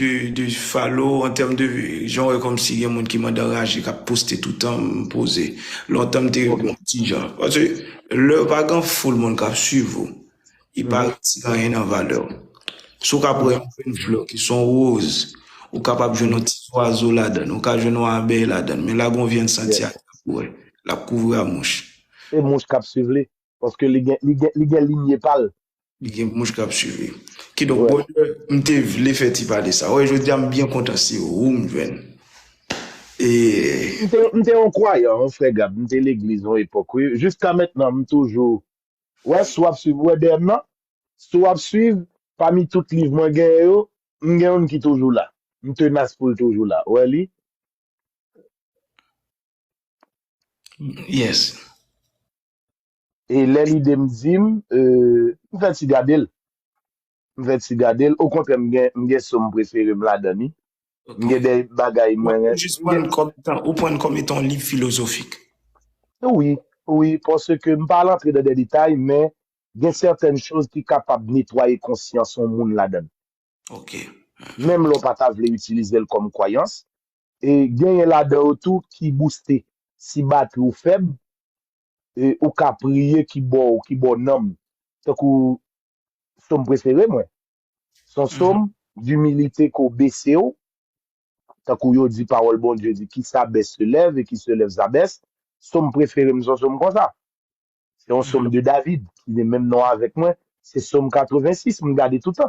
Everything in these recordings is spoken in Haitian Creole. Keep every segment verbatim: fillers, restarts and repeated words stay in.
de, de follow, an tèm de, jan w wè kòmsi gen moun ki mande anraje, k ap poste toutan, m poze. Lontan m te yon ti jan. Paske lè pa gen foul moun k ap swiv ou, li pa retire anyen nan valè w. Si w ka pran yon grenn flè ki se yon woz, ou kapab jwenn yon ti zwazo ladan l, ou ka jwenn yon abèy ladan l, men la gen yon vyann santi a, l ap kouvri a mouch. E mouch k ap swiv li, paske li gen, li gen, li gen linye pa l. Li gen mouch k ap swiv li. Kidonk, brother, m te vle fè ti pale sa. Wè, jodi a m byen kontan se ou m jwenn. E M te, m te yon kwayan, yon frè Gab, m te legliz yon epòk, wi. Jiska mentnan, m toujou, wè, si w ap swiv, wè, dèyè m nan, si w ap swiv, pami tout liv mwen genyen yo, m gen youn ki toujou la. M tenas pou l toujou la. Wè li? Yes. E lè lide m di m, euh, m fè ti gade l. M fè ti gade l. Okontrè, m gen, m gen som prefere m ladan li. M gen de bagay mwen renmen. Jis pran l kòm etan, ou pran l kòm etan yon liv filozofik. Wi, wi, paske m pa al antre nan de detay, men gen sètèn choz ki kapab netwaye konsyans yon moun ladan l. Ok. Menm lè w pa ta vle itilize l kòm kwayans, e genyen ladan yo tou ki bouste. Si batri w fèb, e ou ka priye ki ba w, ki ba w nanm. Tankou som prefere mwen. Se yon som dimilite ke w bese w. Tankou yo di pawòl Bondye di, qui s'abaisse se lève et qui se lève s'abaisse. Som prefere m se yon som konsa. Se yon som de David, ki gen menm non avèk mwen. Se som katrevensis, m gade toutan.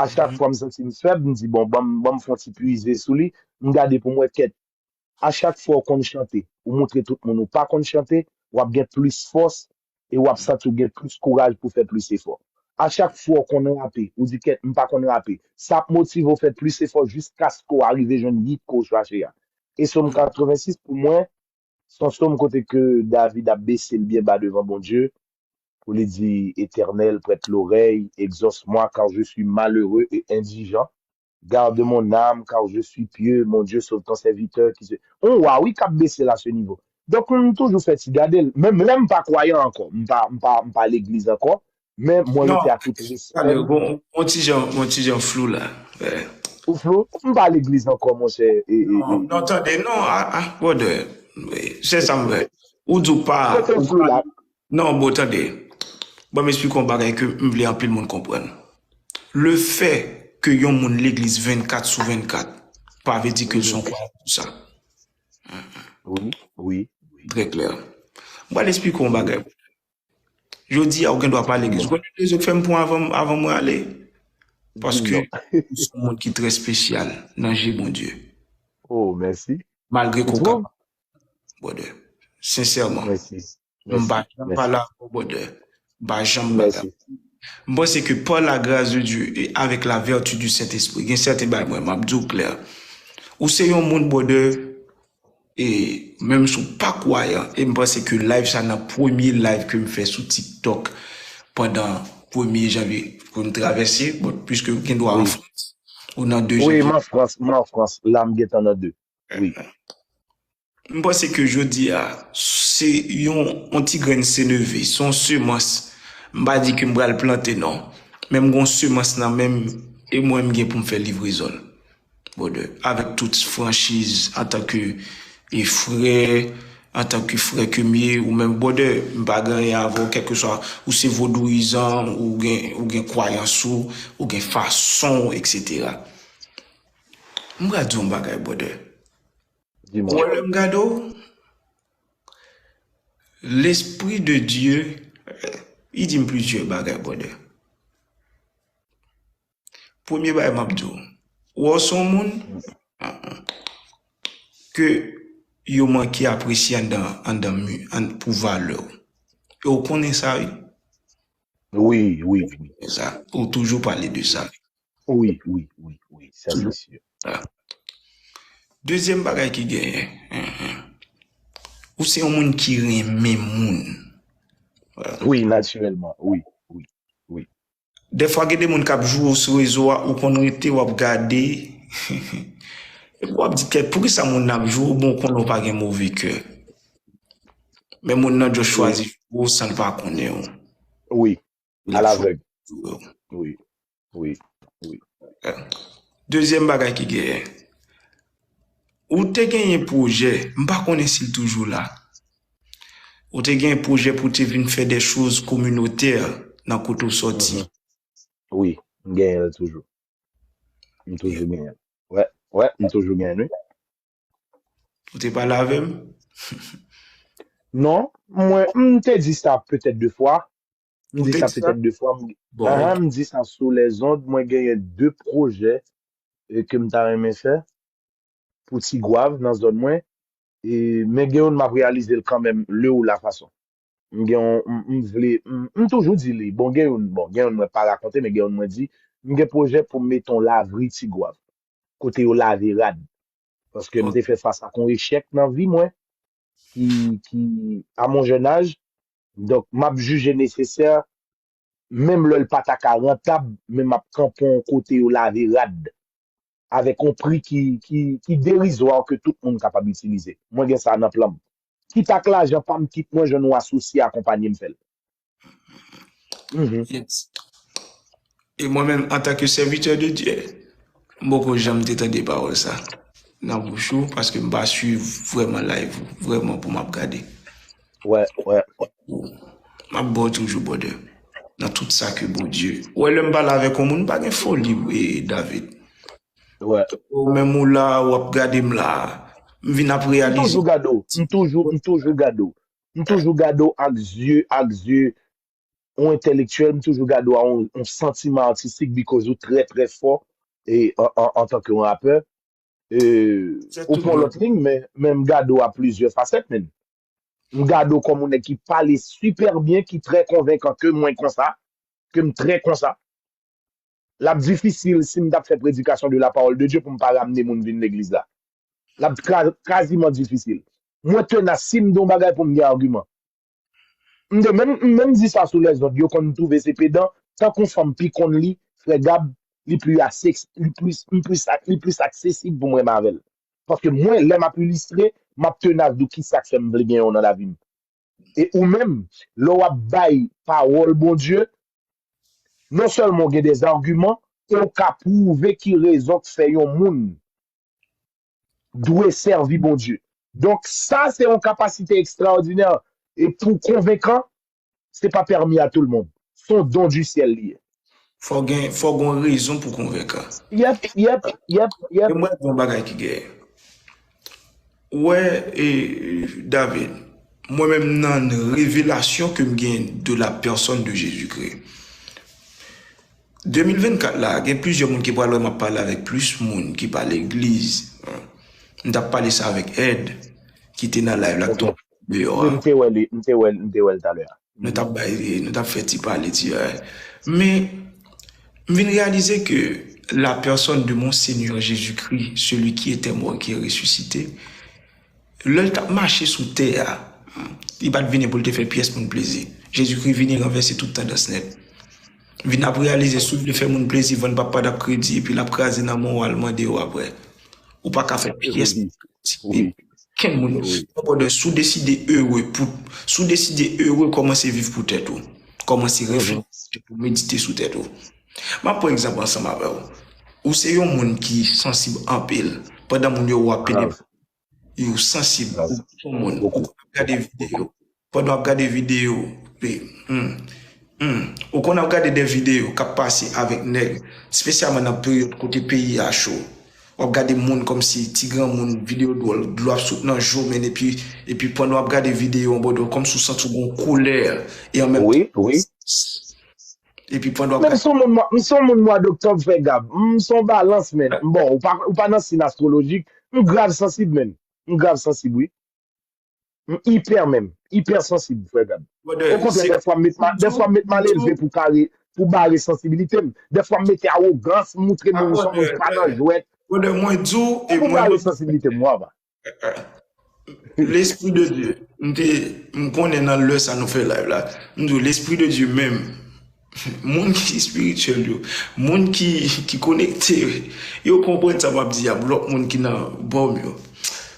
A chak fwa m santi m fèb, m di, bon, ban m, ban m fè yon ti pwize sou li. M gade pou m wè kèt. A chak fwa w konn chante, ou montre tout moun ou pa konn chante, w ap gen plis fòs e w ap santi w gen plis kouraj pou fè plis efò. A chak fwa w konn rape, ou di, kèt, m pa konn rape. Sa ap motive w fè plis efò jiskaske w arive jwenn yit ke w chache a. E som katrevensis, pou mwen, se yon som kote ke David ap bese l byen ba devan Bondye, pou li di, Éternel, prête l'oreille, exauce-moi, car je suis malheureux et indigent. Garde mon âme, car je suis pieux. Mon Dieu, sauve ton serviteur. Ki se, yon wa, wi, k ap bese la, se nivo. Donk, m toujou fè ti gade l. Menm lè m pa kwayan ankò, m pa, m pa, m pa legliz ankò, men mwen rete ak tout respè m. Bon, yon ti jan, yon ti jan flou la. Ou flou? M pa legliz ankò, monchè. E, e, non, e, non, tande, non, ah, ah, brother. Se sa m vle. Ou di w pa, ou pa, non, bon, tande. Ban m esplike yon bagay ke m vle anpil moun konprann. Le fè ke yon moun legliz vennkat sou vennkat, pa vle di ke l se yon kwayan pou sa. Wi, wi. Trè klè. M pral esplike w yon bagay. Jodi a, ou gen dwa pa legliz. Ou konnen rezon k fè m pran avan, avan mwen ale? Paske ou se yon moun ki trè espesyal nan je Bondye. Oh, mèsi. Malgre ke w ka, brother. Sensèman. Mèsi. M pa janm pale avè w, brother. M pa janm pale avè w. M panse ke par la grâce de Dieu et avec la vertu du Saint-Esprit, gen sèten bagay mwen, m ap di w klè. Ou se yon moun, brother, e menm si w pa kwayan, e m panse ke live sa nan premye live ke m fè sou TikTok pandan premye janvye ke m travèse, bon, piske w gen dwa an Frans, ou nan de janvye. Wi, m an Frans, m an Frans, la m gentan nan de. Wi. M panse ke jodi a, se yon, yon ti grenn seneve, se yon semans. M pa di ke m pral plante, non. Men m gen yon semans nan men m, e mwen, m gen pou m fè livrezon l. Brother, avèk tout franchiz, antanke e frè, antanke frè ke m ye, ou menm, brother, m pa gen anyen avè w, kèlkeswa ou se vodouyizan, ou gen, ou gen kwayans ou, ou gen fason w, etsetera. M pral di w yon bagay, brother. Ou wè lè m gade w, Lespri de Dye, li di m plizyè bagay, brother. Premye bagay m ap di w, ou wè w se yon moun ke yo manke apresye anndan, anndan mi, ann, pou valè w. E w konnen sa, wi. Wi, wi, wi. Sa, ou toujou pale de sa. Wi, wi, wi, wi, sa se si. Dezyèm bagay ki genyen, ou se yon moun ki renmen moun. Wi, natirèlman, wi, wi, wi. Dèfwa gen de moun k ap joure w sou rezo a, ou konn rete, w ap gade. Epi w ap di, kèt, poukisa moun nan ap joure w, bon, ou konnen w pa gen move kè. Men moun nan just chwazi joure w san l pa konnen w. Wi. Alavèg. Wi. Wi. Wi. Dezyèm bagay ki genyen, ou te genyen pwojè, m pa konnen si l toujou la. Ou te genyen pwojè pou w te vin fè de choz kominotè nan kote w sòti. Mhm. Wi, m genyen l toujou. M toujou genyen l. Wè, wè, m toujou genyen l, wi. Ou te pale avè m? Non, mwen, m te di sa petèt de fwa. M di sa petèt de fwa. M, ahan, m di sa sou lèzond. Mwen genyen de pwojè e ke m ta renmen fè pou Ti Gwav nan zòn mwen. E, men gen youn m ap reyalize l kanmenm le ou la fason. M gen yon, m, m vle, m, m toujou di li. Bon, gen youn, bon, gen youn mwen pa rakonte, men gen youn mwen di, m gen pwojè pou m mete yon lavri Ti Gwav. Kote yo lave rad. Paske m te fè fas ak yon echèk nan vi mwen, ki, ki, à mon jeune âge, donk, m ap jije nesesè, menm lè l pa ta ka rantab, men m ap kanpe yon kote yo lave rad, avèk yon pri ki, ki, ki derizwa ke tout moun kapab itilize. Mwen gen sa nan plan m. Kit ak lajan pa m, kit mwen jwenn yon asosye akonpanye m fè l. Mhm. Yes. E mwen menm, antanke sèvitè de Dye, m poko janm te tande pawòl sa nan bouch ou, paske m pa swiv vrèman live ou, vrèman pou m ap gade. Wè, wè. M ap ba w toujou, brother. Nan tout sa ke Bondye. Ou wè, lè m pale avèk yon moun, m pa gen foli, e, David. Wè. Ou menm ou la, w ap gade m la. M vin ap M reyalize. toujou gade w. M toujou, m toujou gade w. M toujou gade w ak zye, ak zye yon entèlektyèl, m toujou gade w a yon, yon santiman atistik, because ou trè, trè fò e an, an, antanke yon rapè. E, ou pran lòt liy, men, men m gade w a plizyè fasèt, men. M gade w kòm yon nèg ki pale sipè byen, ki trè konvenkan ke mwen konsa, ke m trè konsa. L ap difisil si m t ap fè predikasyon de la parole de Dieu pou m pa ramne moun vin legliz la. L ap ka- kaziman difisil. Mwen tenas si m di yon bagay pou m gen agiman. M te menm, m menm di sa sou lèzòd, yo konn twouve se pedan, tank yon fanm pi konn li, frè Gab, li pli aksès, li plis, li plis, li plis aksesib pou m renmen avè l. Paske mwen, lè m ap ilistre, m ap tenas di w kisa k fè m vle gen yon nan lavi m. E ou menm, lè w ap bay pawòl Bondye, non sèlman w gen dèzagiman, e w ka pwouve ki rezon k fè yon moun dwe sèvi Bondye. Donk, sa se yon kapasite ekstraòdinè. E pou konvenkan, se pa pèmi a tout le monde. Se yon don du ciel li ye. Fò gen, fò gen yon rezon pou konvenkan. Yep, yep, yep, yep. E mwen, gen yon bagay ki gen. Ou wè, e, David, mwen menm nan revelasyon ke m gen de la personne de Jésus-Christ. De mil vennkat la, gen plizyè moun ki pral wè m ap pale avèk plis moun ki pa legliz. M t ap pale sa avèk Ed, ki te nan live la, ki tonbe deyò a. M te wè li, m te wè, m te wè l talè a. Nou t ap bay, nou t ap fè ti pale, ti, euh, men, m vin reyalize ke la personne de mon Seigneur Jésus-Christ, celui qui était mort et qui est ressuscité, lè l t ap mache sou tè a, li pa t vini pou l te fè pyès moun plezi. Jezikri vini ranvèse tout tandans nèt. Vin ap reyalize si w vle fè moun plezi, vann papa t ap kredi, epi l ap kraze nan men w, al mande yo apre. Ou pa ka fè pyès moun plezi. Kenn moun. Non, brother, si w deside ere pou, si w deside ere, kòmanse viv pou tèt ou. Kòmanse reflechi pou medite sou tèt ou. M ap pran egzanp ansanm avè w. Ou se yon moun ki sansib anpil. Pandan moun yo wè w ap penetre, ou sansib, ou se yon moun, ou konn ap gade videyo. Pandan w ap gade videyo, pe, hmm, hmm, ou konn ap gade de videyo k ap pase avèk nèg, espesyalman nan peryòd kote peyi a cho. W ap gade moun kòmsi ti granmoun, videyo dwòl, dlo ap sot nan je w, men epi, epi pandan w ap gade videyo an bòdò, kòmsi w santi w gen yon kolè, e an menm Wi, wi. Epi pandan w ap Men m gade se yon moun mwa, m se yon moun mwa doktòb, frè Gab. M se yon balans, men. Bon, ou pa, ou pa nan siy astwolojik. M grav sansib, men. M grav sansib, wi. M ipè menm. Ipè sansib, frè Gab. Brother, Okontrè, se dèfwa m met ma, dèfwa m met malelve pou kare, pou bare sansibilite m. Dèfwa m mete awogans, moutre moun m se yon moun pa nan jwèt. Brother, mwen di w, e Pou mwen bare sansibilite m, wa va. Lespri de Dye, m te, m konnen nan lè sa nou fè live la, m di w, Lespri de Dye menm, moun ki espirityèl yo, moun ki, ki konekte, yo konprann sa m ap di a, lòt moun ki nan bò m yo.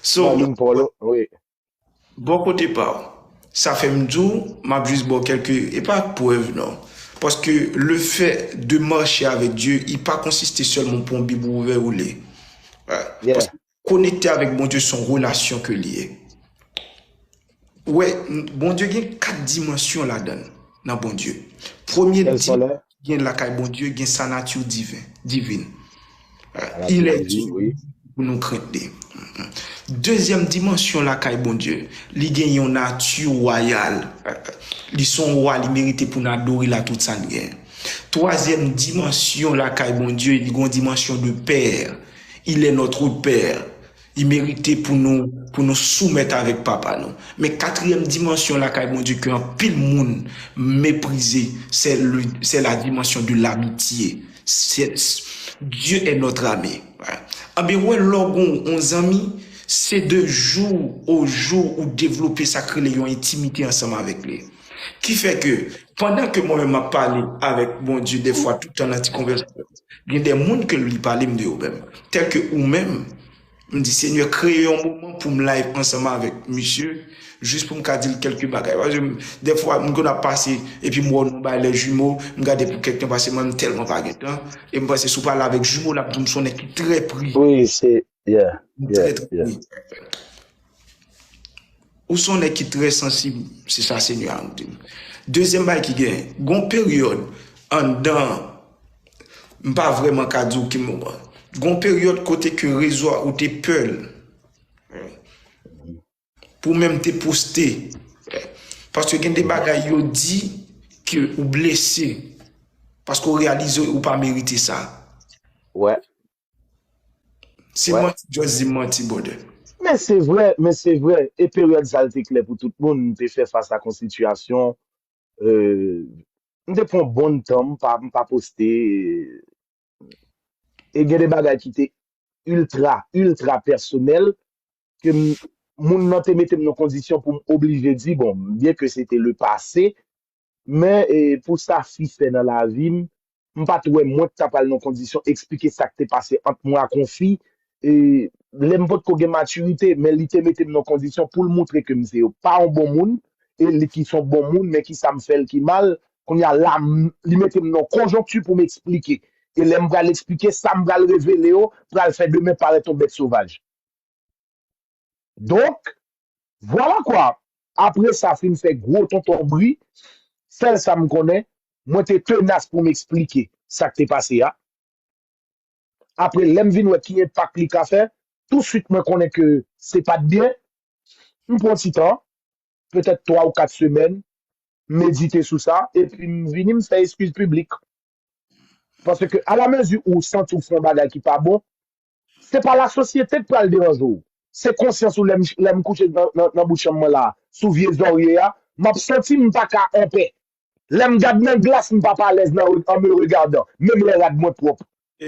So, Malin Polo, wi. Bò kote pa w, sa fè m di w, m ap jis ba w kèlke, e pa prèv non. Paske le fait de marcher avec Dieu, il pa konsiste sèlman pou yon Bib ouvè ou li. Paske konekte avèk Bondye se yon relasyon ke li ye. Wè, Bondye gen kat dimansyon ladan l, nan Bondye. Premye dimansyon gen lakay Bondye, gen sa nati diven, divin. Il est digne pou nou krent li. Dezyèm dimansyon lakay Bondye, li gen yon nati wayal. Li se yon wa, li merite pou n adore l ak tout sa n gen. Twazyèm dimansyon lakay Bondye, li gen yon dimansyon de pè. Il est notre père. Li merite pou nou, pou nou soumèt avèk papa nou. Men katriyèm dimansyon lakay Bondye ke anpil moun meprize, se le, se la dimansyon de l'amitié. Se, Dieu est notre ami. Anben, wè, lè w gen yon zanmi, se de jou o jou ou devlope sa k rele yon entimite ansanm avèk li. Ki fè ke, pandan ke mwen menm m ap pale avèk Bondye, dèfwa, tout tan nan ti konvèsasyon, gen de moun ke li pale m de yo menm. Tèl ke ou menm, m di, Senyè, kreye yon moman pou m live ansanm avèk misye, jis pou m ka di l kèlke bagay. Paske m, dèfwa, m konn ap pase, epi m wè w nan yon bagay lè jimo, m gade pou kèk tan, paske mwen, m tèlman pa gen tan, e m panse si w pale avèk jimo, l ap di w m se yon nèg ki trè pri. Wi, se, yeah, m trè, trè pri. Ou se yon nèg ki trè sansib, se sa Senyè a di m. Dezyèm bagay ki gen, gen yon peryòd anndan, m pa vrèman ka di w ki moman. Gen yon peryòd kote ke rezo a ou te pè l. Pou menm te poste. Paske gen de bagay yo di ke ou blese. Paske ou reyalize ou pa merite sa. Wè. Si m manti, just di m manti, brother. Men se vre, men se vre. E peryòd sa l te klè pou tout moun. M te fè fas ak yon sitiyasyon. M te pran bon tan, m pa, m pa poste. E gen de bagay ki te iltra, iltra pèsonèl, ke moun nan te mete m nan kondisyon pou m oblije di, bon, byen ke se te le pase, men e, pou sa fi fè nan lavi m, m pa t wè mwen k ta pral nan kondisyon eksplike sa k te pase ant mwen ak yon fi. E, lè m potko gen matirite, men li te mete m nan kondisyon pou l moutre ke m se pa yon bon moun, e li ki se yon bon moun, men ki sa m fè l ki mal, kounye a la, m, li mete m nan konjonkti pou m eksplike. E lè m pral eksplike, sa m pral revele yo pral fè demen parèt yon bèt sovaj. Donk, vwala kwa, apre sa fin fè gwo tonton bri, sèl sa m konnen, mwen te tenas pou m eksplike sa k te pase a. Apre, lè m vin wè ki enpak li ka fè, touswit mwen konnen ke se pa t byen, m pran ti tan, petèt twa ou kat semèn, m medite sou sa, epi m vini m fè eskiz piblik. Paske alamezi ou santi w fè yon bagay ki pa bon, se pa lasosyete k pral deranje w. Se konsyans ou lè m, lè m kouche nan, nan, nan bout chanm mwen la, sou vye zòrye a, m ap santi m pa ka anpè. Lè m gad nan glas, m p ap alèz nan, en me regardant, menm lè rad mwen pwòp.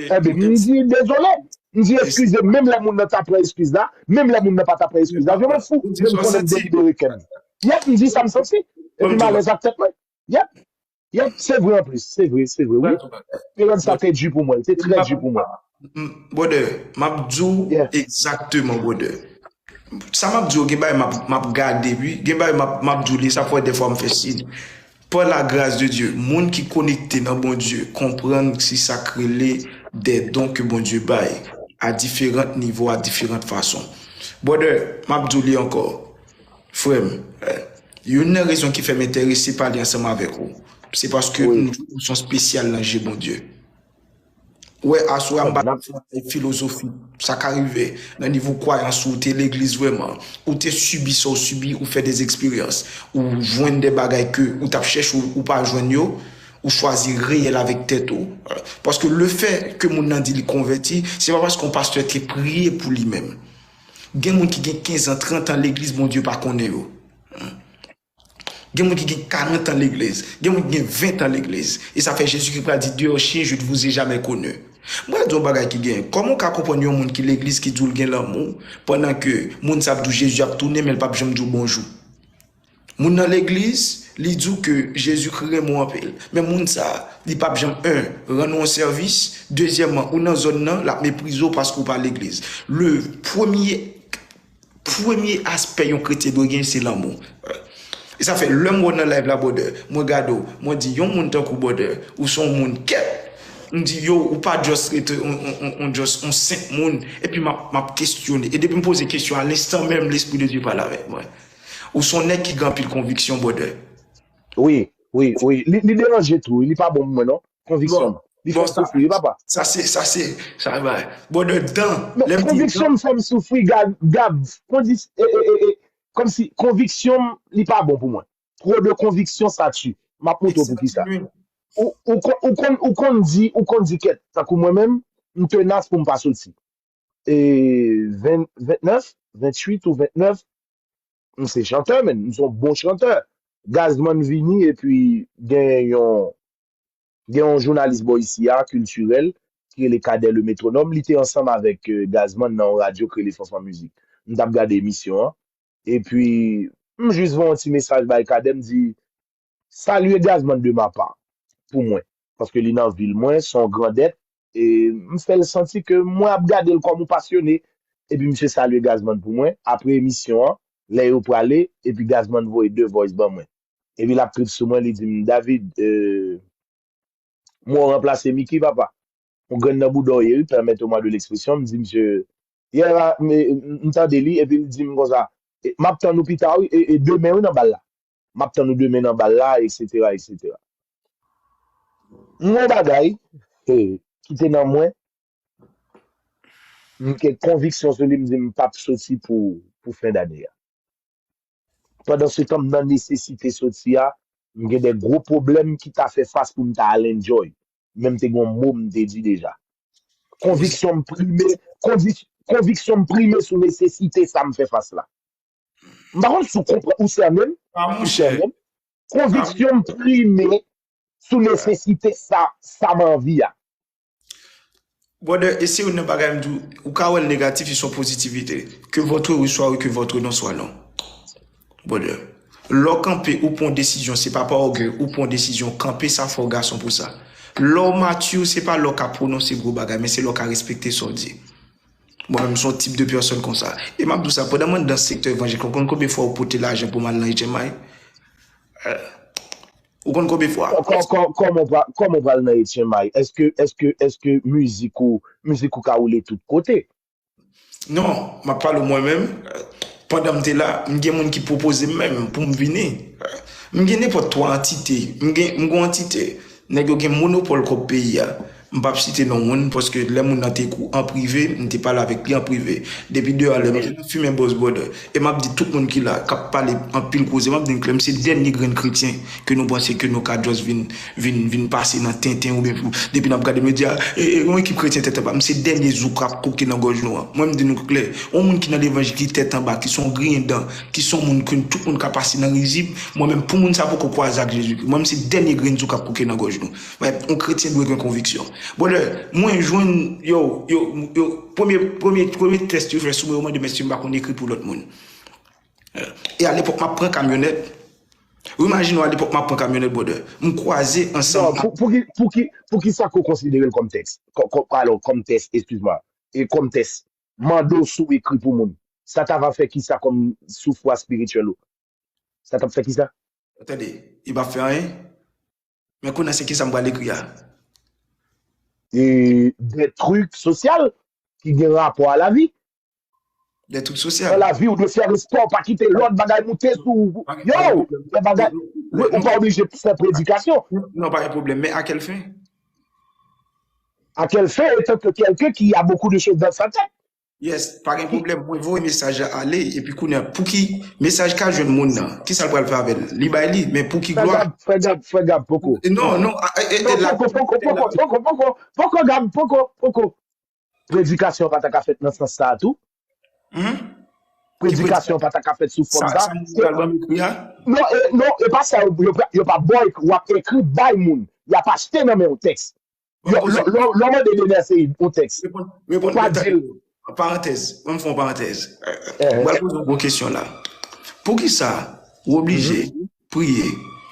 Enben, m di dezole. M di eskize, menm lè moun nan ta pran eskiz la, menm lè moun nan pa ta pran eskiz la, je m'en fous, men m konnen m delibere kè m. Yep, m di sa m santi. Epi m alèz ak tèt mwen. Yep. Yep, se vre anplis. Se vre, se vre, wi. Peryòd sa te di pou mwen, te trè di pou mwen. Brother, m ap di w egzakteman, brother. Sa m ap di w, gen bagay m ap, m ap gade, wi. Gen bagay m ap, m ap di w li, sa fè dèfwa m fè siy. Par la grâce de Dieu, moun ki konekte nan Bondye konprann se sa k rele des dons ke Bondye bay à différents niveaux, à différentes façons. Brother, m ap di w li ankò, frè m, youn nan rezon ki fè m enterese pale ansanm avèk ou, se paske m jwenn yon onksyon espesyal nan je Bondye. Wè, aswè a m pa t ap fè yon bagay filozofik. Sa ka rive nan nivo kwayans ou, ou te legliz vrèman, ou te sibi sa w sibi, ou fè de eksperyans, ou jwenn de bagay ke ou t ap chèche, ou, ou pa jwenn yo, ou chwazi reyèl avèk tèt ou. Paske le fait ke moun nan di li konvèti, se pa paske yon pastè te priye pou li menm. Gen moun ki gen kenz an, trant an legliz, Bondye pa konnen yo. Gen moun ki gen karant an legliz, gen moun ki gen ven an legliz. E sa fè Jezikri pral di, dehors chien, je ne vous ai jamais connu. M pral di w yon bagay ki gen. Kòman w ka konprann yon moun ki legliz ki di w l gen lanmou, pandan ke moun sa ap di w Jezi ap tounen, men l p ap janm di w bonjou? Moun nan legliz, li di w ke Jezikri renmen w anpil. Men moun sa, li p ap janm, en, rann ou yon sèvis, dezyèmman, ou nan zòn nan, l ap meprize w paske w pa legliz. Le premye Premye aspè yon kretyen dwe gen, se lanmou. E sa fè lè m wè w nan live la, brother, mwen gade w, mwen di yon moun tankou w, brother, ou se yon moun kèt. M di yo, ou pa just rete on, on, on, on just on senp moun, epi m ap, m ap kestyone. E depi m poze kesyon, a lenstan menm, Lespri de Dye pale avèk mwen. Ou se yon nèg ki gen anpil konviksyon, brother. Wi, wi, wi. Li, li deranje tou, wi. Li pa bon pou mwen, non. Konviksyon m. Li fè m soufri, wi, papa. Sa se, sa se, sa va. Brother, dan, lè m di konviksyon m fè m soufri, Gab, Gab. Kondi, e, e, e, e, kòmsi konviksyon m, li pa bon pou mwen. Trop de conviction, ça tue. M ap montre w poukisa. Ou, ou, kon- ou, konn, ou konn di, ou konn di kèt, tankou mwen menm, m tenas pou m pa soti. E ven, vennèf, venntuit ou vennèf, m se chantè, men m se yon bon chantè. Gazman vini epi gen yon, gen yon jounalis bò isi a, kiltirèl, ki rele Cadet le Métronome, li te ansanm avèk eh, Gazman nan yon radyo ki rele Fanfan Mizik. M t ap gade emisyon an, epi m jis voye yon ti mesaj bay Cadet, m di, salye Gazman de ma part pou mwen, paske li nan vil mwen, se yon grandèt, e m fè l santi ke mwen ap gade l kòm yon pasyone, epi misye salye Gazman pou mwen. Apre emisyon an, lè yo prale, epi Gazman voye de voice ban mwen. Epi l ap trip sou mwen, li di m, David, eh, mwen w ranplase Mickey, papa. Yon grenn nan bouda w ye, wi, permettez-moi de l'expression, m di misye, yè la, m tande li, epi li di m konsa, m ap tann ou pita, wi, e demen, wi, nan bal la. M ap tann ou demen nan bal la, etsetera, etsetera. M wè yon bagay ki te nan mwen, m gen konviksyon sou li, m di m p ap soti pou, pou fen dane a. Pandan se tan m nan nesesite soti a, m gen de gwo pwoblèm ki ta fè fas pou m ta al enjoy, men m te gen yon mo m te di deja. Konviksyon m prime, konviksyon m prime sou nesesite sa m fè fas la. M pa konn si w konprann, ou sènen m, ou sènen m. Konviksyon m prime sou nesesite sa, sa m anvi a. Brother, e se youn nan bagay m di w, ou ka wè l negatif, li se yon pozitivite. Que votre oui soit oui, que votre non soit non. Brother, lè w kanpe, ou pran yon desizyon, se pa pa ògèy, ou pran yon desizyon, kanpe, sa fè w gason pou sa. Lè w mature, se pa lè w ka pwononse gwo bagay, men se lè w ka respekte sa w di. Mwen menm, m se yon tip de pèsòn konsa. E m ap di w sa, pandan mwen nan sektè evanjelik, ou konn konbyen fwa ou pote lajan pou m al nan H M I? Ou konn konbyen fwa? Kòman w pral nan H M I? Èske, èske, èske mizik ou, mizik ou ka woule tout kote? Non, m ap pale w mwen menm. Pandan m te la, m gen moun ki pwopoze m menm pou m vini. M gen nenpòt twa antite. M gen, m gen yon antite. Nèg yo gen monopòl kòb peyi a. M p ap site non moun, paske lè moun nan te kou an prive, m te pale avèk li an prive. Depi deyò a, lè m te nan fimen bòz brother. E m ap di tout moun ki la, k ap pale anpil koze, m ap di n klè, m se dènye grenn kretyen ke nou panse ke nou ka just vin, vin, vin pase nan tenten oubyen pou, depi n ap gade medya, e, e, yon ekip kretyen tenten pa, m se dènye zouk k ap koke nan gòj nou an. Mwen, m di nou klè, yon moun ki nan levanjil, ki tèt anba, ki se yon griyen dan, ki se yon moun ke tout moun ka pase nan rizib, mwen menm, pou moun sa poko kwaze ak Jezikri, mwen, m se dènye grenn zouk k ap koke nan gòj nou. Yon kretyen dwe gen konviksyon. Brother, mwen jwenn, yo, yo, yo, premye, premye, premye tès yo fè sou mwen, yo mande m èske m pa konn ekri pou lòt moun. E alepòk, m ap pran kamyonèt. Ou imajine w, alepòk, m ap pran kamyonèt, brother. M kwaze ansanm. Non, pou, pou ki, pou ki, pou ki sa ke w konsidere l kòm tès? Kò, kò, alò, kòm tès, excuse-moi. E kòm tès. Mande w si w ekri pou moun. Sa ta va fè ki sa kòm soufwa espirityèl ou? Sa t ap fè ki sa? Tande, li p ap fè anyen. Men kounye a se ki sa m pral ekri a? E, de trucs social ki gen rapò a lavi. De trucs social. Nan lavi, ou dwe fè respè, pa kite lòt bagay moute sou ou. Yo, fè bagay. Ou pa oblije fè predikasyon. Non, pa gen pwoblèm. Men a kèl fen? À quelle fin, étant que quelqu'un qui a beaucoup de choses dans sa tête? Yes, pa gen pwoblèm. Mwen voye mesaj la ale, epi kounye a, pou ki mesaj ka jwenn moun nan? Ki sa l pral fè avè l? Li bay li, men pou ki glwa? Frè Gab, frè Gab, frè Gab, poko. Non, non, e, e, e, la, poko, poko, poko, poko, poko, Gab, poko, poko. Predikasyon pa ta ka fèt nan sans sa a tou? Predikasyon pa ta ka fèt sou fòm sa? Non, e, non, e pa sa, yo, yo, yo pa boy, w ap ekri bay moun. Y ap achte nan men w tèks. Lè w mande Dener Ceïd yon tèks, ou pa di l. Parantèz, mwen fè yon parantèz. Mwen pral poze yon gwo kesyon la. Poukisa ou oblije priye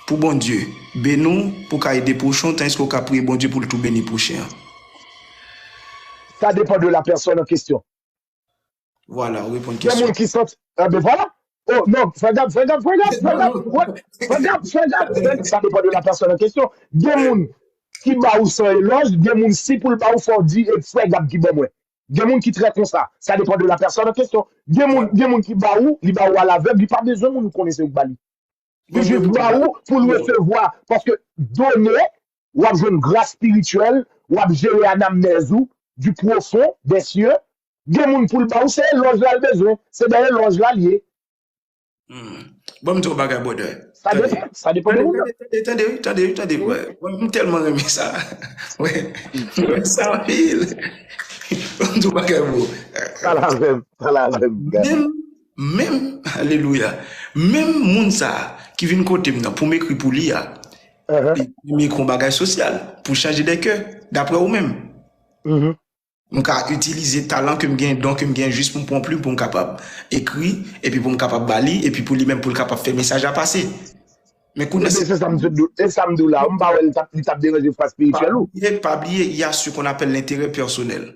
pou Bondye beni w pou w ka ede pwochen w, tandiske w ka priye Bondye pou l tou beni pwochen an? Sa depann de la pèsòn an kesyon. Vwala, ou reponn kesyon. Gen moun ki santi, enben vwala. Oh, non, frè Gab, frè Gab, frè Gab, frè Gab, frè Gab, frè Gab, frè Gab, sa depann de la pèsòn an kesyon. Gen moun ki ba ou san elòj, gen moun si pou l ba ou fò w di e frè Gab ki ban mwen. Gen moun ki trè konsa, sa depann de la pèsòn an kesyon. Gen moun, gen moun ki ba ou, li ba ou alavèg, li pa bezwen moun konnen se ou k ba li. Li jis ba ou pou l resevwa, paske done, w ap jwenn gras espirityèl, w ap jere anamnèz ou, du profond des cieux. Gen moun pou l ba ou, se elòj la l bezwen, se nan elòj la l ye. Hmm. Bon, m di w bagay, brother. Sa depan, sa depan de moun nan. Tande, tande, tande, tande, tande, wè. Mwen, m tèlman renmen sa. Wè, m renmen sa anpil. Bon, m di w bagay, bro. Pale avè m, pale avè m, gade. Menm, menm, alelouya. Menm moun sa a ki vin kote m nan pou m ekri pou li a, Uh-huh. li, li ekri yon bagay sosyal pou chanje de kè, daprè ou menm. Mhm. M ka itilize talan ke m gen, don ke m gen jis pou m pran plim pou m kapab ekri, epi pou m kapab ba li, epi pou li menm pou l kapab fè mesaj la pase. Men kounye Ebyen, se sa m di w, e sa m di w la, m pa wè li t ap, li t ap deranje fwa espirityèl ou. Bliye, pa bliye, il y a ce qu'on appelle l'intérêt personnel.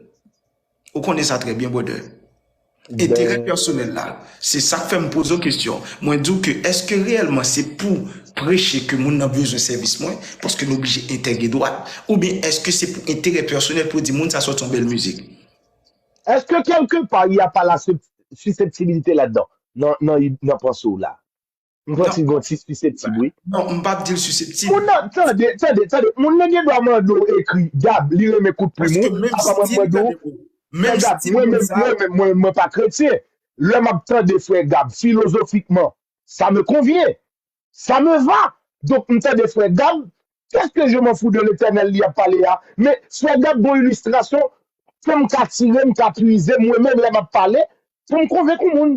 Ou konnen sa trè byen, brother. Enterè pèsonèl la, se sa k fè m poze w kesyon. Mwen di w ke èske reyèlman se pou preche ke moun nan bezwen sèvis mwen, paske nou oblije entèg e dwat, oubyen èske se pou enterè pèsonèl pou di moun sa sòti yon bèl mizik? Est-ce que quelque part il n'y a pas la sep- susceptibilité là-dedans, dans, dans, dans pensée là? M santi gon ti siseptib, wi. Non, m p ap di l siseptib. Moun nan, tande, tande, tande. Moun nan gen dwa mande w ekri, Gab, li renmen kout plim ou, apa mwen mande w, Frè Gab, mwen menm, mwen menm, mwen, mwen pa kretyen. Lè m ap tande Frè Gab, filozofikman, ça me convient, ça me va. Donk, m tande Frè Gab, qu'est-ce que je m'en fous de l'Éternel li ap pale a? Men, Frè Gab gon ilistrasyon ke m ka tire, m ka pwize, mwen menm, lè m ap pale, pou m konvenk yon moun.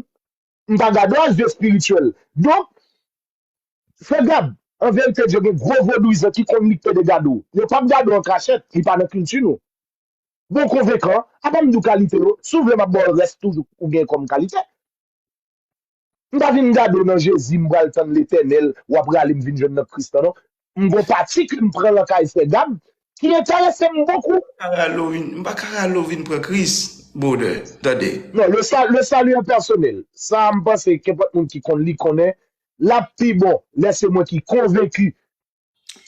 M pa gade w a zye espirityèl. Donk, Frè Gab, an verite, Dye gen gwo vodouyizan ki konn li k pede gade w. Yo p ap gade w an kachèt, li pa nan kilti nou. Bon konvenkan, apa m di w kalite yo, si w vle m ap ba w rès toujou ou gen kòm kalite. M pa vin gade w nan Jezi, m pral tann Letènèl, w ap rale m vin jwenn nan Kris lan non. M gon pati ke m pran lakay Frè Gab, ki enterese m bokou. M pa ka rale w vin pran Kris, brother, tande. Non, le, sa, le salut est personnel. Sa, m panse, kenpòt moun ki konn li konnen, l ap pi bon lè se mwen ki konvenki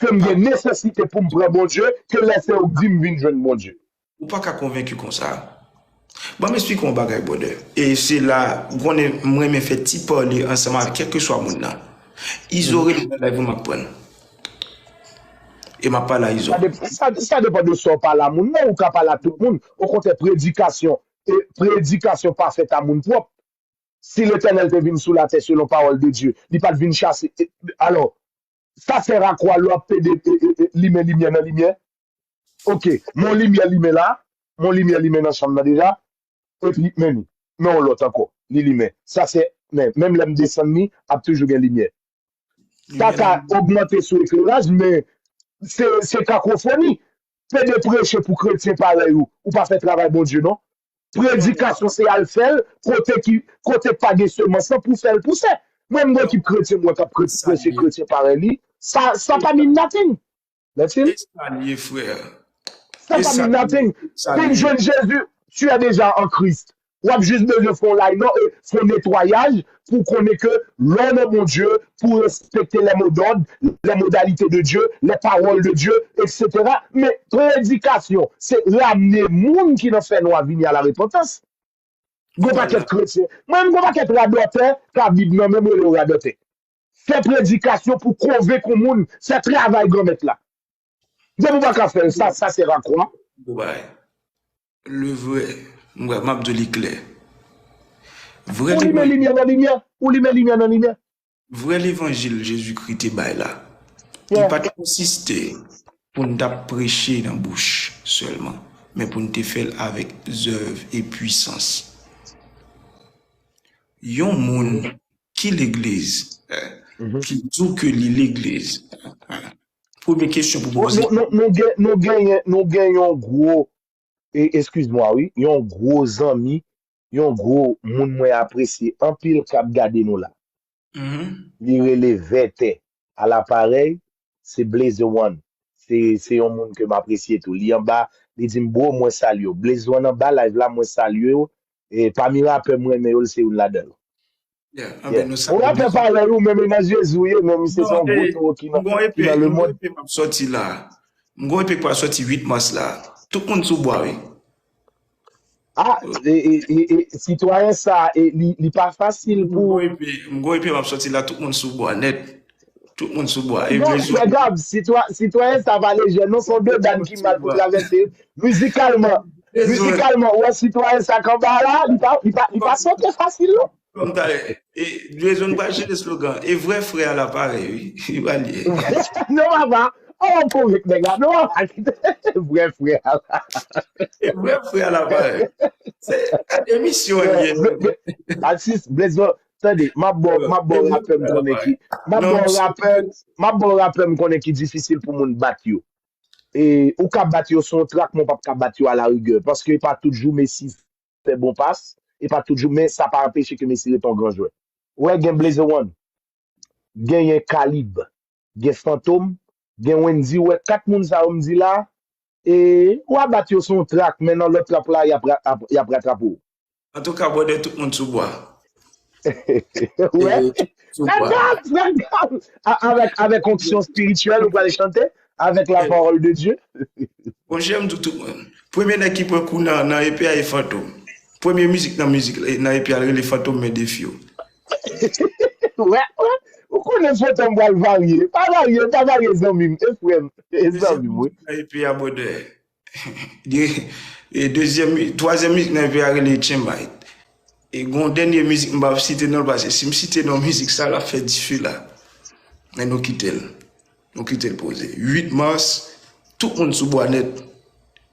ke m gen nesesite pou m pran Bondye, ke lè se ou k di m vin jwenn Bondye. Ou pa ka konvenki konsa. Ban m esplike w yon bagay, brother. E se la, ou konnen, m renmen fè ti pale ansanm avèk kèlkeswa moun nan. Izo rele nan live ou, m ap pran l. E m ap pale a Izo. Sa depann de sa w pale a moun nan, ou ka pale a tout moun. Okontrè, predikasyon, e predikasyon pa fèt a moun pwòp. Si Letènèl te vin sou latè selon pawòl de Dye, li pa t vin chase. Alò, sa sèv a kwa lè w ap pede limen limyè nan limyè? Oke, men yon limyè limen la, men yon limyè limen nan chanm nan deja, epi men li, men yon lòt ankò, li limen. Sa se, men, menm lè m desann li, ap toujou gen limyè. Sa ka ogmante sou ekleraj, men se, se kakofoni. Pede preche pou kretyen parèy ou, ou pa fè travay Bondye non. Predikasyon se al fè l kote ki, kote k pa gen semans lan pou fè l pouse. Mwen m gen ekip kretyen mwen k ap preche kretyen parèy li. Sa, sa pa mean nothing. That's it. E sa l ye, frè. Sa pa mean nothing. Pou m jwenn Jezi, tu es déjà en Christ. W ap jis bezwen fè yon line up, fè yon netwayaj pou konnen ke lè w nan Bondye, pou respekte les mots d'ordre, les modalités de Dieu, les paroles de Dieu, et cetera. Men predikasyon, se ramne moun ki nan fènwa vini a la repantans. Gon pakèt kretyen. Mwen menm gon pakèt radòtè k a Bib nan men m rele yo radòtè. Fè predikasyon pou konvenk yon moun, fè travay Granmèt la. Depi w pa ka fè l, sa, sa sèv a kwa. Le vrai, m ap di w li klè. Vrè Ou limen limyè nan limyè, ou limen limyè nan limyè. Vrè levanjil Jezikri te bay la, li pa t konsiste pou n t ap preche nan bouch sèlman, men pou n te fè l avèk zèv e pwisans. Yon moun ki legliz, ki di w ke li legliz, premye kesyon pou poze. Nou, nou, nou, gen, nou, genyen, nou gen yon gwo, e, eskiz mwa wi, yon gwo zanmi, yon gwo moun mwen apresye anpil k ap gade nou la. Li rele Vètè. Alaparèy, se Blaze One. Se, se yon moun ke m apresye tou. Li anba, li di m, bro, mwen salye w. Blaze One anba live la, mwen salye w. E pami rapè m renmen yo, l se youn ladan yo. Yeah, anben nou salye. Ou rapè parèy ou menm e nan Jezi ou ye, men misye se yon gwo towo ki nan, ki nan lemonn. M gon E P m ap sòti la. M gon E P k pral sòti uit mas la. Tout moun sou bwa, wi. Ah, e, e, e, e, sitwayen sa, e, li, li pa fasil pou. M gon E P, m gon E P m ap sòti la, tout moun sou bwa, nèt. Tout moun sou bwa. E non, frè Gab, sitwa-, sitwayen sa pa lejè, non, se yon dodàn ki mal pou travèse. Mizikalman, mizikalman, ou wè sitwayen sa k anba la, li pa, li pa, li pa sote fasil, non. Kòm ta, e, Dwezon pa chanje slogan. E vrè frè a la parèy, wi. Li pa lye. Non, papa. Oh, w ap konvenk nèg la. Non, papa. Vrè frè a la. E vrè frè a la parèy. Se, gade misyon an ye. Atis, Blaze, tande, m ap ba w, m ap ba w rapè m konnen ki, m ap ba w rapè, m ap ba w rapè m konnen ki difisil pou moun bat yo. E, ou ka bat yo sou yon trak, men w p ap ka bat yo alarigè. Paske e pa tout jou Messi fè bon pas, e pa tout jou, men sa pa anpeche ke Messi rete yon gran jwè. Ou wè, gen Blaze One, genyen Kalib, gen Fantom, gen Wendyy, ou wè kat moun sa yo m di la, e, w a bat yo sou yon trak, men nan lòt trak la, y ap ra-, ap, y ap ratrape w. Antouka, brother, tout moun sou bwa. Wè. Frè Gab, frè Gab. A-, avèk, avèk onksyon espirityèl, ou pral chante avèk la parole de Dieu. Monchè, m di w tout, mwen. Premye nèg ki pran kou nan, nan E P a, e Fantom. Premye mizik nan mizik, nan E P a, l rele Fantom men defi w. Wè, wè. Ou konnen Fantom pral varye. Pa varye, pa varye zanmi m. E frè m. E zanmi m, wi. Nan E P a, brother. De-, e dezyèm, twazyèm mizik nan E P a rele Tchenmayt. E gon dènye mizik m p ap site non l, paske si m site non mizik sa, l ap fè dife la. Men nou kite l. Nou kite l poze. Uit mas, tout moun sou bwa nèt.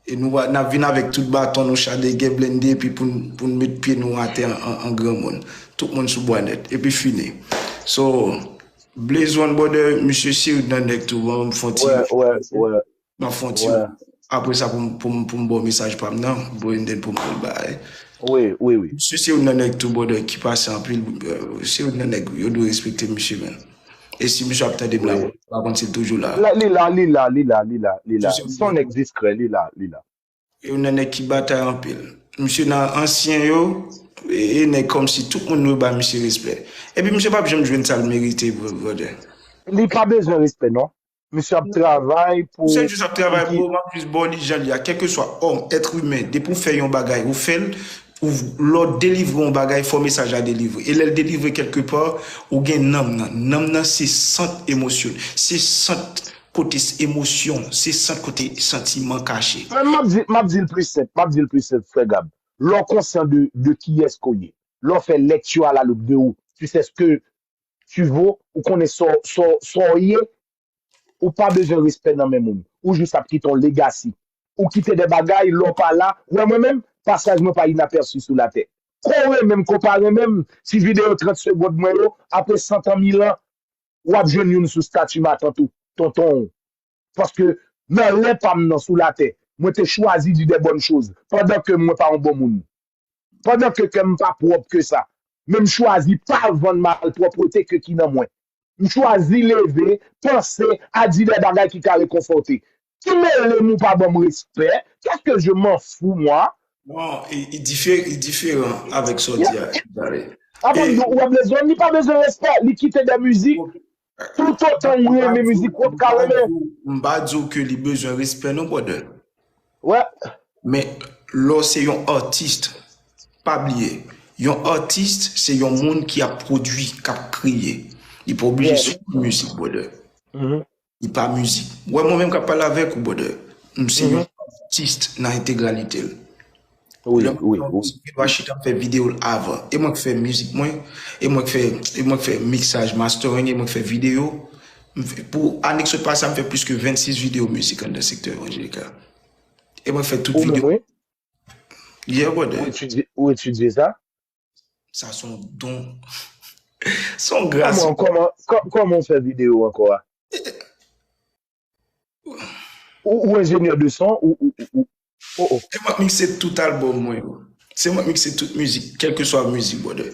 E nou va, n ap vin avèk tout baton nou, cha de gè blende, epi pou n, pou n met pye nou atè an, an, an granmoun. Tout moun sou bwa nèt. Epi fini. So, Blaze One, brother, misye seri nan nèg tou, ban m fon ti. Wè, wè, wè. M ap fè yon ti, apre sa, pou m, pou m, pou m ba w mesaj pa m nan, Brandon, pou m, pou m bay. Wi, wi, wi. Misye se youn nan nèg tou, brother, ki pase anpil, euh, se youn nan nèg, yo dwe respekte misye, man. E si misye ap tande m la, m pa konn si l toujou la. La, li la, li la, li la, li la, li la. Se yon nèg diskrè, li la, li la. Youn nan nèg ki batay anpil. Misye nan ansyen yo, e, e nèg kòmsi tout moun dwe ba misye respè. Epi misye p ap janm jwenn sa l merite, brother. Li pa bezwen respè, non. Misye ap travay pou. Misye jis ap travay pou, m ap jis ba w li jan li a. Kèlkeswa òm, èt imen, depi w fè yon bagay, ou fè l, ou, lè w delivre yon bagay, fò mesaj la delivre. E lè l delivre kèlkepa, ou gen nanm nan. Nanm nan se sant emosyon, se sant kote s-, emosyon, se sant kote santiman kache. Men m ap di, m ap di l pli senp, m ap di l pli senp, frè Gab. Lè w konsyan de, de kiyès ke w ye, lè w fè lecture à la loupe de ou, tu sais ce que tu vaux, ou konnen sa w, sa w, sa w ye, ou pa bezwen respè nan men moun. Ou jis ap kite yon legacy. Ou kite de bagay, lè w pa la, wè mwen menm, pasaj mwen pa inapèsi sou latè. Ko renmen m, ko pa renmen m, ti videyo trant segonn mwen yo, apre san tan, mil an, w ap jwenn youn sou stati matant ou, tonton w. Paske nan lè pa m nan sou latè, mwen te chwazi di de bòn choz, pandan ke mwen pa yon bon moun. Pandan ke kè m pa pwòp ke sa. Men m chwazi pa vann malpwòpte ke ki nan mwen. M chwazi leve, panse, a di de bagay ki ka rekonfòte. Ki mele m ou pa ban m respè? Qu'est-ce que je m'en fous, moi? Non, i, i diferan avèk sa w di a, Jare. Apa, e, w ap bezwen, li pa bezwen respè, li kite de mizik. Toutotan ou renmen mizik, w ap ka renmen. M pa di w ke li bezwen respè, non, brother. Wè. Men, lè w se yon atis, pa bliye, yon atis, se yon moun ki ap pwodui, k ap kreye. Li pa oblije swiv mizik, brother. Li pa mizik. Ou wè mwen menm k ap pale avèk ou, brother. M se yon atis nan entegralite l. Wi, wi, wi. Lè mwen fè yon mizik, m dwe chita m fè videyo l avan. E mwen k fè mizik mwen, e mwen k fè, e mwen k fè miksaj, mastering, e mwen k fè videyo. M fè, pou ane k sot pase a, m fè plis ke vennsis videyo mizik anndan sektè evanjelik la. E mwen k fè tout videyo. Ou menm, wi? Yeah, brother. Ou etidye, ou etidye sa? Sa se yon don. Se yon gras. Kòman, kòman, kò-, kòman w fè videyo ankò a? Ou, ou enjenyè de son, ou, ou, ou, ou. Oh, oh. Se mwen k mikse tout albòm mwen yo. Se mwen k mikse tout mizik, kèlkeswa mizik, brother.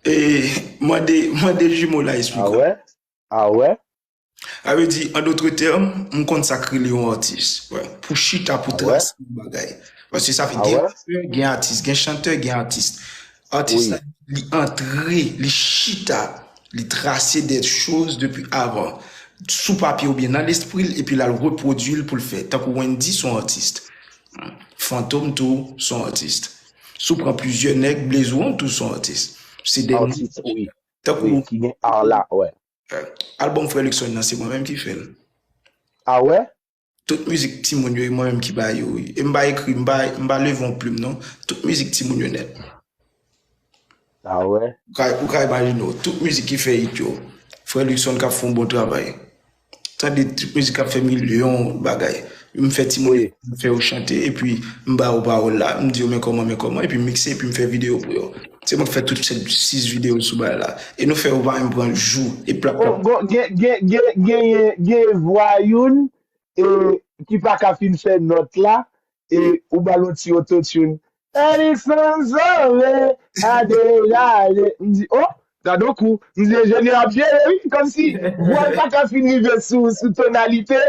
E mande, mande Jimo la esplike. Ah wè? Ah wè? Sa vle di, an dòt tèm, m konn sa k rele yon atis. Wè. Pou chita, pou trase yon bagay. Paske sa fè gen rapè, gen atis, gen chantè, gen atis. Atis la, li antre, li chita, li trase de choz depi avan. Sou papye oubyen nan lespri l, epi l al repwodui l pou l fè. Tankou Wendy se yon atis. Fantom tou se yon atis. Si w pran plizyè nèg, Blaze One tou se yon atis. Se de moun, Atis, wi. Tankou Wi, ki gen ar la, wè. Albòm Frè Luckson nan, se mwen menm ki fè l. Ah wè? Tout mizik timoun yo, e mwen menm ki ba yo. E m pa ekri, m pa, m pa leve yon plim, non. Tout mizik timoun yo nèt. Ah wè? Ou ka, ou ka imajine w, tout mizik ki fè hit yo. Frè Luckson k ap fè yon bon travay. Tande tout mizik k ap fè milyon bagay. M fè timoun, m fè yo chante, epi m ba yo pawòl la, m di yo men kòman, men kòman, epi m mikse, epi m fè videyo pou yo. Se mwen k fè tout sèt, sis videyo sou bagay la. E nou fè yo pa menm pran jou, e plap, plap. Gen, gen, gen, gen, gen, gen vwa youn e, ki pa ka fin fè nòt la, e ou ba l yon ti autotune. Elison Sove, a deja ale. M di, oh, gade yon kou. M di, enjenyè ap jere, wi. Kòmsi vwa l pa ka fin rive sou, sou tonalite,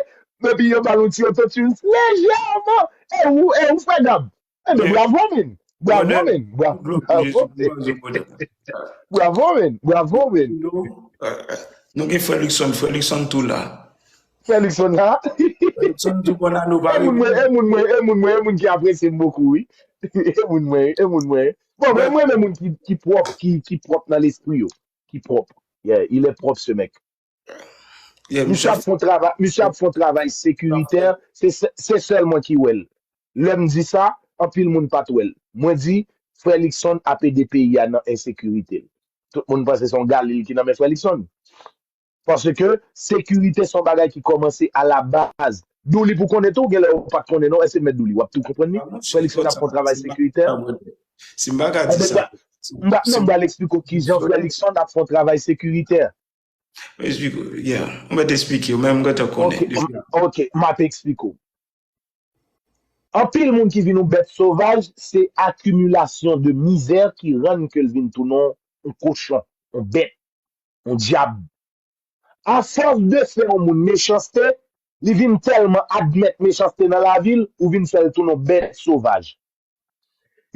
epi yo ba l yon ti autotune lejèman. E ou, e ou fè gab. Enben, bravo, men. Bravo, men. Bravo, men. Bravo, men. Bravo, men. Nou gen Frè Luckson, Frè Luckson tou la. Frè Luckson la. Frè Luckson tou konn la, nou pa E moun mwen, e moun mwen, e moun mwen, e moun ki apresye m bokou, wi. E moun mwen, e moun mwen. Bon, mwen, mwen renmen moun ki, ki pwòp, ki, ki pwòp nan lespri yo. Ki pwòp. Yeah, il est propre, ce mec. Misye ap fè yon travay, misye ap fè yon travay sekiritè, se, se, se sèl mwen ki wè l. Lè m di sa, anpil moun pa t wè l. Mwen di, Frè Luckson ap ede peyi a nan ensekirite l. Tout moun panse se yon galil ki nan men Frè Luckson. Paske sekirite se yon bagay ki kòmanse a la baz. Douli pou konnen tou, genlè ou pa t konnen non, èske mèt Douli, w ap tou konprann li? Frè Luckson ap fè yon travay sekiritè. Si m pa ka di sa. M pa, non, m pral eksplike w kijan Frè Luckson ap fè yon travay sekiritè. Explike w, yeah. Ou mèt eksplike w, men m gentan konnen. Ok, m ap eksplike w. Anpil moun ki vin yon bèt sovaj, se akimilasyon de mizè ki rann ke l vin tounen yon kochon, yon bèt, yon dyab. Afòs de fè yon moun mechanste, li vin tèlman admèt mechanste nan lavi l, ou vin fè l tounen yon bèt sovaj.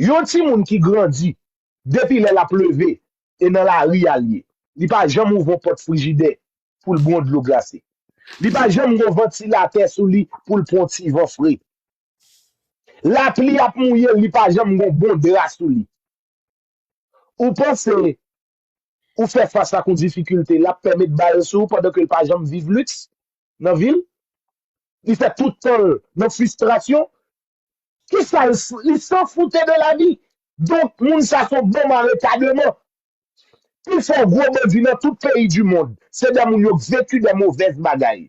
Yon timoun ki grandi, depi lè l ap leve, e nan lari a l ye. Li pa janm ouvè yon pòt frijidè pou l bwè yon dlo glase. Li pa janm gen yon vantilatè sou li pou l pran yon ti van fre. Lapli ap mouye l, li pa janm gen yon bon dra sou li. Ou panse ou fè fas ak yon difikilte, l ap pè met bal sou ou pandan ke l pa janm viv liks nan vi l? Li fè tout tan l nan fristrasyon? Kisa l, li s'en fout de la vie. Donk, moun sa se yon bon marekademan. Pifò gwo bandi nan tout peyi di mond, se de moun yo k veki de movèz bagay.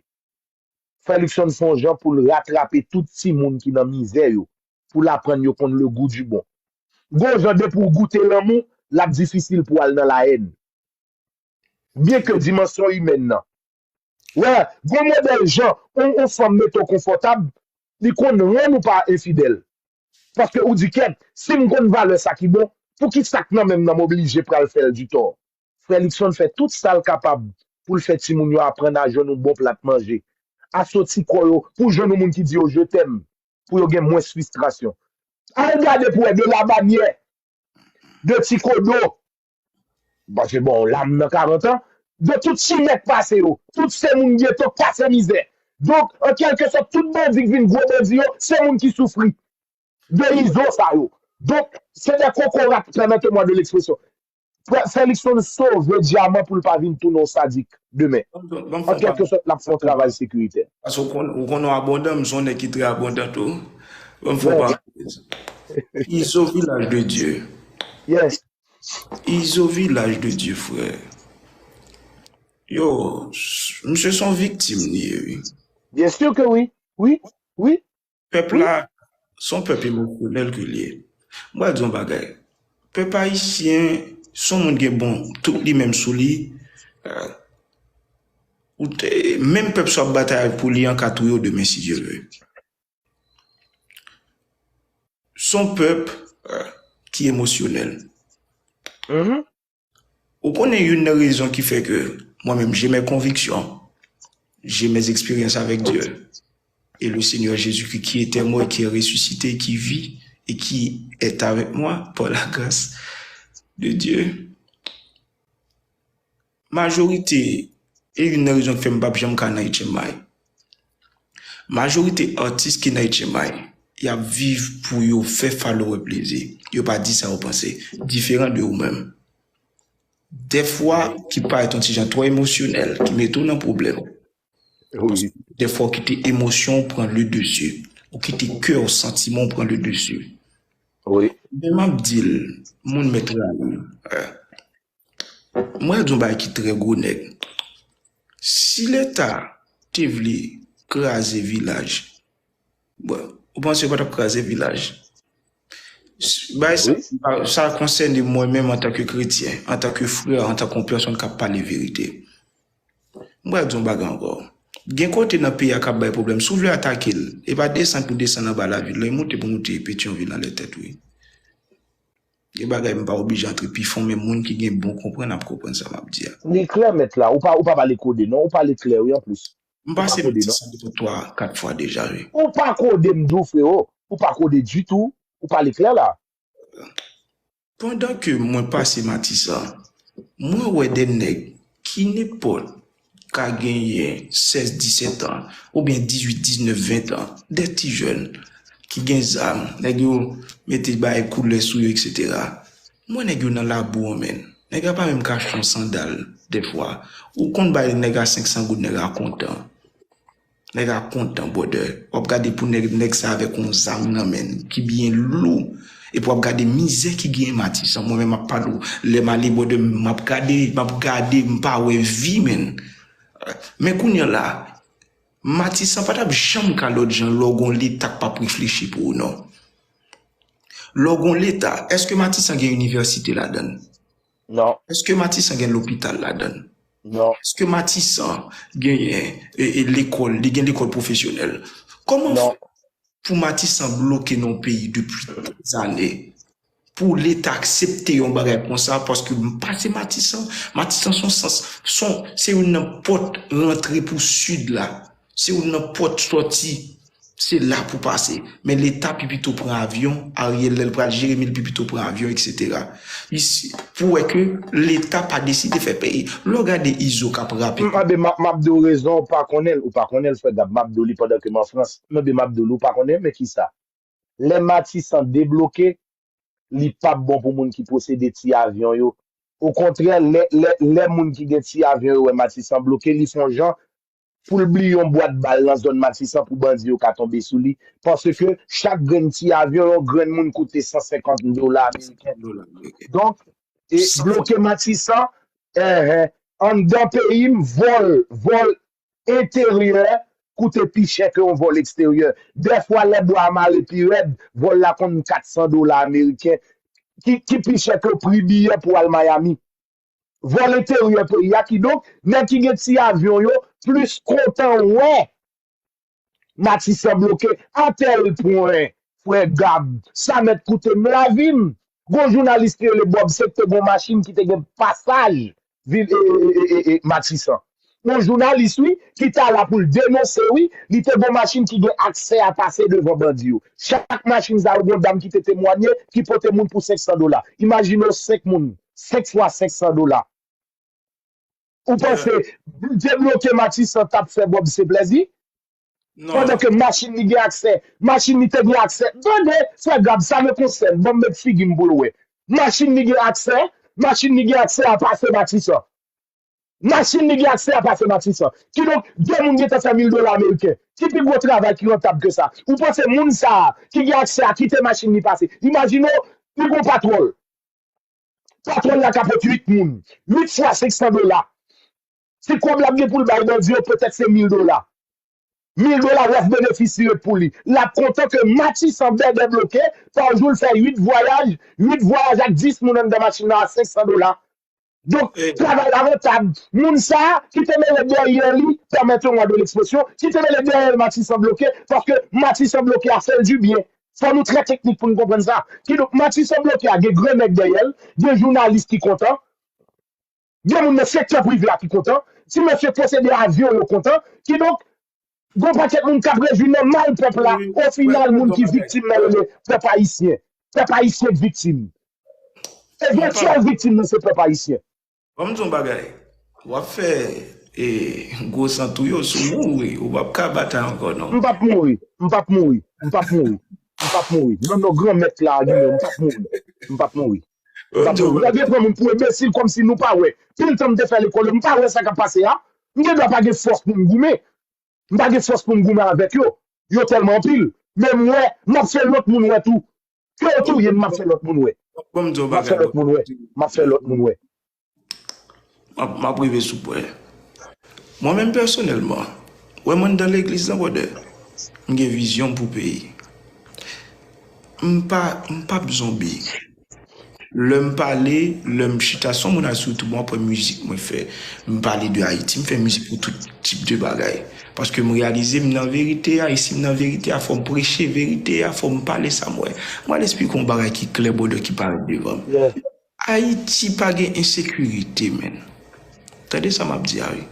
Frè Luckson se yon jan pou l ratrape tout timoun ki nan mizè yo, pou l aprann yo konn le goût du bon. Gon jan depi w goute lanmou, l ap difisil pou w al nan lahèn. Byenke dimansyon imèn nan. Wè, gon modèl jan, yon, yon fanm mete w konfòtab, li konn rann ou pa enfidèl. Paske ou di, kèt, si m konn valè sa ki bon, poukisa k nan men m nan m oblije pral fè l di tò? Frè Luckson fè tout sa l kapab pou l fè timoun yo aprann a jwenn yon bon plat manje, a soti kò yo pou jwenn yon moun ki di yo je t'aime, pou yo gen mwens fristrasyon. Al gade pou wè de Labanyè, de Ti Kodo, paske bon, la m nan karant an, de tout chimè k pase yo, tout se moun geto k pase mizè. Donk, an kèlkesòt, tout bandi k vin gwo bandi yo, se moun ki soufri de izo sa yo. Donk, se de kokorat, pèmètez-moi de l'expression. Frè Luckson sove dyaman pou l pa vin tounen yon sadik demen. An kèlkesòt, l ap fè yon travay sekiritè. Paske ou konn, ou konn ou abondan, m se yon nèg ki trè abondan tou. Ban m fè yon parantèz. Izo Vilaj de Dye. Yes. Izo Vilaj de Dye, frè. Yo, misye se yon viktim li ye, wi. Byen si ke wi. Wi, wi. Pèp la, se yon pèp emosyonèl ke l ye. M pral di yon bagay. Pèp ayisyen, se yon moun gen bon, tout li menm sou li. Ou te, menm pèp sa w ap batay pou li an ka touye w demen, si Dye vle. Se yon pèp ki emosyonèl. Ou konnen youn nan rezon ki fè ke mwen menm, j'ai mes convictions, j'ai mes expériences avec Dieu et le Seigneur Jésus-Christ qui était mort et qui est ressuscité et qui vit et qui est avec moi par la grâce. de Dieu, majorite, e youn nan rezon ki fè m p ap janm ka nan H M I. Majorite atis ki nan H M I, y ap viv pou yo fè follower plezi. Yo pa di sa yo panse. Diferan de ou menm. Dèfwa, ki parèt yon ti jan twò emosyonèl, ki mete w nan pwoblèm. Wi. Dèfwa, ou kite emosyon w pran le dessus. Ou kite kè w, santiman w pran le dessus. Wi. Men m ap di l, moun mèt rayi. Mwen di yon bagay ki trè gwo nèg. Si Leta te vle kraze vilaj, bon, ou panse yo pa t ap kraze vilaj? S- Bagay sa, sa konsène mwen menm antanke kretyen, antanke frè, antanke yon pèsonn k ap pale verite. Mwen di yon bagay ankò. Gen kote nan peyi a k ap bay pwoblèm. Si w vle atake l, e pa desann pou desann anba lavil, non, e monte pou monte Petyonvil anlè tèt ou. Gen bagay m pa oblije antre pi fon, men moun ki gen bon konprann ap konprann sa m ap di a. Li klè, mèt la. Ou pa, ou pa pale kode, non. Ou pale klè, wi, anplis. M pase Matisan depi twa, kat fwa deja, wi. Ou pa kode m di w, frero. Ou pa kode ditou. Ou pale klè, la. Pandan ke mwen pase Matisan, mwen wè de nèg ki nenpòt ka genyen sèz, disèt an, oubyen dizuit, diznèf, ven an, de ti jèn ki gen zam, nèg yo mete bay koulè sou yo, etsetera. Mwen nèg yo nan labou an, menn. Nèg la pa menm ka achte yon sandal, dèfwa. Ou konn bay nèg la senk san goud, nèg la kontan. Nèg la kontan, brother. W ap gade pou nèg, nèg sa avèk yon zam nan men, ki byen lou. Epi w ap gade mizè ki genyen Matisan. Mwen menm, m ap pale w, lè m ale, brother, m ap gade, m ap gade, m pa wè vi, menn. Men kounye a la, Matisan pa t ap janm ka lòt jan lè w gon Leta k p ap reflechi pou ou, non. Lè w gon Leta, èske Matisan gen inivèsite ladan l? Non. Èske Matisan gen lopital ladan l? Non. Èske Matisan genyen e, e, lekòl, li gen lekòl pwofesyonèl? Kòman fè pou Matisan bloke nan yon peyi depi dèzane? Pou Leta aksepte yon bagay konsa, paske m pase Matisan, Matisan se yon sans, se yon, se youn nan pòt rantre pou Sid la. Se youn nan pòt sòti. Se la pou pase. Men Leta pi pito pran avyon, Ariel lè l pral jere, men l pi pito pran avyon, etsetera. Isi, pou wè ke Leta pa deside fè peyi. Lè w gade Izo k ap rape. M, m, m ap di w rezon, ou pa konnen l, ou pa konnen l, frè Gab. M ap di w li pandan ke m an Frans. Men m ap di w li, ou pa konnen, men kisa? Lè Matisan debloke, li p ap bon pou moun ki posede ti avyon yo. Okontrè, lè, lè, lè moun ki gen ti avyon yo wè Matisan bloke, li fè yon jan pou l bliye yon bwat bal nan zòn Matisan pou bandi yo ka tonbe sou li. Paske chak grenn ti avyon, yon grenn moun koute san senkant dola ameriken. Dola ameriken. Donk, e, san bloke Matisan, enhen, anndan peyi m, vòl, vòl enteryè koute pi chè ke yon vòl eksteryè. Dèfwa, lè bwa a mare pi rèd, vòl la konn kat san dola ameriken, ki, ki pi chè ke pri biyè pou al Miami. Vòl enteryè peyi a, kidonk, nèg ki gen ti avyon yo plis kontan wè Matisan bloke, a tèl pwen, frè Gab, sa mèt koute m lavi m. Gon jounalis ki rele Bob, se te gon machin ki te gen pasaj vil, e, e, e, e, e, Matisan. Yon jounalis, wi, ki ta la pou l denonse, wi, li te gon machin ki gen aksè a pase devan bandi yo. Chak machin sa yo, gon dam ki te temwanye, ki pote moun pou senk san dola. Imajine w, senk moun, senk fwa senk san dola. Ou panse debloke Matisan t ap fè Bob se plèzi? Non. Pandan ke machin li gen aksè, machin li te gen aksè. Tande, frè Gab, sa me konsèn, ban m met figi m pou l wè. Machin li gen aksè, machin li gen aksè a pase Matisan. Machin li gen aksè a pase Matisan. Kidonk, de moun gentan fè mil dola ameriken. Ki pi gwo travay ki rantab ke sa? Ou panse moun sa a ki gen aksè a kite machin li pase? Imajine w, li gon patwòl. Patwòl la ka pot uit moun. Uit fwa senk san dola. Si kòb l ap gen pou l bay bandi yo, petèt se mil dola. Mil dola wòf benefis li ret pou li. L ap kontan ke Matisan bèbè bloke, pa jou l fè uit vwayaj, uit vwayaj ak dis moun anndan machin nan a senk san dola. Donk, travay la rantab. Moun sa a, ki te mele dèyè li, pèmèt yon mwa de lekspresyon, ki te mele dèyè l Matisan bloke, paske Matisan bloke a fè l dibyen. Fò nou trè teknik pou n konprann sa. Kidonk, Matisan bloke a gen gran nèg dèyè l, gen jounalis ki kontan, gen moun nan sektè prive a ki kontan, ti mesye posede avyon yo kontan. Kidonk, gon pakèt moun k ap rejwi nan mal pèp la. Ofinal, moun ki viktim nan rele pèp ayisyen. Pèp ayisyen k viktim. E Gen tchè viktim nan se pèp ayisyen. Ban m di yon bagay. W ap fè e, gwo sant ou yo sou mouri. Ou p ap ka batay ankò non. M p ap mouri. M p ap mouri. M p ap mouri. M p ap mouri. Non, non, Granmèt la, li menm, m p ap mouri. M p ap mouri. M p ap mouri. Ou ta dwe pran moun pou enbesil kòmsi nou pa wè. Pil tan m te fè lekòl yo, m pa wè sa k ap pase a. M gen dwa pa gen fòs pou m goumen. M pa gen fòs pou m goumen avèk yo. Yo tèlman anpil. Men m wè, m ap fè lòt moun wè tou. Ke yo touye m, m ap fè lòt moun wè. M ap fè lòt moun wè. M ap fè lòt moun wè. M ap, m ap rive sou pwen. Mwen menm pèsonèlman, wè m anndan legliz lan, brother, m gen vizyon m pou peyi. M pa, m p ap zonbi. Lè m pale, lè m chita, si yon moun al sou YouTube, w ap wè mizik mwen fè. M pale de Ayiti, m fè mizik pou tout tip de bagay. Paske m reyalize m nan verite a, e si m nan verite a, fò m preche verite a, fò m pale sa m wè. Mwen al esplike yon bagay ki klè, brother, ki parèt devan m. Ayiti pa gen ensekirite, menn. Tande sa m ap di a wi.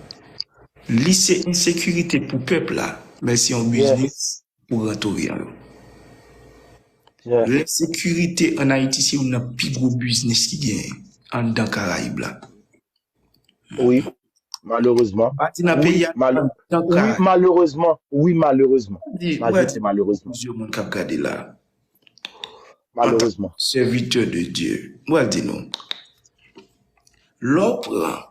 Li se ensekirite pou pèp la, men se yon biznis pou rant oryan yo. Lensekirite ann Ayiti se youn nan pi gwo biznis ki genyen anndan Karayib la. Wi, malerezman. Pa di nan peyi a, anndan Karayib. Wi, malerezman. Wi, malerezman. M ap di w, plizyè moun k ap gade la. Malerezman. Sèvitè de Dye. Mwen di nou, lè w pran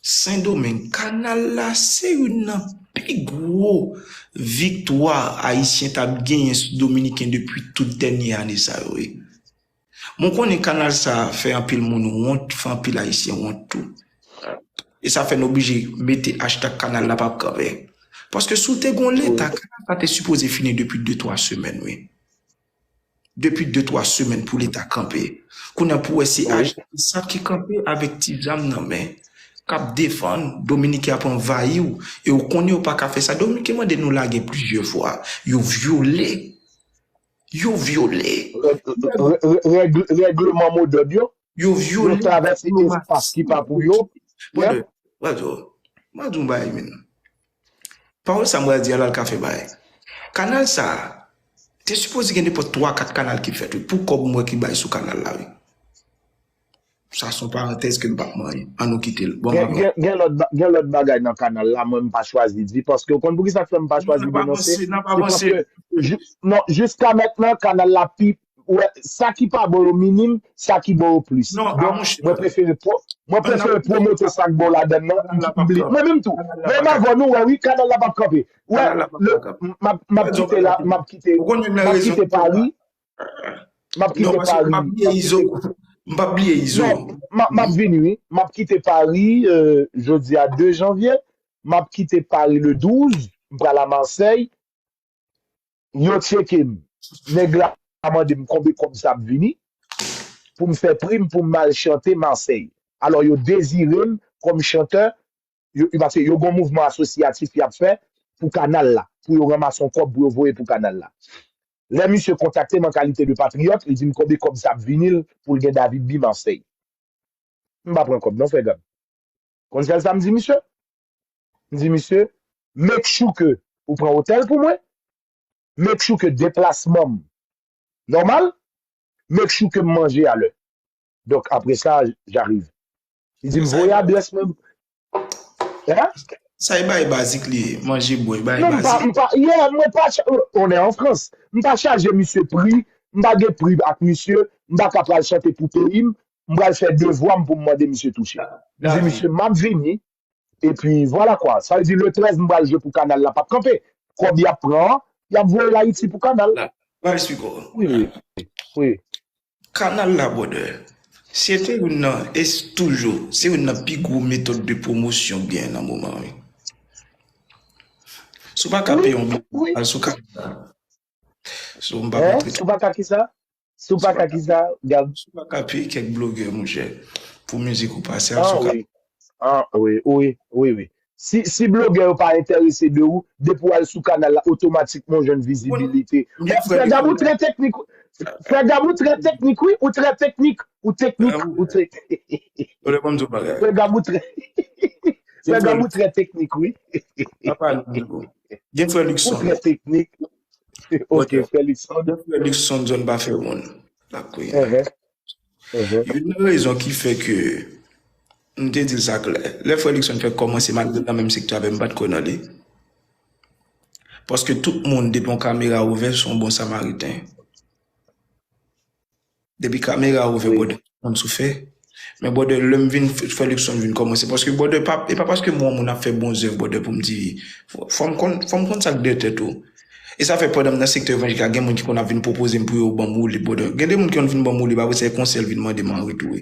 Sendomeng, kanal la se youn nan pi gwo viktwa Ayisyen t ap genyen sou Dominiken depi tout dènye ane sa yo, wi. Mwen konnen kanal sa a fè anpil moun wont, fè anpil Ayisyen wont tou. E sa fè n oblije mete hashtag kanal la p ap kanpe. Paske si w te gen yon Leta, kanal sa te sipoze fini depi de twa semèn, wi. Depi de twa semèn pou Leta kanpe. Kounye a pou w wè se H T S A ki kanpe avèk ti zam nan men, k ap defann Dominiken ap anvayi w, e w konnen yo pa ka fè sa. Dominiken mande nou lagè plizyè fwa. Yo vyole. Yo vyole. Règleman modòd yo. Yo vyole. Yo travèse espas ki pa pou yo. Brother, brother, m a di w yon bagay, menn. Pawòl sa m pral di a la, l ka fè bagay. Kanal sa a, te sipoze gen nenpòt twa, kat kanal ki fèt, wi, pou kòb m wè ki bay sou kanal la, wi. Sa se yon parantèz ke m p ap manyen. Ann nou kite l. Bon, gen, gen, gen lòt, gen lòt bagay nan kanal la, mwen m pa chwazi di, paske w konn poukisa k fè m pa chwazi denonse? Se paske, non, jiska mentnan, kanal la pi Ou wè, sa ki pa bon yo minim, sa ki bon yo plis. Donk, mwen prefere pwo, mwen prefere pwomote sa k bon ladann nan, m bliye. Mwen menm tou. Menm avè nou, wè wi, kanal la p ap kanpe. Wè, m ap kite la, m ap kite, m ap kite Pari. M ap kite Pari. M p ap bliye Izo. M ap vini wi. M ap kite Pari jodi a de janvye. M ap kite Pari le douz. M pral a Masèy. Yo tcheke m. Nèg la mande m konbe kòb sa ap vini pou m fè prim pou m al chante Masèy. Alò, yo dezire m kòm chantè. Yo, paske yo gen yon mouvman asosyatif y ap fè pou kanal la, pou yo ranmase yon kòb pou yo voye pou kanal la. Lè misye kontakte m an kalite de patriyòt, li di m konbe kòb sa ap vini l pou l gen David B Masèy. M pa pran kòb non, frè Gab. Konn sèl sa m di misye? M di misye, make sure ke ou pran otèl pou mwen, make sure ke deplasman m nòmal, make sure ke m manje alè. Donk, apre sa, j'arrive. Li di m voye adrès mwen. Hein? Sa e bagay bazik li ye, manje, bwè, bagay bazik. Non, m pa, m pa, yeah, mwen pa, on est en France. M pa chaje misye pri, m pa gen pri ak misye, m pa ka pral chante pou peyi m, m pral fè devwa m pou m mande misye touche. M di misye, m ap vini, epi vwala kwa. Sa vle di le trèz m pral jwe pou kanal la p ap kanpe. Kòb y ap pran an, y ap voye l Ayiti pou kanal. Wi, wi. Wi. Kanal la, brother, se te youn nan, e toujou, se youn nan pi gwo metòd de pwomosyon k genyen nan moman an, wi. Si w pa ka peye yon byen, al sou kanal la. So, m pa montre. Si w pa ka kisa? Si w pa ka kisa, Gab? Si w pa ka peye kèk blogè, monchè, pou mizik ou pase, al sou kanal. Ah, wi, wi, wi, wi. Si, si blogè yo pa enterese de ou, depi w al sou kanal la, otomatikman w jwenn vizibilite. Frè Gab, ou trè teknik. Frè Gab, ou trè teknik, wi. Ou trè teknik. Ou teknik. Ou trè. Frè Gab, ou trè. Frè Gab, ou trè teknik, wi. Gen frè Luckson. Ou trè teknik. Ok, Felix. Gen frè Luckson, zòn pa fè moun. L ap kouye. Youn nan rezon ki fè ke, m te di l sa klè, lè frè Luckson fèk kòmanse, malgre l nan menm sektè avè m, m pa t kwè nan li. Paske tout moun, depi yon kamera ouvè, se yon bon samariten. Depi kamera ouvè, brother, tout moun sou fè. Men brother, lè m vin, frè Luckson vin kòmanse, paske brother, pa, e pa paske m wè yon moun ap fè bon zèv, brother, pou m di, fò, fò m konn, fò m konn sa k dèyè tèt ou. E sa fè pandan m nan sektè evanjelik la, gen moun ki konn ap vin pwopoze m pou yo ban m woulib, brother. Gen de moun ki konn vin ban m woulib, apre sa, e konsèy l vin mande m an retou.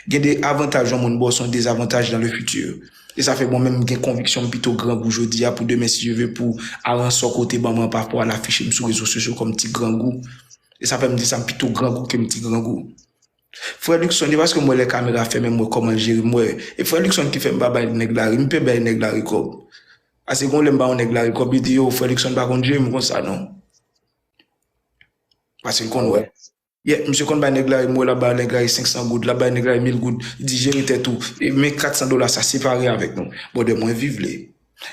Gen de avantaj yon moun ba w, se yon dezavantaj dans le futur. E sa fè mwen menm, m gen konviksyon m pito grangou jodi a pou demen, si Dye vle, pou aranse w kote ban mwen pa pou al afiche m sou rezo sosyo kòm ti grangou. E sa fè m di sa, m pito grangou ke m ti grangou. Frè Luckson, e paske m wè lè kamera fèmen, m wè kòman l jere m, m wè. E frè Luckson ki fè m pa bay nèg lari, m pe bay nèg lari kòb. Ase gon lè m ba yon nèg lari kòb, li di, yo, frè Luckson pa konn jere m konsa non. Paske l konn wè. Yeah, misye konn bay nèg lari, m wè l ap bay nèg lari senk san goud, l ap bay nèg lari mil goud, li di jere tèt ou, e men kat san dola sa separe avèk nou. Brother, mwen viv li.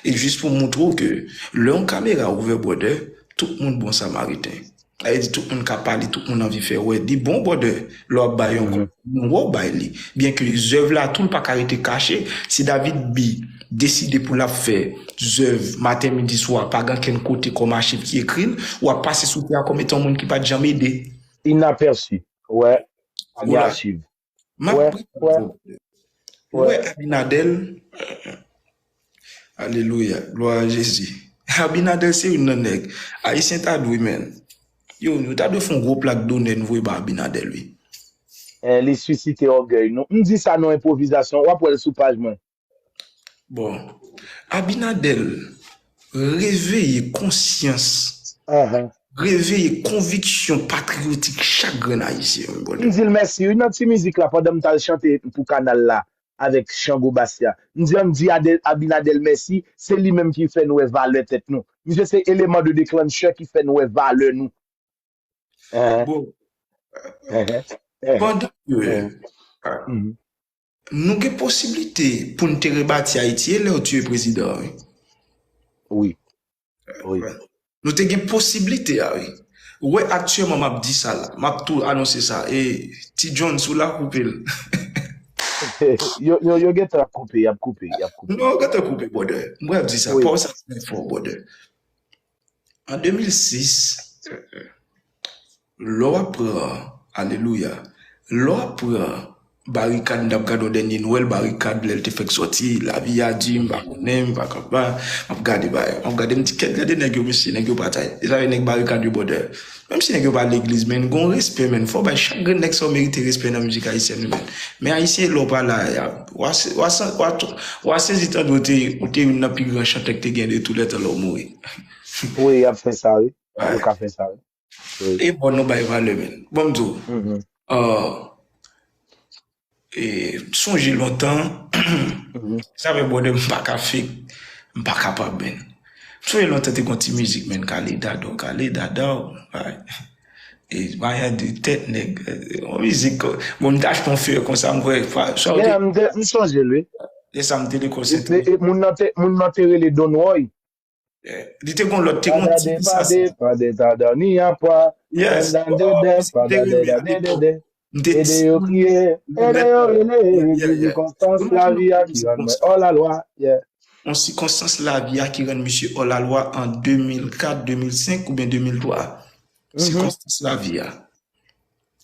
E jis pou montre w ke lè yon kamera ouvè, brother, tout moun bon samariten. Sa vle di tout moun ka pale, tout moun anvi fè wè. Li bon, brother, lè w ap bay yon moun, wè w bay li. Byen ke zèv la tou, l pa ka rete kache. Si David B deside pou l ap fè zèv maten, midi, swa, pa gen kenn kote kòm achiv ki ekri l, w ap pase sou tè a kòm etan yon moun ki pa t janm ede. Inaperçu. Wè, pa gen achiv. M ap priye pou ou. Ou wè Abinadèl? Alelouya. Glwa a Jezi. Abinadèl se youn nan nèg. Ayisyen ta dwe, men. Yo, nou ta dwe fè yon gwo plak donè nou voye ba Abinadèl, wi. Eh, li sisite ògèy nou. M di sa nan enpwovizasyon. W ap wè l sou paj mwen. Bon. Abinadèl, reveye konsyans, reveye konviksyon patriyotik chak grenn Ayisyen, wi, brother. M di l mèsi, wi, nan ti mizik la, pandan m t al chante pou kanal la, avèk Chango Basya. M di, ann di Ade-, Abinadèl mèsi, se li menm ki fè n wè valè tèt nou. Misye se eleman de declencheur ki fè n wè valè nou. Bon, pandan ke nou gen posiblite pou n te rebati Ayiti, e lè yo tiye prezidan an, wi. Wi. Nou te gen posiblite a, wi. Ou wè, aktyèlman, m ap di sa la. M ap tou anonse sa. E, Ti John, si w la, koupe l. Yo, yo, yo gentan ap koupe, y ap koupe, y ap koupe. Non, yo gentan koupe, brother. M pral di sa. Pawòl sa trè fò, brother. An de mil sis, lè w ap pran, alelouya, lè w ap pran barikad, m t ap gade yon dènye Nwèl, barikad, lè l te fèk sòti, lavi a di, m pa konnen, m pa kapab, m ap gade bagay, m ap gade, m di, kèt, gade nèg yo, mesye, nèg yo batay. E sa yo nèg barikad yo, brother. Menm si nèg yo pa legliz, men, gen yon respè, men, fò w bay chak grenn nèg sa yo merite respè nan mizik ayisyèn, wi, men. Men Ayisyen, lè w pa la, y ap, w a se-, w a san-, w a tou-, w a sezi tande w te, w te youn nan pi gran chantè k te gen de tou lè tan lè w mouri. Wi, y ap fè sa, wi. Yo ka fè sa, wi. E bon, nou bay valè, men. Bon, m di w, ah, e, sonje lontan, sa fè, brother, m pa ka fake, m pa kapab, men. M sonje lontan te gon ti mizik, men, Kale Dadaw, Kale Dadaw, ay. E, maya de tèt nèg, e, yon mizik, bon, m te achte yon fè konsa, m kwè, sa, sa, m te, m sonje l, wi. E sa, m te li konsèt, wi. Moun nan te, moun nan te rele Don Roy. Li te gon lòt, te gon ti sa. Padè, padè, padè, ni a pwa. Yes. Padè, padè, padè, padè. Ede yo kriye, ede yo rele, se sikonstans lavi a ki rann mwen hors la loi. Yeah. Yon sikonstans lavi a ki rann misye hors la loi an de mil kat, de mil senk oubyen de mil twa. Sikonstans lavi a.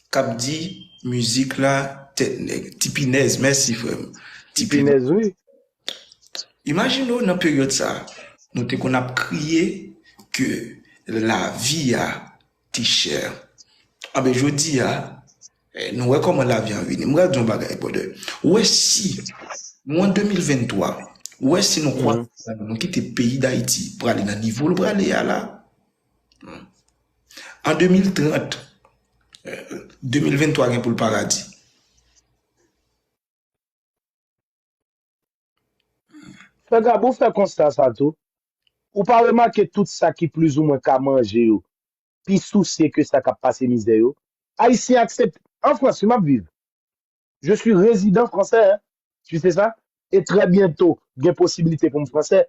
K ap di mizik la tèt nèg. Ti pinèz, mèsi frè m. Ti pinèz, wi. Imajine w nan peryòd sa, nou te konn ap kriye ke lavi a te chè. Anben, jodi a, eh, nou wè kòman lavi an vini. M pral di yon bagay, brother. Ou wè si, nou an de mil venntwa, ou wè si nou kwè nou kite peyi Dayiti prale nan nivo l prale a la, an de mil trant, de mil venntwa gen pou l paradi. Frè Gab, ou fè konsta sa tou? Ou pa remake tout sa ki plizoumwen ka manje yo pi sousye ke sa k ap pase mizè yo? Ayisyen aksepte, an Frans wi m ap viv. Je suis résident français, hein. Tu sais ça? Et très bientôt, gen posibilite pou m fransè.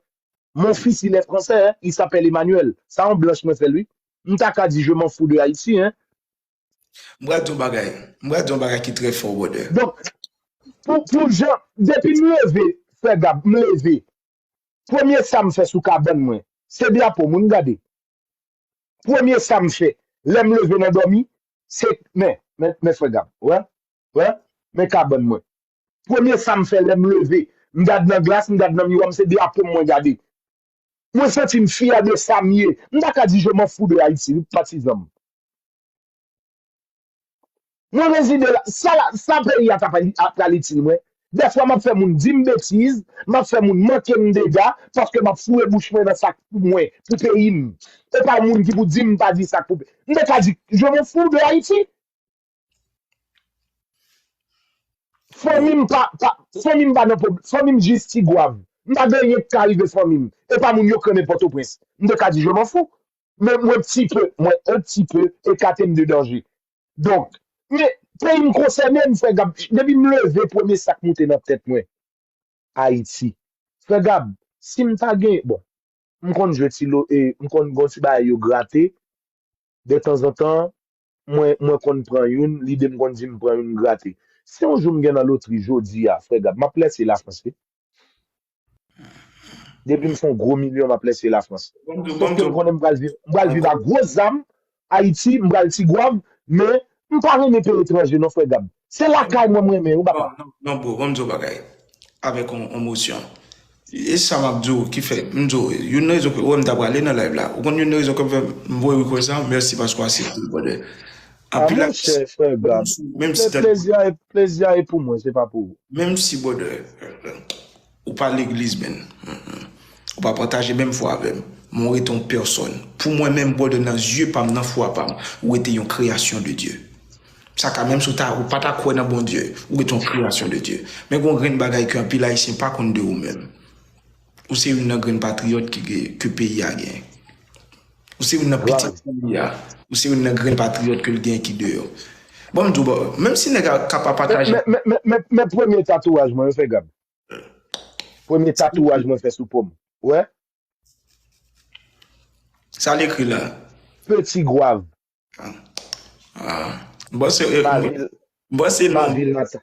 Mon fils, il est français, hein. Il s'appelle Emmanuel. Sa yon blanch mwen fè l, wi. M ta ka di, je m'en fous de Haïti, hein. M pral di yon bagay. M pral di yon bagay ki trè fò, brother. Donk, pou, pou jan, depi m leve, frè Gab, m leve, premye sa m fè sou kabann mwen, se drapo moun gade. Premye sa m fè, lè m leve nan dòmi, se, men, men, men frè Gab, wè, wè, men kabann mwen. Premye sa m fè lè m leve, m gad nan glas, m gad nan miwa, m se drapo m mwen gade. Mwen santi m fyè de sa m ye. M ta ka di je m'en fous de Haïti, wi, patizan m. Mwen rezide la, sa, la, sa peyi a ta pral, ap pral itil mwen. Dèfwa m ap fè moun di m betiz, m ap fè moun manke m dega, paske m ap foure bouch mwen nan sa k pou mwen, pou peyi m. E pa moun ki pou di m pa di sa k pou peyi. M te ka di, je m'en fous de Haïti. Fanmi m pa, pa, fanmi m pa nan pwoblèm. Fanmi m jis Tigwav. M pa gen anyen k ka rive fanmi m. E pa moun yo krannen Pòtoprens. M te ka di, je m'en fous. Men mwen pti pe, mwen en pti pe ekate m de danje. Donk, men peyi m konsène m, frè Gab. Depi m leve, premye sa k moute nan tèt mwen, Ayiti. Frè Gab, si m ta gen, bon, m konn jwe ti lo, e, m konn gon ti bagay yo grate, de tanzantan, mwen, mwen konn pran youn, lide m konn di m pran youn grate. Si yon jou m gen nan lotri jodi a, frè Gab, m ap lèse Lafrans, wi. Depi m fè yon gwo milyon, m ap lèse Lafrans. Paske m konnen m pral viv, m pral viv a gwo zam, Ayiti, m pral Tigwav, men m pa renmen peyi etranje non, frè Gab. Se lakay mwen m renmen, wi, papa. Non, non, bro, ban m di w bagay. Avèk yon emosyon. E sa m ap di w ki fè, m di w, youn nan rezon ke, wè, m ta prale nan live la. Ou konn youn nan rezon ke m fè, m voye request la, mèsi paske w aksepte l, brother. A monchè, frè Gab. Menm si plezi a e pou mwen, se pa pou ou. Menm si, brother, ou pa legliz, men ou pa pataje menm fwa avè m, men ou rete yon pèsòn. Pou mwen menm, brother, nan zye pa m, nan fwa pa m, ou rete yon kreyasyon de Dye. Sa ka menm si w ta, ou pa ta kwè nan Bondye, ou rete yon kreyasyon de Dye. Men gon grenn bagay ke anpil Ayisyen pa konn de ou menm. Ou se youn nan grenn patriyòt ki gen, ke peyi a gen. Ou se youn nan pitit peyi a. Ou se youn nan grenn patriyòt ke l gen ki deyò. Bon, m di w, bon, menm si nèg la ka pa pataje. Men, men, men, men, men premye tatouaj mwen, frè Gab. Premye tatouaj mwen fè sou po m. Wè? Sa l ekri la? Petit Goave. Ah. Bon, se, eh, bon, se ma ville natale.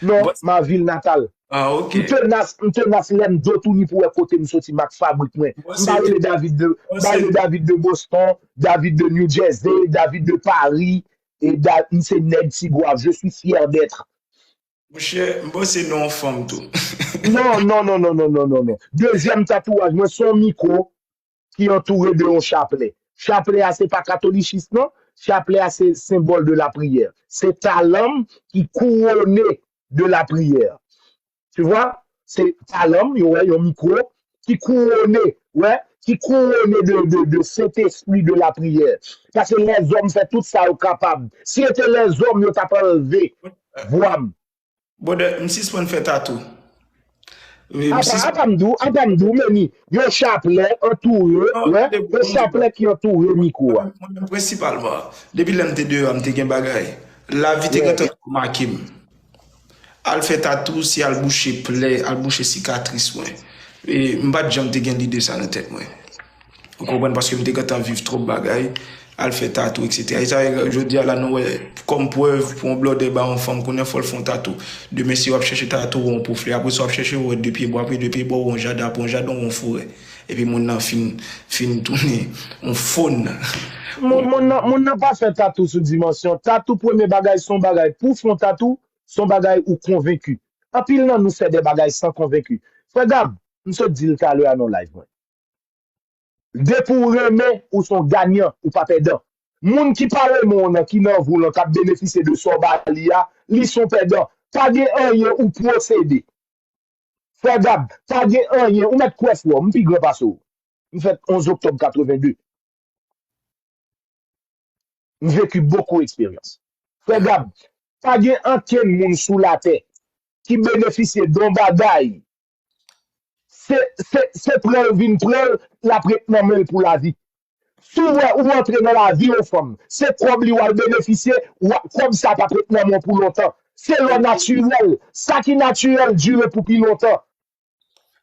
Non, ma ville natale. Ah, ok. M tenas, m tenas lè m do touni pou wè kote m soti, mak fabrik mwen. M pa rele David de, m pa rele David de Boston, David de New Jersey, David de Paris, e da, m se nèg Ti Goave. Je suis fier d'être. Monchè, m panse non yon fanm tou. Non, non, non, non, non, non, non, non. Dezyèm tatouaj mwen, se yon mikwo ki antoure de yon chaplè. Chaplè a, se pa katolichis, non. Chaplè a, se senbòl de la priyè. Se talan m ki kouwone de la priyè. Tu vois? Se talan m, yo wè, yon mikwo, ki kouwone, wè, ki kouwone de, de, de Sentespri de la priyè. Paske lèzòm fè tout sa yo kapab. Si se te lèzòm, yo t ap anlve vwa m. Brother, m sispann fè tatou. Apa, apa m di w, apa m di w, men ni yon chaplè antoure, wè, yon chaplè ki antoure mikwo a. Mwen menm, prensipalman, depi lè m te deyò a, m te gen bagay. Lavi te gentan make m. Al fè tatou, se al bouche plè, al bouche sikatris mwen. E m pa t janm te gen lide sa nan tèt mwen. Ou konprann? Paske m te gentan viv twòp bagay, al fè tatou, et cetera. E sa, jodi a la, nou wè, kòm prèv, pou yon blòdè ba yon fanm konnen, fò l fè yon tatou. Demen, si w ap chèche tatou, w wè yon po flè. Apre sa, w ap chèche, w wè de pye bwa. Apre de pye bwa, w wè yon jaden. Apre yon jaden, w wè yon forè. Epi moun nan fin, fin tounen yon fòn. Moun, moun nan, moun nan pa fè tatou sou dimansyon. Tatou, premye bagay, se yon bagay. Pou w fè yon tatou, se yon bagay ou konvenki. Anpil nan nou fè de bagay san konvenki. Frè Gab, m sot di l talè a nan live mwen. Depi w renmen, ou se yon ganyan, ou pa pèdan. Moun ki pa renmen w nan, ki nan vi w lan, k ap benefisye de sa w ba li a, li se yon pèdan. Pa gen anyen ou posede. Frè Gab, pa gen anyen, ou mèt kwè, frè, m pi gran pase w. M fèt onz oktòb katreven de. M vécu beaucoup expérience. Frè Gab, pa gen ankenn moun sou latè ki benefisye de yon bagay. Se, se, se pran l vin pran l, l ap ret nan men l pou lavi. Si w wè ou antre nan lavi yon fanm, se kòb li w al benefisye, w ap, kòb sa p ap ret nan men w pou lontan. Se lò natirèl. Sa ki natirèl dire pou pi lontan.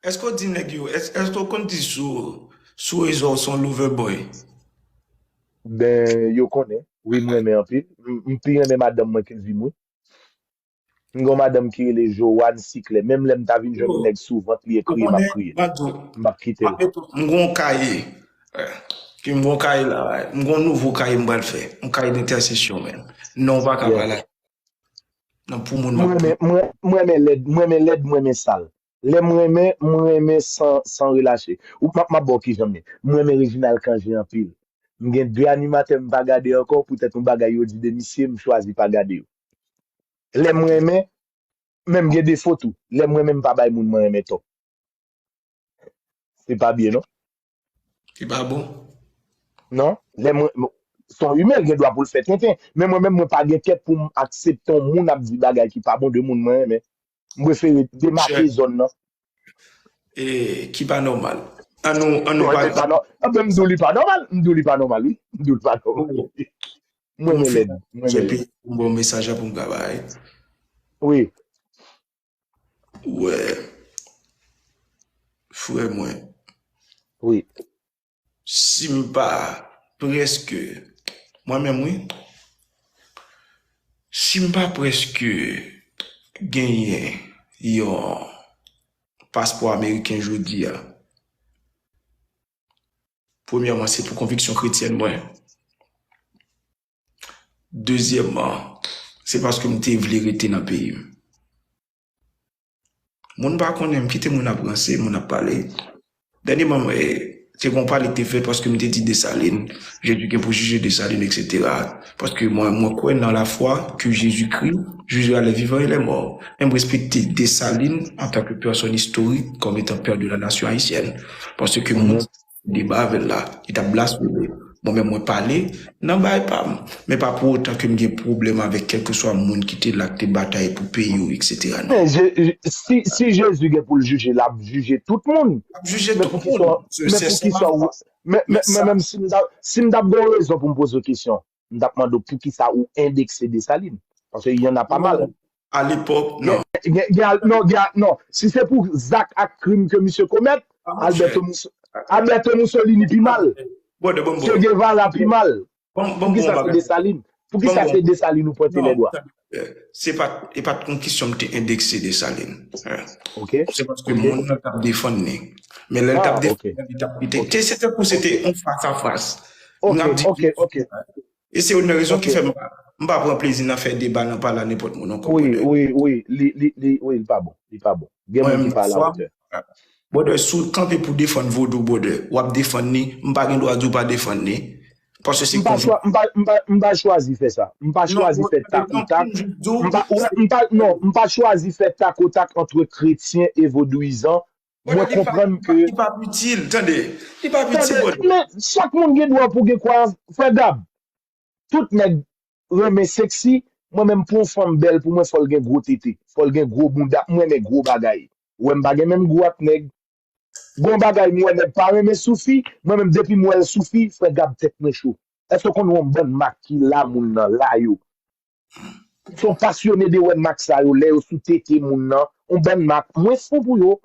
Èske w di nèg yo, èske w konn di sou, sou rezo w se yon lover boy? Ben, yo konnen. Wi, m renmen anpil. M, m pi renmen madanm mwen ke vi m, wi. M gen yon madanm ki rele Joanne Siclair. Menm lè m ta vin jwenn yon nèg sou vant, li e kriye, m ap kriye. M p ap kite l. M gen yon kaye. M gen yon kaye la. M gen yon nouvo kaye m pral fè. Yon kaye dentèsesyon, men. Non, ou pa ka pale. Non, pou moun m ap. M renmen lèd, m renmen lèd, m renmen sal. Lè m renmen, m renmen san, san relache. Ou m ap, m ap ba w kijan m ye. M renmen Reginald Cangé anpil. M gen de animatè m pa gade ankò, poutèt yon bagay yo di de misye, m chwazi pa gade yo. Lè m renmen, men m gen defo tou. Lè m renmen, m pa bay moun mwen renmen tò. Se pa byen, non? Li pa bon. Non. Lè mwen, se yon imen, l gen dwa pou l fè tenten. Men mwen menm, mwen pa gen kè pou m aksepte yon moun ap di bagay ki pa bon de moun mwen renmen. M prefere demake zòn nan. E ki pa nòmal. An nou, an nou pa. Anben, m di w li pa nòmal. M di w li pa nòmal, wi. M di w li pa nòmal. Mwen renmen lèd. Mwen renmen lèd. Bon mesaj la pou m ka bay. Wi. Wè. Frè mwen. Wi. Si m pa prèske, mwen menm wi, si m pa prèske genyen yon paspò ameriken jodi a, premyèman, se pou konviksyon kretyèn mwen. Dezyèmman, se paske m te vle rete nan peyi m. Moun pa konnen m, kite moun ap ranse, moun ap pale. Dènyèman, eh, te gen yon pale ki te fèt paske m te di Desalin, Jezi gen pou jije Desalin, etsetera. Paske mwen, mwen kwè nan lafwa ke Jezikri jijera les vivants et les morts. Men m respekte Desalin antanke pèsòn istorik kòm etan pè de la nasyon ayisyèn. Paske moun deba avè l la, li t ap blasfeme. Mwen menm, mwen pale nan bay pa m. Men pa pou otan ke m gen pwoblèm avèk kèlkeswa moun ki te la, ki te batay pou peyi yo, etsetera. Non. Si, si Jezi gen pou l jije, l ap jije tout moun. L ap jije tout moun. Men poukisa ou, men, men, men menm si m t ap, si m t ap gen yon rezon pou m poze w kesyon, m t ap mande w poukisa ou endekse Desalin. Paske y en a pa mal. A lepòk, non. Non, non. Si se pou zak ak krim ke misye komèt, Alberto Mussolini pi mal. Che Guevara pi mal. Poukisa se Desalin? Poukisa se Desalin ou pwente lèdwa? Se pa, e pa t yon kesyon m te endekse Desalin. Se paske moun nan t ap defann li. Men lè l t ap defann li, li t ap kite. Se tankou se te yon fas a fas. M ap di. E se youn nan rezon ki fè m pa, m pa pran plezi nan fè deba nan pale a nenpòt moun ankò. Wi, wi, wi. Li, li, li, wi, li pa bon. Li pa bon. Gen moun ki pa alatè. Brother, si w kanpe pou defann vodou, brother, w ap defann li, m pa gen dwa di w pa defann li. Paske se konvi. M pa, m pa, m pa chwazi fè sa. M pa chwazi fè tak o tak. M pa, m pa, non, m pa chwazi fè tak o tak antre kretyen e vodouyizan. Mwen konprann ke. Li pa itil, tande. Li pa itil, brother. Men chak moun gen dwa pou gen kwayans. Frè Gab, tout nèg renmen seksi, mwen menm pou yon fanm bèl pou mwen fò l gen gwo tete, fò l gen gwo bounda, m renmen gwo bagay. Ou wè m pa gen menm gou ak nèg. Gon bagay m wè nèg pa renmen sou fi, mwen menm depi m wè l sou fi, frè Gab tèt mwen cho. Èske w konn yon bann mak ki la moun nan la yo? Se yon pasyone de wè mak sa yo, lè yo sou tete moun nan, yon bann mak, mwen fou pou yo.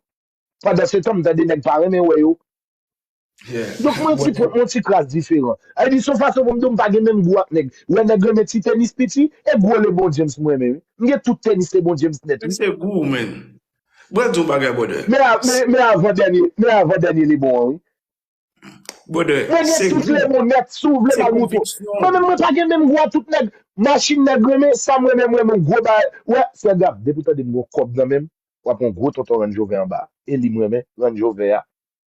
Pandan se tan m tande nèg pa renmen wè yo. Donk mwen ti pran yon ti kras diferan. Sa vle di se yon fason pou m di w m pa gen menm gou ak nèg. Ou wè nèg renmen ti tenis piti, e gwo LeBron James m renmen wi. M gen tout tenis LeBron James nèt wi. Se gou, man. Mwen di w bagay, brother. Men, men, men avan dènye, men avan dènye LeBron an wi. Brother, mwen gen tout LeBron nèt, si w vle m al montre w. Mwen menm mwen pa gen menm gou ak tout nèg. Machin nèg renmen, sa m renmen, m renmen gwo bagay. Ou wè, frè Gab, depi w tande m gen yon kòb nan men m, w ap wè yon gwo tonton Range Rover anba a. E li m renmen, Range Rover a.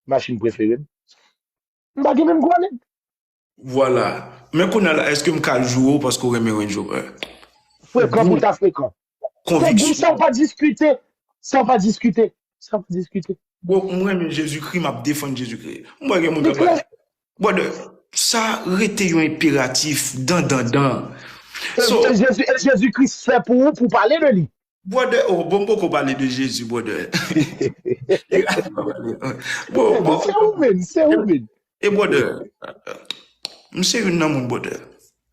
Machin prefere m. M pa gen menm gou a nèg. Vwala. Men kounye a la, èske m ka joure w paske w renmen Range Rover? Frekan pou ta frekan. Se gou, sa w pa diskite. Sa w pa diskite. Sa w pa diskite. Bon, m renmen Jezikri, m ap defann Jezikri. M wè gen moun k ap pale. Brother, sa rete yon enperatif dan, dan, dan. So, Jezikri fè pou ou, pou pale de li. Brother, oh, bon, m poko pale de Jezi, brother. Bon, bon. Se ou menm, se ou menm. E brother, m se youn nan moun, brother.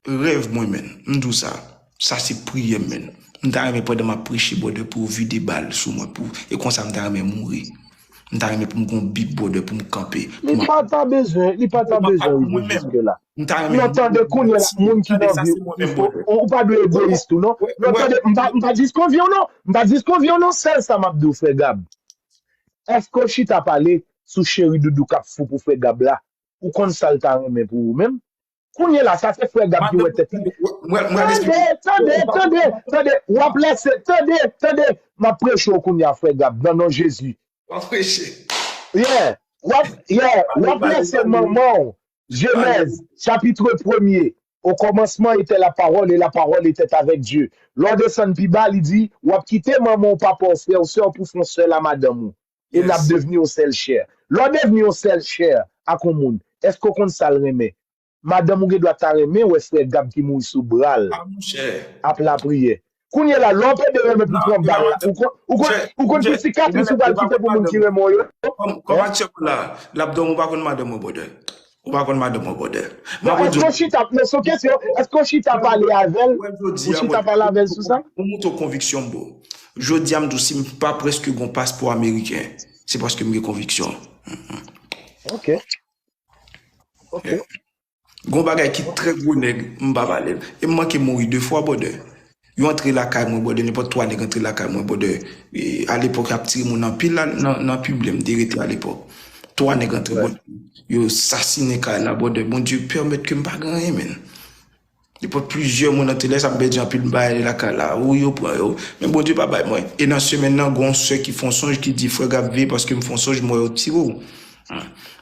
Rèv mwen, menn. M di w sa. Sa se priyè m, menn. M ta renmen pandan m ap preche, brother, pou yo vide bal sou mwen, pou, e konsa m ta renmen mouri. M ta renmen pou m gen yon bib, brother, pou m kanpe. Pou Li pa ta bezwen, li pa ta bezwen rive jiske la. Non, tande, kounye la, moun ki nan vi w, ou pa dwe egoyis tou, non. Non, tande, m pa, m pa diskonvye w, non. M pa diskonvye w, non. Sèl sa m ap di w, frè Gab. Èske w chita pale sou cheri doudou k ap fou pou frè Gab la? Ou konn sa l ta renmen pou ou menm? Kounye la, sa se frè Gab ki wè tèt li. Tande, tande, tande, tande. W ap lese, tande, tande. M ap preche w kounye a, frè Gab, nan non Jezi. W ap preche. Yeah. W ap, yeah. W ap lese manman w. Jenèz, chapitre premier. Au commencement était la parole, et la parole était avec Dieu. Lè w desann pi ba, li di, w ap kite manman w, papa w, frè w, sè w pou fè yon sèl a madanm ou. E n ap devni yon sèl chè. Lè w devni yon sèl chè ak yon moun, èske w konn sa l renmen? Madanm ou gen dwa ta renmen wè frè Gab ki mouri sou bra l ap lapriyè. Kounye la, lè w pede renmen pou pran bal la, ou konn, ou konn, ou konn ki sikatris ou pral kite pou moun ki renmen w yo? Kòm aktyèlman la, l ap dòmi, ou pa konn madanm ou, brother. Ou pa konn madanm ou, brother. Èske w chita, men se yon kesyon, èske w chita pale avè l? Ou chita pale avè l sou sa? Ou montre w konviksyon m, bro. Jodi a, m di w, si m pa prèske gen yon paspò ameriken, se paske m gen konviksyon. Ok. Ok. Gon bagay ki trè gwo nèg, m pa pale l. E m manke mouri de fwa, brother. Yo antre lakay mwen, brother, nenpòt twa nèg antre lakay mwen, brother. E, alepòk, y ap tire moun anpil la, nan, nan Piblè, m te rete alepòk. Twa nèg antre, brother. Yo sasinen kay la, brother. Bondye pèmèt ke m pa gen anyen, menn. Nenpòt plizyè moun antre, lè sa m pèdi anpil bagay lakay la. Wi, yo pran yo. Men Bondye pa bay mwen. E nan semèn nan, gon sè ki fè yon sonj ki di, "Frè Gab, veye paske m fè yon sonj, m wè yo tire w."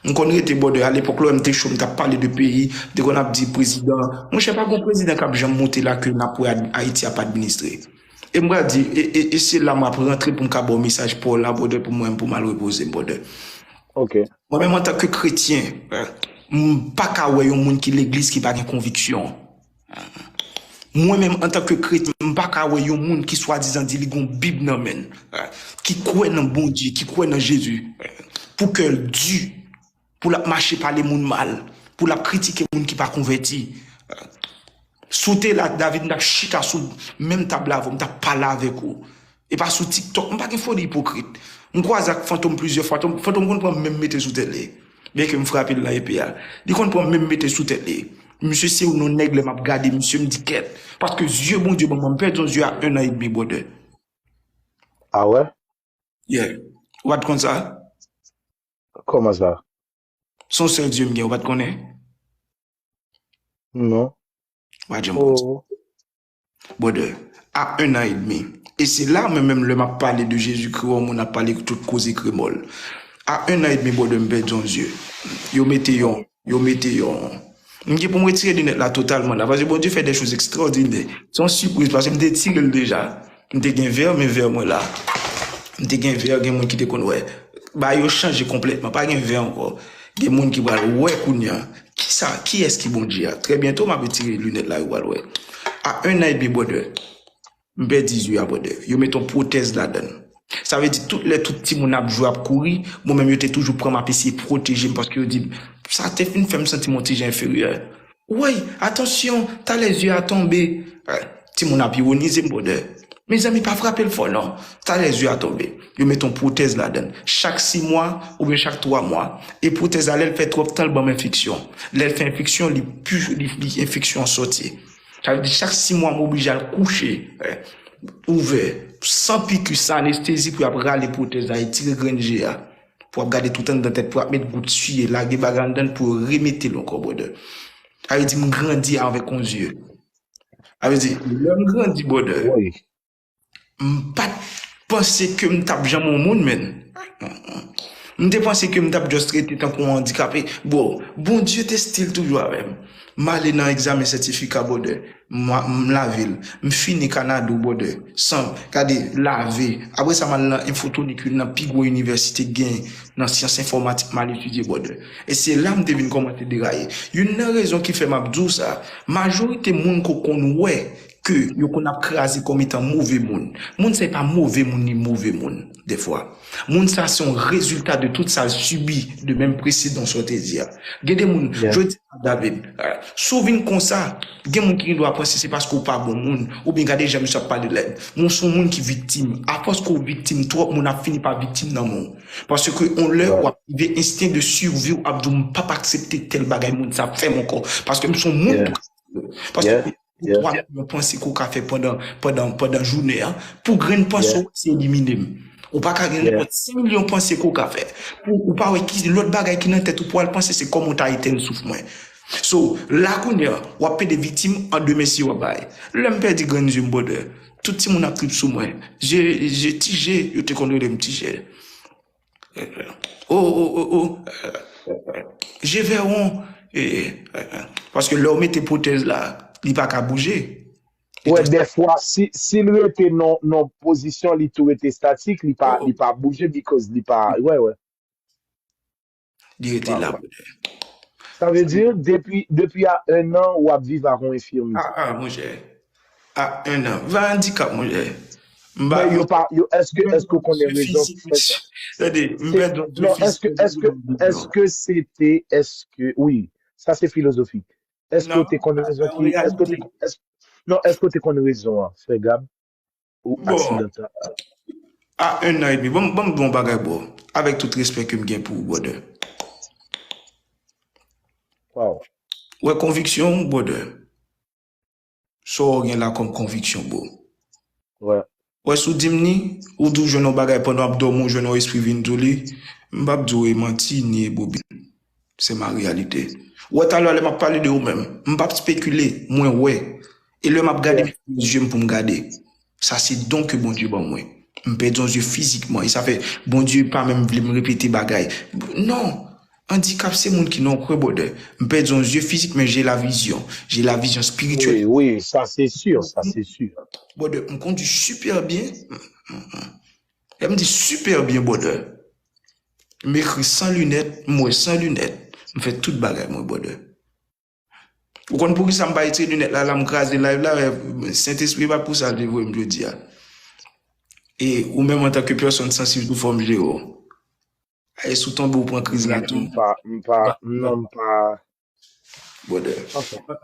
M konn rete, brother, alepòk lè m te cho, m t ap pale de peyi, m te konn ap di prezidan, monchè, pa gon prezidan k ap janm monte la ke n ap wè Ayiti ap administre. E m pral di, e, e, e se la m ap rantre pou m ka ba w mesaj pa w la, brother, pou mwen, pou m al repoze m, brother. Ok. Mwen menm, antanke kretyen, m pa ka wè yon moun ki legliz ki pa gen konviksyon. Mwen menm, antanke kretyen, m pa ka wè yon moun ki swadizan di li gon Bib nan men l, ki kwè nan Bondye, ki kwè nan Jezi, pou kè l di, pou l ap mache pale moun mal, pou l ap kritike moun ki pa konvèti. Si w te la, David, m t ap chita sou menm tab la avè w, m t ap pale avèk ou. E pa sou TikTok. M pa gen foli ipokrit. M kwaze ak Fantom plizyè fwa. Fantom, Fantom konn pran m menm mete sou tèt li. Byenke m frape l nan epe a. Li konn pran m menm mete sou tèt li. Misye se yon nèg, lè m ap gade misye, m di kèt. Paske zye Bondye ban mwen, m pèdi yon zye a en an edmi, brother. Ah ouais? Yeah. Ou pa t konn sa? Kòman sa? Se yon sèl zye m gen, ou pa t konnen? Non. Ou pa t janm konn sa. Brother, a en an edmi. E se la, mwen menm, lè m ap pale de Jezikri, wè yon moun ap pale tout koze kremòl. A en an edmi, brother, m pèdi yon zye. Yo mete yon, yo mete yon. M gen pou m retire linèt la totalman la, paske Bondye fè de choz ekstraòdinè. Se yon sipriz, paske m te tire l deja. M te gen vè, men vè mwen la. M te gen vè, gen moun ki te konn wè. Bagay yo chanje konplètman, pa gen vè ankò. Gen moun ki pral wè kounye a. Kisa, kiyès ki Bondye a? Trè byento, m ap retire linèt la, yo pral wè. A en an edmi, brother, m pèdi zye a, brother. Yo met yon pwotèz ladan l. Sa vle di, tout lè tout timoun ap jwe, ap kouri, mwen menm, yo te toujou pran m, ap eseye pwoteje m, paske yo di m, sa te fin fè m santi m yon ti jan enferyè. Woy, atansyon, talè zye a tonbe. Eh, timoun ap iwonize m, brother. Mezanmi, pa frape l fò non. Talè zye a tonbe. Yo met yon pwotèz ladan l. Chak sis mwa oubyen chak twa mwa. E pwotèz la, lè l fè twòp tan, l ban m enfeksyon. Lè l fè enfeksyon, li pi, li, li enfeksyon an sòti. Sa vle di chak sis mwa, m oblije al kouche, eh, ouvè, san piki, san anestezi pou y ap rale pwotèz la, e tire grenn je a. Pou ap gade tout anndan tèt, pou ap met gout siye, lage bagay anndan l pou yo remete l ankò, brother. Sa vle di m grandi avèk yon zye. Sa vle di, lè m grandi, brother, m pa t panse ke m t ap janm yon moun, menn. M te panse ke m t ap just rete tankou yon andikape. Bro, Bondye te still toujou avè m. M ale nan egzamen sètifika, brother. M, m lave l. M fini Kanada, brother. San, gade, lave. Apre sa, m al nan Infotonik, youn nan pi gwo inivèsite gen nan syans enfòmatik, m al etidye, brother. E se la m te vin kòmanse deraye. Youn nan rezon ki fè m ap di w sa, majorite moun ke w konn wè ke yo konn ap kraze kòm etan move moun. Moun sa e pa move moun, li move moun, dèfwa. Moun sa se yon rezilta de tout sa l sibi de menm presedan sa w te di a. Gen de moun, jodi a, David, si w vin konsa, gen moun ki gen dwa panse se paske w pa bon moun, oubyen gade jan misye ap pale lèd. Men w se yon moun ki viktim. Afòs ke w viktim twòp, moun ap fini pa viktim nan men w. Paske yon lè, w ap rive ensten de sirvi w ap di w, "M p ap aksepte tèl bagay moun sa ap fè m ankò." Paske m se yon moun tou. Paske ou twa milyon panse ke w ka fè pandan, pandan, pandan jounen an. Pou grenn panse w, se elimine m. Ou pa ka gen nenpòt senk milyon panse ke w ka fè. Pou, ou pa wè ki lòt bagay ki nan tèt ou pou al panse, se kòman w ta etenn souf mwen. So, la kounye a, w ap plede viktim, an demen si w ap bay. Lè m pèdi grenn zye m, brother, tout timoun ap trip sou mwen. Je, je, ti je, yo te konn rele m ti je. Oh, oh, oh, oh. Je vais rond. Eh, eh, eh. Paske lè w mete pwotèz la, li pa ka bouje. Li wè, te dèfwa, si, si l rete nan, nan pozisyon, li tou rete statik, li pa, li pa bouje, because li pa, wè, wè. Li rete la, brother. Sa vle di, depi, depi a un an, w ap viv ak yon enfimite. Ah, ah, monchè. A un an. Viv ak andikap, monchè. M pa, men yo pa, yo, èske, èske w konnen rezon ki fè sa? Tande, m pèdi yon non, èske, èske, èske se te, èske, wi, sa se filozofik. Èske w te konn rezon ki, èske w te, èske, non, èske w te konn rezon an, frè Gab? Ou aksidantal? A un an edmi. Ban m, ban m di w yon bagay, bro. Avèk tout respè ke m gen pou ou, brother. Wow. Wè konviksyon, brother. Sa w gen la kòm konviksyon, bro. Wè. Wè, si w di m ni, ou di w jwenn yon bagay pandan w ap dòmi, ou jwenn yon espri vin di w li, m p ap di w e manti, ni e bobin. Se ma réalité. Ou wè, talè lè m ap pale de ou menm, m p ap spekile, mwen wè. E lè m ap gade, m fèmen zye m pou m gade. Sa se don ke Bondye ban mwen. M pèdi yon zye fizikman. E sa fè Bondye pa menm vle m repete bagay. Non. Andikap se moun ki nan yon kwen, brother. M pèdi yon zye fizik, men j'ai la vision. J'ai la vision spirituelle. Wi, wi, sa se si, sa se si. Brother, m kondui super byen. Lè m di super byen, brother. M ekri san linèt, m wè san linèt. M fè tout bagay mwen, brother. Ou konn poukisa m pa retire linèt la, la m kraze live la, Sentespri pa pou sa l te voye m jodi a. E ou menm antanke pèsòn sansib tou fò m jere w. E si w tonbe ou pran kriz la tou. M pa, m pa, non, m pa. Brother.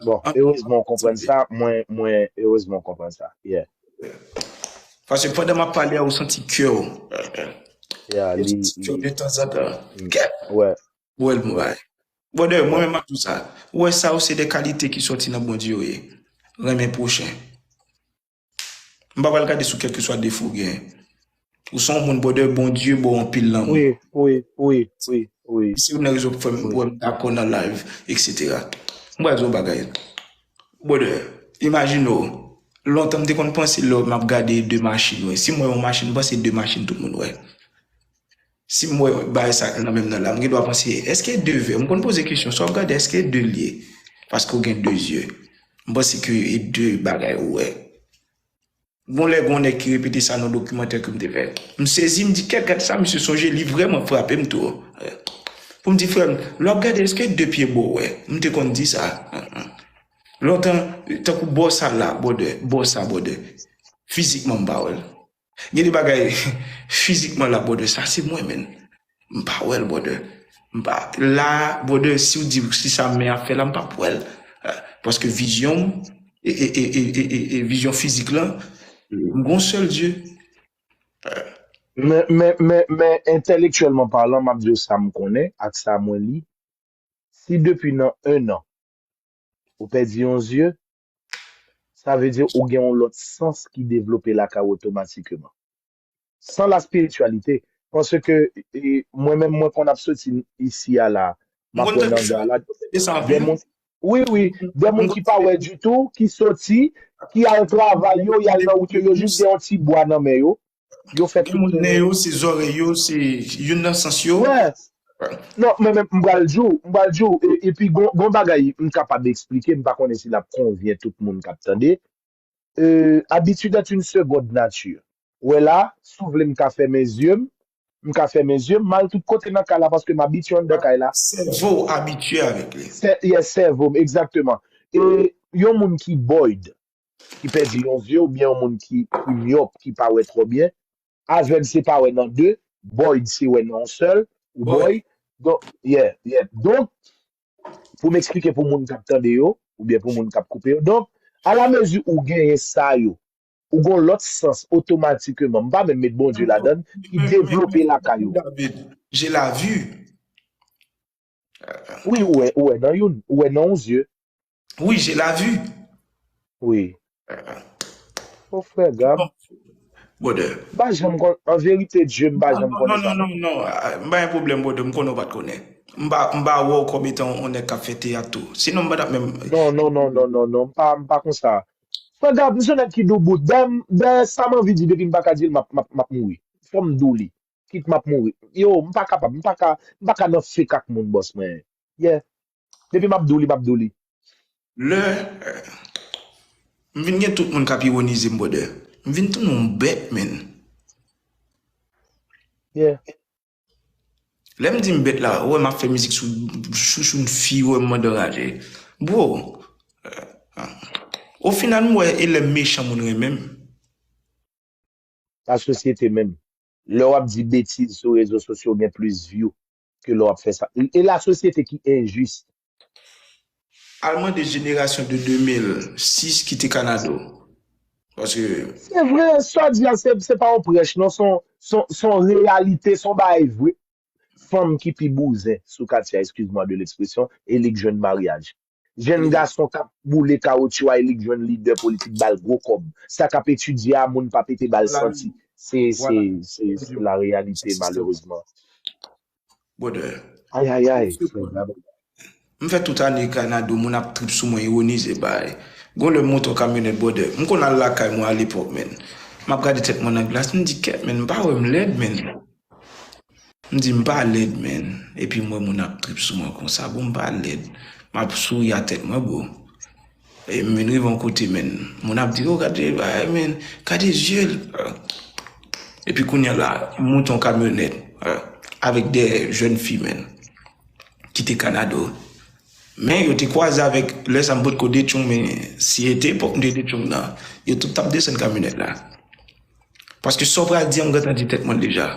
Bon, erezman w konprann sa, mwen, mwen, erezman w konprann sa. Yeah. Paske pandan m ap pale a, ou santi kè w. Yeah, li, li. De tanzantan. Wè. Ou wè l bon bagay. Brother, mwen menm m ap di w sa. Ou wè sa yo se de kalite ki sòti nan Bondye yo ye. Renmen pwochen. M pa pral gade sou kèlkeswa defo w gen. Ou se yon moun, brother, Bondye ba w anpil lanmou. Wi, wi, wi, wi, wi. Se youn nan rezon k fè m wè m dakò nan live, et cetera. M pral di w yon bagay. Brother, imajine w, lontan m te konn panse lè m ap gade de machin, wè. Si m wè yon machin, m panse de machin tout moun wè. Si m wè bagay sa nan men m nan la, m gen dwa panse, èske de vè? M konn poze kesyon, sa w ap gade, èske de l ye? Paske w gen de zye. M panse ke e de bagay ou wè. Gon lè gon nèg ki repete sa nan dokimantè ke m te fè. M sezi, m di, kèt, gad sa misye sonje, li vrèman frape m tou. Pou m di, frè m, lè w ap gade, èske de pye bò w wè? M te konn di sa. Lontan, tankou bò sa la, brother, bò sa, brother. Fizikman, m pa wè l. Gen de bagay fizikman la, brother, sa se mwen, menn. M pa wè l, brother. M pa, la, brother, si w di si sa men ap fè la, m p ap wè l. Paske vizyon m, e, e, e, e, e, e vizyon fizik lan, m gon sèl Dye. Men, men, men, men, entèlektyèlman palan, m ap di w sa m konnen ak sa mwen li. Si depi nan un an, ou pèdi yon zye, sa vle di ou gen yon lòt sans ki devlope lakay ou otomatikman. San la spirityalite, paske e, mwen menm mwen konn ap soti isi a la, m ap wè nan gala, de moun, wi, wi, de moun ki pa wè ditou, ki soti, ki al travay yo, y al nan wout yo, yo jis gen yon ti bwa nan men yo, yo fè tout. Gen moun nen yo, se zòrèy yo, se youn nan sans yo. Wè. Non, men, men m pral di w, m pral di w, e, epi gon, gon bagay m kapab eksplike, m pa konnen si l ap konvyen tout moun k ap tande. Euh, habitude est une seconde nature. Wè la, si w vle m ka fèmen zye m, m ka fèmen zye m, m al tout kote nan kay la paske m abitye anndan kay la. Sèvo w abitye avèk li. Yes, sèvo m, egzakteman. E yon moun ki bored, ki pèdi yon zye, oubyen yon moun ki, ki myòp, ki pa wè twò byen. Avèg se pa wè nan de, bòyd se wè nan yon sèl, ou bòy. Donk, yeah, yeah. Donk, pou m eksplike pou moun k ap tande yo, oubyen pou moun k ap koupe yo. Donk, alamezi ou genyen sa yo, ou gon lòt sans otomatikman, m pa menm met Bondye ladan l, ki devlope lakay ou. David, j'ai la vue. Wi, ou wè, ou wè nan youn, ou wè nan yon zye. Oui, j'ai la vue. Wi. O frè Gab. Brother. M pa janm konn, an verite Dye, m pa janm konnen sa. Non, non, non, non, m pa gen pwoblèm, brother, m konnen w pa t konnen. M pa, m pa wè w kòm etan yon nèg k ap fè teyat tou. Sinon, m pa t ap menm. Non, non, non, non, non, non, m pa, m pa konsa. Frè Gab, m se yon nèg ki doubout. Dèyè, dèyè sa m anvi di, depi m pa ka di l, m ap, m ap, m ap mouri. Fò m di w li. Kit m ap mouri. Yo, m pa kapab, m pa ka, m pa ka nan fake ak moun, bòs mwen. Yeah. Depi m ap di w li, m ap di w li. Lè m vin gen tout moun k ap iwonize m, brother, m vin tounen yon bèt, man. Yeah. Lè m di m bèt la, ou wè m ap fè mizik sou chouchou yon fi, ou wè m mande anraje. Bro, o final, m wè e lè mechan moun renmen m. Lasosyete menm. Lè w ap di betiz sou rezo sosyo, w gen plis view ke lè w ap fè sa. E lasosyete ki enjis. Al mande jenerasyon de de mil sis ki te Kanado. Paske. Se vre, sa w di a, se, se pa yon prèch, non, se yon, se yon, se yon reyalite, se yon bagay vre. Fanm ki pi bouzen sou katye a, excuse-moi de l'expression, e li k jwenn maryaj. Jèn gason k ap boule kawotchou a, e li k jwenn lidè politik ba l gwo kòb. Sa k ap etidye a, moun pa pete ba l santi. Se, se, se, se la réalité, malerezman. Brother. Ay, ay, ay. M fè tout ane Kanado, moun ap trip sou mwen, iwonize, bay. Gon lè m monte yon kamyonèt, brother. M konn al lakay mwen alepòk, man. M ap gade tèt mwen nan glas, m di, kèt, man, m pa wè m lèd, man. M di, m pa lèd, man. Epi m wè moun ap trip sou mwen konsa, bon, m pa lèd. M ap souri a tèt mwen, bro. E m vin rive yon kote, man. Moun ap di, o, gade, ay, man, gade zye l. Epi kounye a la, m monte yon kamyonèt, avèk de jèn fi, man, ki te Kanado. Men yo te kwaze avèk, lè sa m potko Detchong, men si e te epòk m te Detchong nan, yo tout t ap desann kamyonèt la. Paske sa w pral di an, m gentan di tèt mwen deja.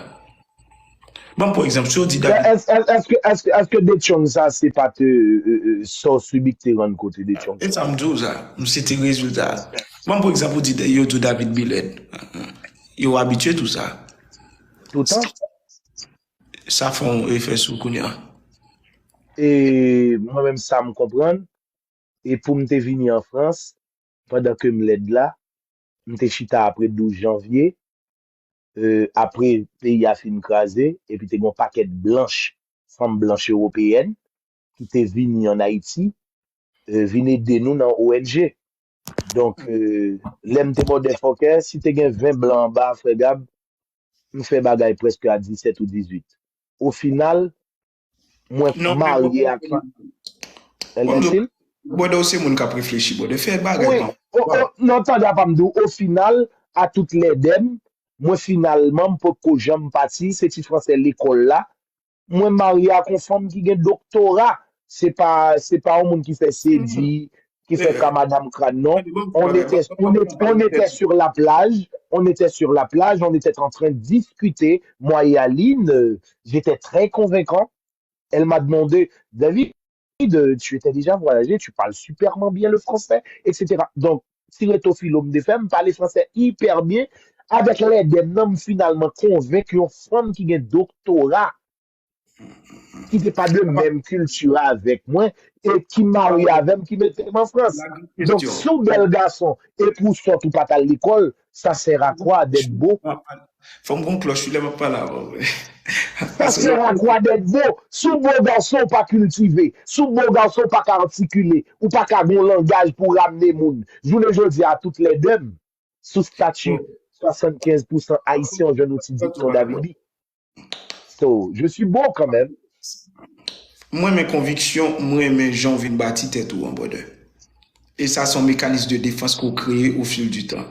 Ban m pran egzanp, si w di David. Èske, èske, èske, èske Detchong sa se pa te sa w sibi k te rann kote Detchong? E sa m di w sa, m se te rezilta. Ban m pran egzanp, ou di yo di w David Bilèd. Yo abitye tou sa. Toutan. Sa fè yon efè sou w kounye a. E mwen menm sa m konprann, e pou m te vini an Frans, pandan ke m lèd la, m te chita apre douz janvye, apre peyi a fin kraze, epi te gen yon pakèt blanch, fanm blanch ewopeyèn, ki te vini ann Ayiti, vin ede nou nan O N G. Donk, lè m te motherfucker, si te gen ven blan anba, frè Gab, m fè bagay prèske a disèt ou dizuit. O final, mwen marye ak. Brother, ou se moun k ap reflechi, brother. Fè bagay. Non, tande apa m di w, o final, a tout lèdè m, mwen finalman, m potko janm pati, se ti fransè lekòl la, mwen marye ak yon fanm ki gen doktora. Se pa, se pa yon moun ki fè sedi, ki fè ka madam kràn, non. On était, on était, on était sur la plage, on était sur la plage, on était en train de discuter, moi et Aline, euh, j'étais très convaincant. Elle m'a demandé, David, euh, tu étais déjà voyagé, tu parles superment bien le français, et cetera. Donc, ti reto filo m te fè, m pale fransè hyper byen. Avèk lèdè m nan, m finalman konvenk yon fanm ki gen doktora, ki te pa de menm kilti avèk mwen, e ki marye avè m, ki mete m an Frans. Donk, si w bèl gason, epi w sòt ou pa t al lekòl, ça sert à quoi d'être beau? Fò m gon klòch wi lè m ap pale avè w. Ça sert à quoi d'être beau? Si w bo gason, ou pa kiltive. Si w bo gason, ou pa ka atikile. Ou pa ka gon langaj pou w ramne moun. Jounen jodi a, tout lèdè m sou stati swasannkenz pousan ayisyen, w jwenn yon ti dikton David. So, je suis beau quand même. Mwen renmen konviksyon, mwen renmen jan w vin bati tèt ou an, brother. E sa se yon mekanis de defans ke w kreye au fil du temps.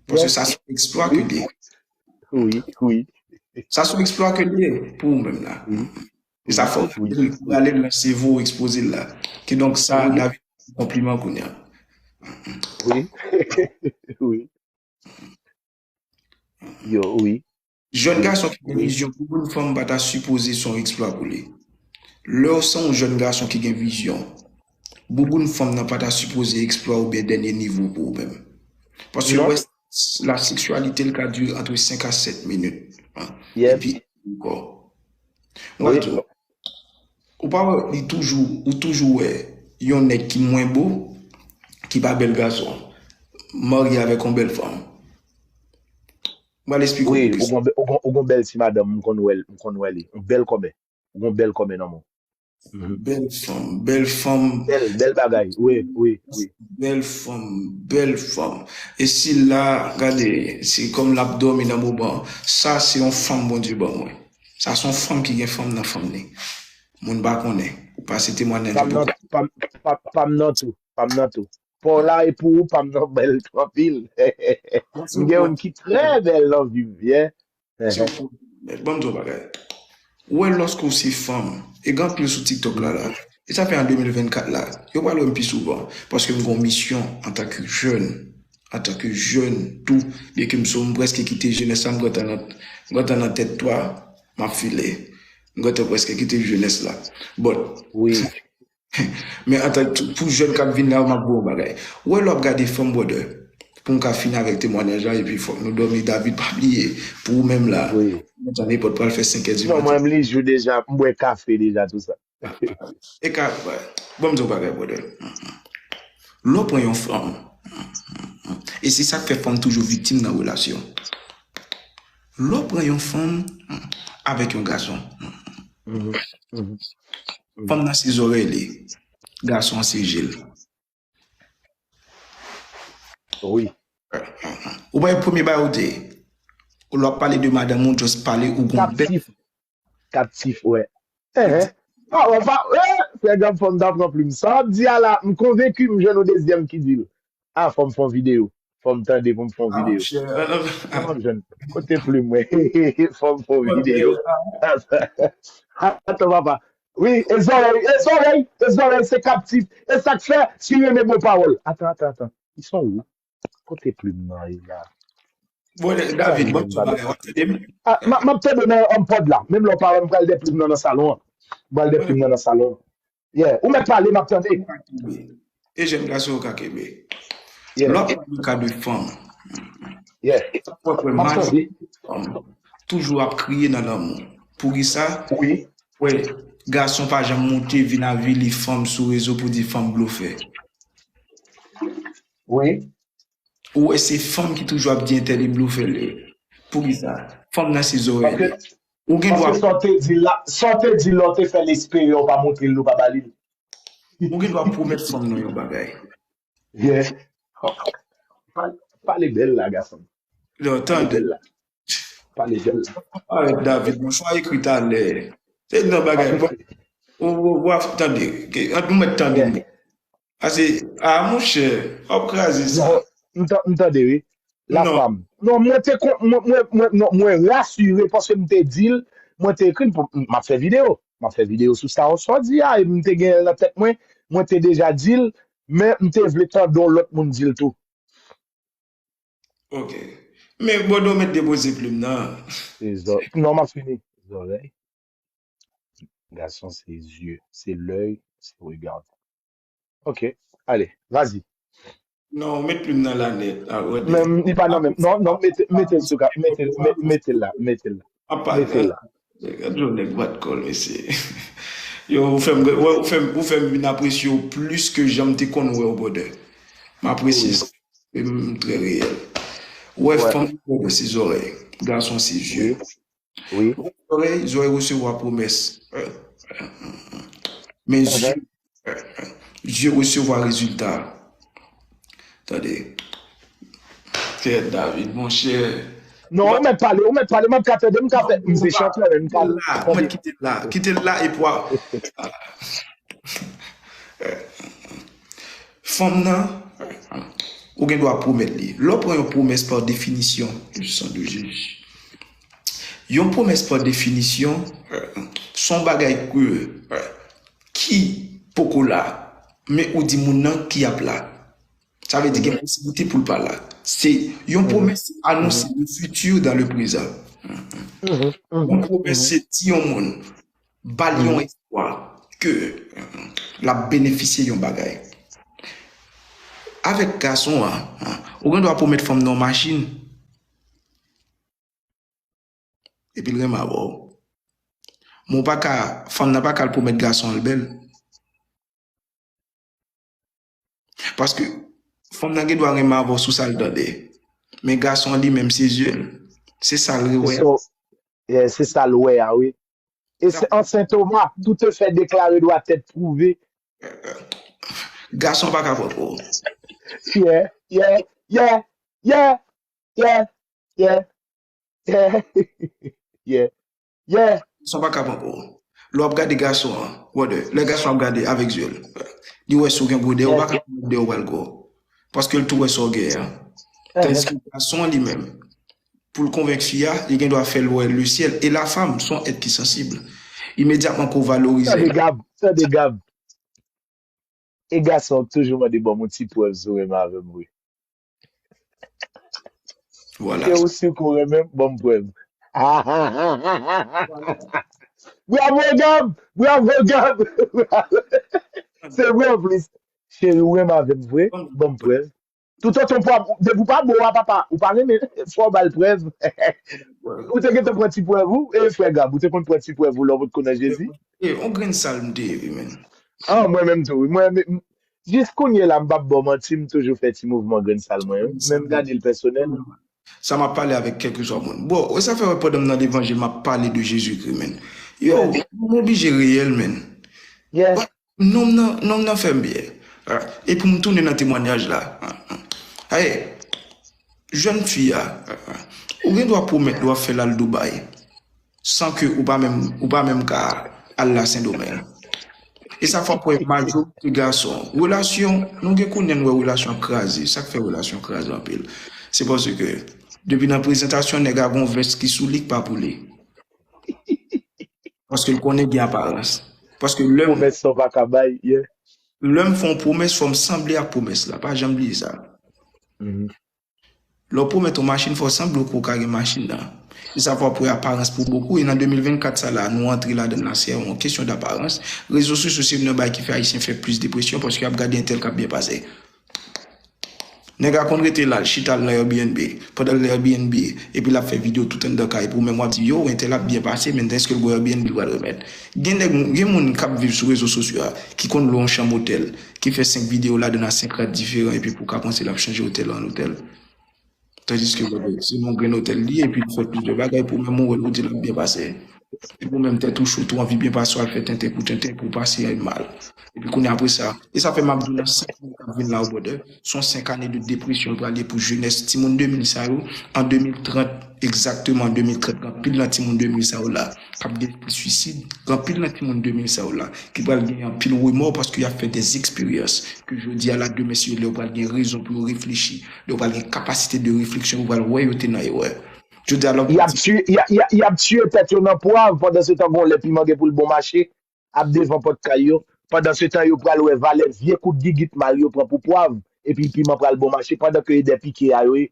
Paske sa se yon eksplwa ke l ye. Wi, wi. Sa se yon eksplwa ke l ye pou ou menm la. E sa fè w rale l nan sevo w ekspoze l la. Kidonk sa, David, konpliman kounye a. Wi. Wi. Yo, wi. Jèn gason ki gen vizyon, bouboun fanm pa ta sipoze se yon eksplwa pou li. Lè w se yon jèn gason ki gen vizyon, bouboun fanm nan pa ta sipoze eksplwa oubyen dènye nivo pou ou menm. Paske wè, la seksyalite l ka dire antre senk a sèt minit. Epi ankò. Mwen di w, ou pa wè li toujou, ou toujou wè yon nèg ki mwen bo, ki pa bèl gason, marye avèk yon bèl fanm. Mwen al eksplike w. Wi, ou gon bèl ti madanm, m konn wè l, m konn wè li. Yon bèl kòmè. Ou gon bèl kòmè nan men w. Bèl fanm, bèl fanm. Bèl, bèl bagay, wi, wi, wi. Bèl fanm, bèl fanm. E si la, gade, se kòm l ap dòmi nan moman. Sa se yon fanm Bondye ban mwen. Sa se yon fanm ki gen fanm nan fanm li. Moun pa konnen. Pase temwanyaj. Pa m nan tou. Pa m nan tou. Pa m nan tou. Pa w la e pou ou, pa m nan bèl anpil. M gen youn ki trè bèl nan vi m, yeah. Ban m di w bagay. Ou wè, lòske w se fanm, e gen anpil sou TikTok la, la. E sa fè an de mil vennkat la, yo pral wè m pi souvan, paske m gen yon misyon antanke jèn, antanke jèn tou, byenke m sou, m prèske kite jenès la, m gentan nan, m gentan nan tèt twa, m ap file. M gentan prèske kite jenès la. But, wi. Men antan pou jèn k ap vin la, m ap di w yon bagay. Ou wè lè w ap gade fanm, brother, pou m ka fini avèk temwanyaj la, epi fòk nou dòmi, David, pa bliye, pou ou menm la, wi, mwen tann epòt pral fè senk è di maten. Non, mwen, m li jou deja, m bwè kafe deja, tou sa. E ka, bon, m di w bagay, brother. Lè w pran yon fanm, e se sa k fè fanm toujou viktim nan relasyon. Lè w pran yon fanm avèk yon gason, fanm nan se zòrèy li, gason an se je l. Wi. Ou pa wè premye bagay ou di, ou lè w ap pale de madanm ou, just pale ou gon bèl. Kaptif. Kaptif, wè. Ehe. Ah, wè, pa, eh, frè Gab, fò m ta pran plim. Sa w ap di a la, m konvenki m jwenn yon dezyèm ki di l. Ah, fò m fè yon videyo. Fò m tande pou m fè yon videyo. Fò m jwenn. Kote plim mwen? Fò m fè yon videyo. Atann, papa. Wi, e zòrèy, e zòrèy, e zòrèy, se kaptif. E sa k fè, si w renmen bon pawòl. Atann, atann, atann. Ki son ou? Kote plim nan ye la? Bon, David, bon, w ap tande m? Ah, m ap tande nan HomePod la. Menm lè w pa wè m, pral de plim nan nan salon an. M pral de plim nan nan salon an. Yeah. Ou mèt pale, m ap tande. E jèn gason yo ka kenbe. Yeah. Lè w ap pale ka de fanm. Yeah. Sa w ap wè, majorite fanm toujou ap kriye nan lanmou. Poukisa? Wi. Wè, gason pa janm moute vin avili fanm sou rezo pou di fanm blofè. Wi. Ou wè se fanm ki toujou ap di entèl e blofè li. Poukisa? Fanm nan se zòrèy li. Ou gen dwa. Paske sa w te di la, sa w te di la, w te fè l espere w pa montre l, ou pa ba li l. Ou gen dwa pwomèt fanm nan yon bagay. Yeah. Pale, pale bèl la, gason. Non, tande. Pale bèl la. Pale bèl la. Arèt, David, mwen chwa ekri talè. Se nan bagay. Ou, ou, ou ap tande. Ann nou mèt tande. Ase, a, monchè, w ap kraze sa. Non, m ta-, m tande, wi. La femme. Non, mwen te kon-, mwen, mwen, mwen, non, mwen rasire paske m te di l, mwen te ekri l pou, m ap fè videyo. M ap fè videyo sou sa w sot di a, e m te gen l nan tèt mwen, mwen te deja di l, men m te vle tande yon lòt moun di l tou. Ok. Men Bodo mèt depoze plim nan. Se zò-, non, m ap fini. Zòrèy. Gason se zye, se lèy, se regard. Ok, ale, vas-y. Non, ou met plim nan la nèt. Men li pa nan menm. Non, non, mete, mete l sou ka, mete l, mete l la, mete l la. Mete l la. Gad yon nèg bat kòl, mesye. Yo, ou fè m, ou fè m, ou fè m vin apresye w plis ke jan m te konn wè w, brother. M apresye sa. E m trè reyèl. Ou wè, fanm, brother, se zòrèy. Gason, se zye. Wi. Zòrèy, zòrèy resevwa pwomès. Men zye, zye resevwa rezilta. Tande. Kè David, monchè. Non, ou mèt pale, ou mèt pale, m ap ka tande, m ka fè, m se chantè, men m ka tande. Ou mèt kite l la, kite l la, epi w a, fanm nan, ou gen dwa pwomèt li. Lè w pran yon pwomès pa definisyon, le sang de Jésus. Yon pwomès pa definisyon, se yon bagay ke, ki poko la, men ou di moun nan ki ap la. Sa vle di gen posiblite pou l pa la. Se yon pwomès, se anonse le futur dans le présent. Yon pwomès, se di yon moun, ba l yon espwa ke l ap benefisye yon bagay. Avèk gason an, ou gen dwa pwomèt fanm nan yon machin, epi l renmen avè w. Men w pa ka, fanm nan pa ka al pwomèt gason an l bèl. Paske fanm nan gen dwa renmen avè w sou sa l tande. Men gason an li menm se zye l. Se sa l wè. Yeah, se sa l wè a, wi. E se an Sen Toma, tout effet déclaré doit être prouvé. Gason pa ka pran pou ou. Yeah, yeah, yeah, yeah, yeah, yeah, yeah, yeah, yeah. Gason pa ka pran pou ou. Lè w ap gade gason an, brother, lè gason ap gade avèk zye l, li wè si w gen gwo dèyè, ou pa ka pran dèyè ou pral gwo. Paske l tou wè sa w gen an. Tandiske gason an li menm, pou l konvenk fi a, li gen dwa fè l wè le ciel. E la femme, se yon èt ki sansib. Imedyatman ke w valorize l. Tande Gab, tande Gab. E gason ap toujou mande ban m yon ti prèv si w renmen avè m vre. Vwala. Ke ou si ke w renmen m, ban m prèv. Bravo Gab! Bravo Gab! Se vre anplis. Cheri, ou renmen avè m vre? Ban m prèv. Toutotan w pa, depi w pa bo a papa, ou pa renmen, fò w ba l prèv. Ou te gentan pran ti prèv ou? E frè Gab, ou te konn pran ti prèv ou lè w potko nan Jezi? E, yon grenn sal m te ye, wi, men. Ah, mwen menm tou, wi. Mwen, m- jis kounye la, m p ap ba w manti, m toujou fè ti mouvman grenn sal mwen, wi. Men m gade l pèsonèl. Sa m ap pale avèk kèlkeswa moun. Bon, wè sa fè wè pandan m nan levanjil, m ap pale de Jezikri, men. Yo, m oblije reyèl, men. Yeah. Nonm nan, nonm nan fè m byen. Ah, e pou m tounen nan temwanyaj la. Aye, jèn fi a, ou gen dwa pwomèt li w ap fè l al Dubai san ke ou pa menm, ou pa menm ka al la Sendomeng. E sa fè w ap wè majorite gason, relasyon, nou gen kounye a n wè relasyon ap kraze. Sa k fè relasyon kraze anpil? Se paske depi nan prezantasyon, nèg a gon vès ki sou li k pa pou li. Paske l konnen gen aparans. Paske lè m, Pwomès sa w pa ka bay, yeah. Lè m fè yon pwomès, fò m sanble ak pwomès la. Pa janm bliye sa. Mhm. Lè w pwomèt yon machin, fò w sanble ke w ka gen machin nan. E sa fè w ap wè aparans pou bokou. E nan de mil vennkat sa la, nou antre ladan l la, se yon kesyon daparans. Rezo sosyo se youn nan bagay ki fè Ayisyen fè plis depresyon paske y ap gade entèl k ap byen pase. Nèg la konn rete la, l chita l nan Airbnb. Pandan l nan Airbnb, epi l ap fè videyo tout anndan kay pou menm w ap di, yo, entèl ap byen pase, men èske l gon Airbnb l pral remèt? Gen nèg, gen moun k ap viv sou rezo sosyo a, ki konn lwe yon chanm otèl, ki fè senk videyo ladan nan senk rad diferan, epi pou w ka panse l ap chanje otèl an otèl. Tandiske, brother, se nan yon grenn otèl li ye, epi li fè plizyè bagay pou menm ou wè l, ou di l ap byen pase. Epi ou menm tèt ou cho, tou anvi byen pase, w al fè tenten pou tenten, pou w pase mal. Epi kounye apre sa, e sa fè m ap di w nan senk ane k ap vin la yo, brother, se yon senk ane de depresyon l pral ye pou jenès timoun de mil sa yo, an de mil trant, egzakteman an de mil trant, gen anpil nan timoun de mil sa yo la k ap gen swisid, gen anpil nan timoun de mil sa yo la ki pral gen anpil remò paske y ap fè des expériences ke jodi a la, demen, si yo lè yo pral gen rezon pou yo reflechi, lè yo pral gen kapasite de refleksyon, yo pral wè yo te nan erè. Jodi a, lè w Y ap tiye, y a- y a- y ap tiye tèt yo nan pwav, pandan se tan gon lè piman gen pou l bon mache, ap devan pòt kay yo. Pandan se tan, yo pral wè valè vye kout gigit mal yo pran pou pwav, epi piman pral bon mache, pandan ke e dè pike a yo ye.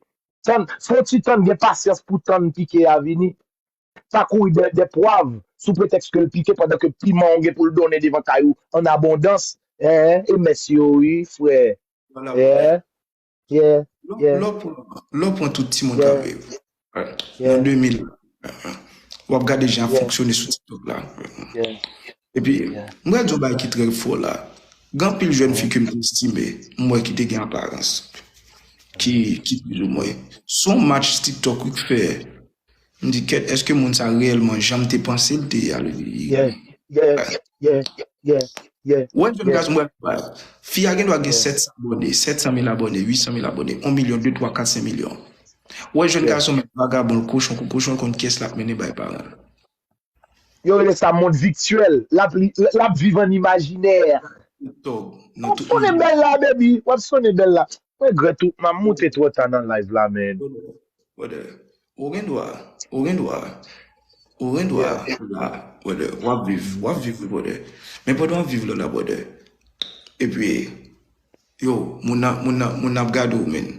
Tann, fè yon ti tann, gen pasyans pou tann pike a vini. Pa kouri dè, dè pwav sou pretèks ke l pike pandan ke piman w gen pou l donnen devan kay ou an abondans. Hein, e mès yo wi, frè. Vwala. Yeah, yeah, Lè w- yeah, lè w pran- lè w pran tout timoun k ap yeah, viv yeah, nan de mil, w ap gade jan ap yeah, fonksyone sou TikTok la. yeah, Epi, yeah. M pral di yon bagay ki trè fò la. Gen anpil jèn fi ke m te estime, m wè ki te gen aparans, ki, ki plizoumwen. Se yon match TikTok wi k fè. M di, kèt, èske moun sa reyèlman jan m te panse l te ye a? Yeah, yeah, yeah, yeah, yeah, Wè jèn yeah, gason, wè, fi a gen dwa gen yeah, sèt san abòne, sèt san mil abòne, uit san mil abòne, yon milyon, de, twa, kat, senk milyon. Wè jèn yeah. Gason, men vagabon, l kochon kou kochon, l konn kiyès l ap mennen bay paran l. Yo rele sa mond vityèl. L ap li- l ap viv an imajinè. Tòg, nan W ap tout sonnen nivo. Bèl la, baby. W ap sonnen Bèl la. Mwen regrèt ou. M ap moute twò ta nan live la, men. Brother, brother, ou gen dwa, ou gen dwa, ou gen dwa Yeah, la, brother, w ap viv, w ap viv, brother. Men pandan w ap viv la, la, brother, epi, Yo, moun nan, moun nan, moun nan ap gade w, menn.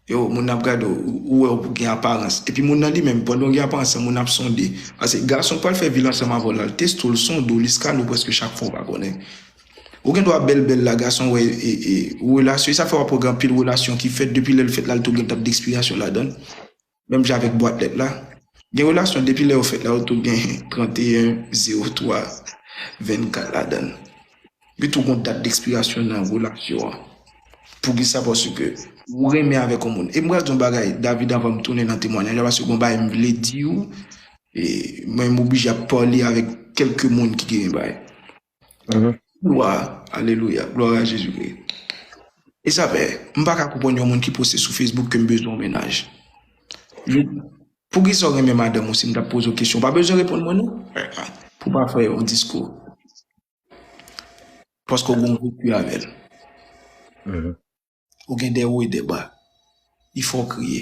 Yo, moun nan ap gade w, ou, ou wè w gen aparans. Epi moun nan li menm, pandan w gen aparans lan, moun nan ap sonde. Paske gason pral fè vil ansanm avè w la, l teste w, l sonde w, l eskane w prèske chak fwa w pa konnen. Ou gen dwa bèl bèl la, gason wè, e, e, relasyon, e sa fè w ap wè gen anpil relasyon ki fèt depi lè l fèt la, l tou gen dat dekspirasyon ladan l. Menm jan avèk bwat lèt la. Gen relasyon depi lè yo fèt la, yo tou gen trannteyen zewo twa vennkat ladan l. Li tou gon dat dekspirasyon nan relasyon an. Poukisa? Paske ou renmen avèk yon moun. E m pral di yon bagay, David, anvan m tounen nan temwayaj la, paske gon bagay m vle di w, e mwen m oblije ap pale avèk kèlke moun ki gen bagay. Glwa, alelouya, glwa a Jezikri. E sa fè, m pa ka konprann yon moun ki poste sou Facebook ke m bezwen yon mennaj. Poukisa w renmen madanm ou si m t ap poze w kesyon? Ou pa bezwen reponn mwen non. Pou pa fè yon diskou. Paske w gen yon veki avè l. Ou gen de wo e de ba. Li fè w kriye.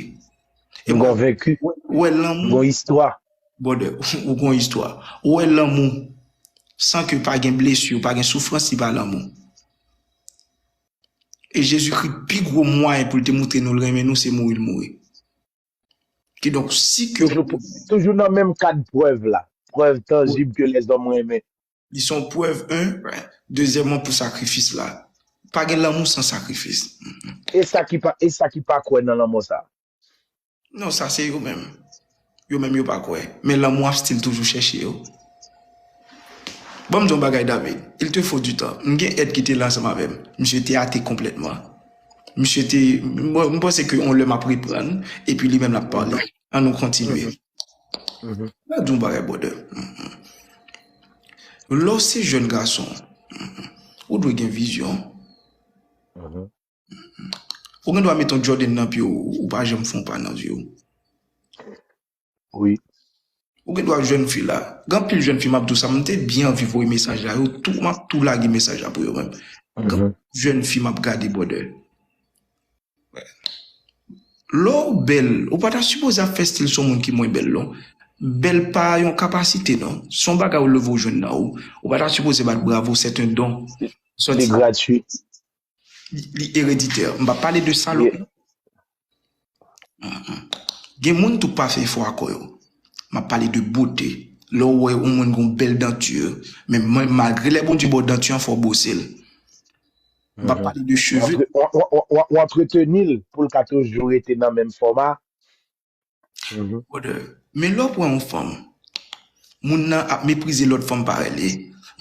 E m konvenki. Ou wè lanmou. Gon istwa. Brother, ou gon istwa. Ou wè lanmou san ke pa gen blesi, pa gen soufrans, li pa lanmou. E Jezikri pi gwo mwayen pou l te moutre nou l renmen nou, se mouri l mouri. Kidonk, si ke. Toujou, toujou nan menm kad prèv la. Prèv tanjib ke lèzòm renmen. Li se yon prèv, en. Dezyèmman, pou sakrifis la. Pa gen lanmou san sakrifis. E sa ki pa, e sa ki pa kwè nan lanmò sa? Non, sa se yo menm. Yo menm yo pa kwè. Men lanmou ap still toujou chèche yo. Ban m di yon bagay, David. Il te faut du temps. M gen èd ki te la ansanm avè m. Misye te ate konplètman. Misye te, mwen, m panse ke yon lè m ap reprann, epi li menm l ap pale. An nou kontinye. M ap di yon bagay, brother. Lè w se jèn gason, ou dwe gen vizyon. Ou gen dwa met yon Jordan nan pye w, ou pa janm fè yon pa nan vi w. Wi. Ou gen dwa jèn fi la. Gen anpil jèn fi m ap di w sa, m te byen anvi voye mesaj la, yo tou, m ap tou lage mesaj la pou yo menm. Gen jèn fi m ap gade, brother. Lè w bèl, ou pa ta sipoze ap fè stil se yon moun ki mwen bèl non. Bèl pa yon kapasite non. Se yon bagay ou leve w jwenn nan ou. Ou pa ta sipoze bat bravo, c'est un don. Se gratui. Li, li ereditè. M pa pale de salop non. Gen moun tou pa fè efò ak kò yo. M ap pale de bote. Lè w wè yon moun gon bèl danti, men malgre lè Bondye ba w danti an, fò w bwose l. M pa pale de cheve. W antreteni l pou l ka toujou rete nan menm fòma. Brother, men lè w pran yon fanm, moun nan ap meprize lòt fanm parèy li.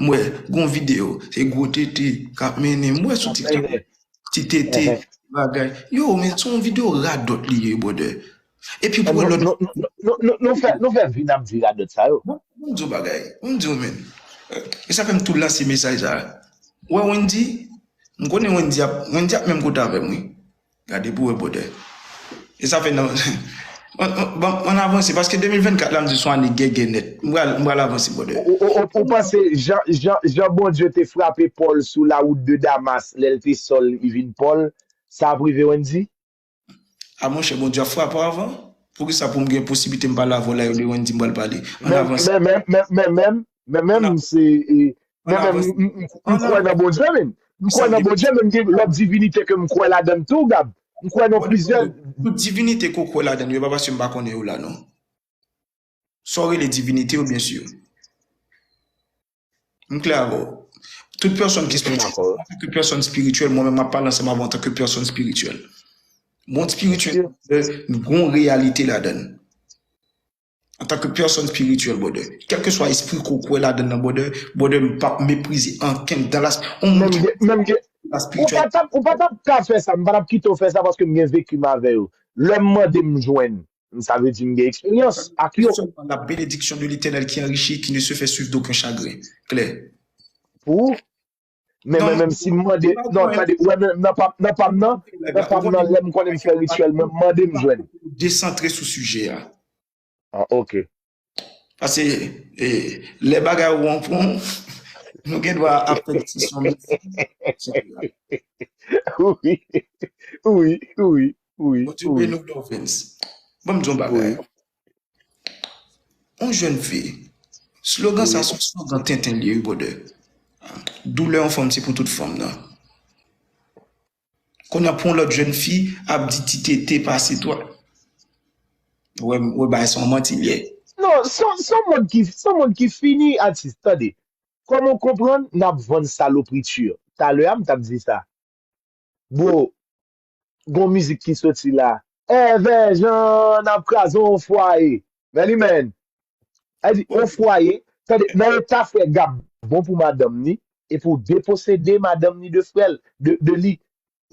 M wè, gon videyo, se gwo tete k ap mennen. M wè sou TikTok, ti tete, bagay. Yo, men se yon videyo radòt li ye, brother. Epi pou wè lòt. Nou fè, nou fè vi n ap di radòt sa yo. Bon, m di w bagay. M di w, men. E sa fè m tou lanse mesaj sa. Wè Wendy, m konnen Wendy ap, Wendy ap menm kote avè m, wi. Gade pou wè, brother. E sa fè nan. Ann, ann, ann avanse, paske de mil vennkat la, m di se yon ane gègè nèt. M pral, m pral avanse, brother. Ou, ou, ou, ou panse jan, jan, jan Bondye te frape Pòl sou lawout de Damas, lè l te Sòl, li vin Pòl, sa ap rive Wendy? A monchè, Bondye ap frape w avan. Poukisa pou m gen posiblite m pale avè w la, yo de Wendy m pral pale? Ann avanse. Men, men, men, men, men, men, men, men, men, m kwè nan Bondye, men. M kwè nan Bondye, men m gen lòt divinite ke m kwè ladan l tou, Gab. M kwè nan plizyè. Tout divinite ke w kwè ladan yo, e pa paske m pa konnen yo la, non. Sa w rele divinite yo, byen si. M klè avè w. Tout pèsòn ki espirityèl, antanke pèsòn espirityèl, mwen menm m ap pale ansanm avè w antanke pèsòn espirityèl. Mond espirityèl, gon reyalite ladan l. Antanke pèsòn espirityèl, brother. Kèlkeswa espri ke w kwè ladan l nan, brother, brother, m p ap meprize ankenn dans la, on moun ki dans la spiritualité. Ou pa t ap, ou pa t ap ka fè sa, m pa t ap kite w fè sa paske m gen veki m avè yo. Lè m mande m jwenn, sa vle di m gen eksperyans ak yo. C'est seulement la bénédiction de l'Éternel qui enrichit, qui ne se fait suivre d'aucun chagrin. Klè. Pou ou? Men mwen menm si m mande, non, tande, ou wè nan pa, nan pa m nan, nan pa m nan, lè m konnen m fè rityèl, mwen m mande m jwenn. Desantre sou sijè a. Ah, ok. Paske, e, lè bagay ou an pran, nou gen dwa ap fè disisyon. Wi, wi, wi, wi. Bondye beni w, Dorvens. Ban m di yon bagay. On jèn fi. Slogan sa se yon slogan tenten li ye, wi, brother. Doulè yon fanm se pou tout fanm nan. Kounye a pou yon lòt jèn fi ap di ti tete pase twa. Wè, wè bagay se yon manti l ye. Non, se yon- se yon mond ki, se yon mond ki fini, atis. Tande, kòman w konprann n ap vann salopriti? Talè a, m t ap di sa. Bro, gon mizik ki soti la. Èvè Jan ap kraze yon fwaye. Men li menm. Sa di, yon fwaye. Tande, nan eta frè Gab bon pou madanm ni, epi w deposede madanm ni de frè l, de, de li.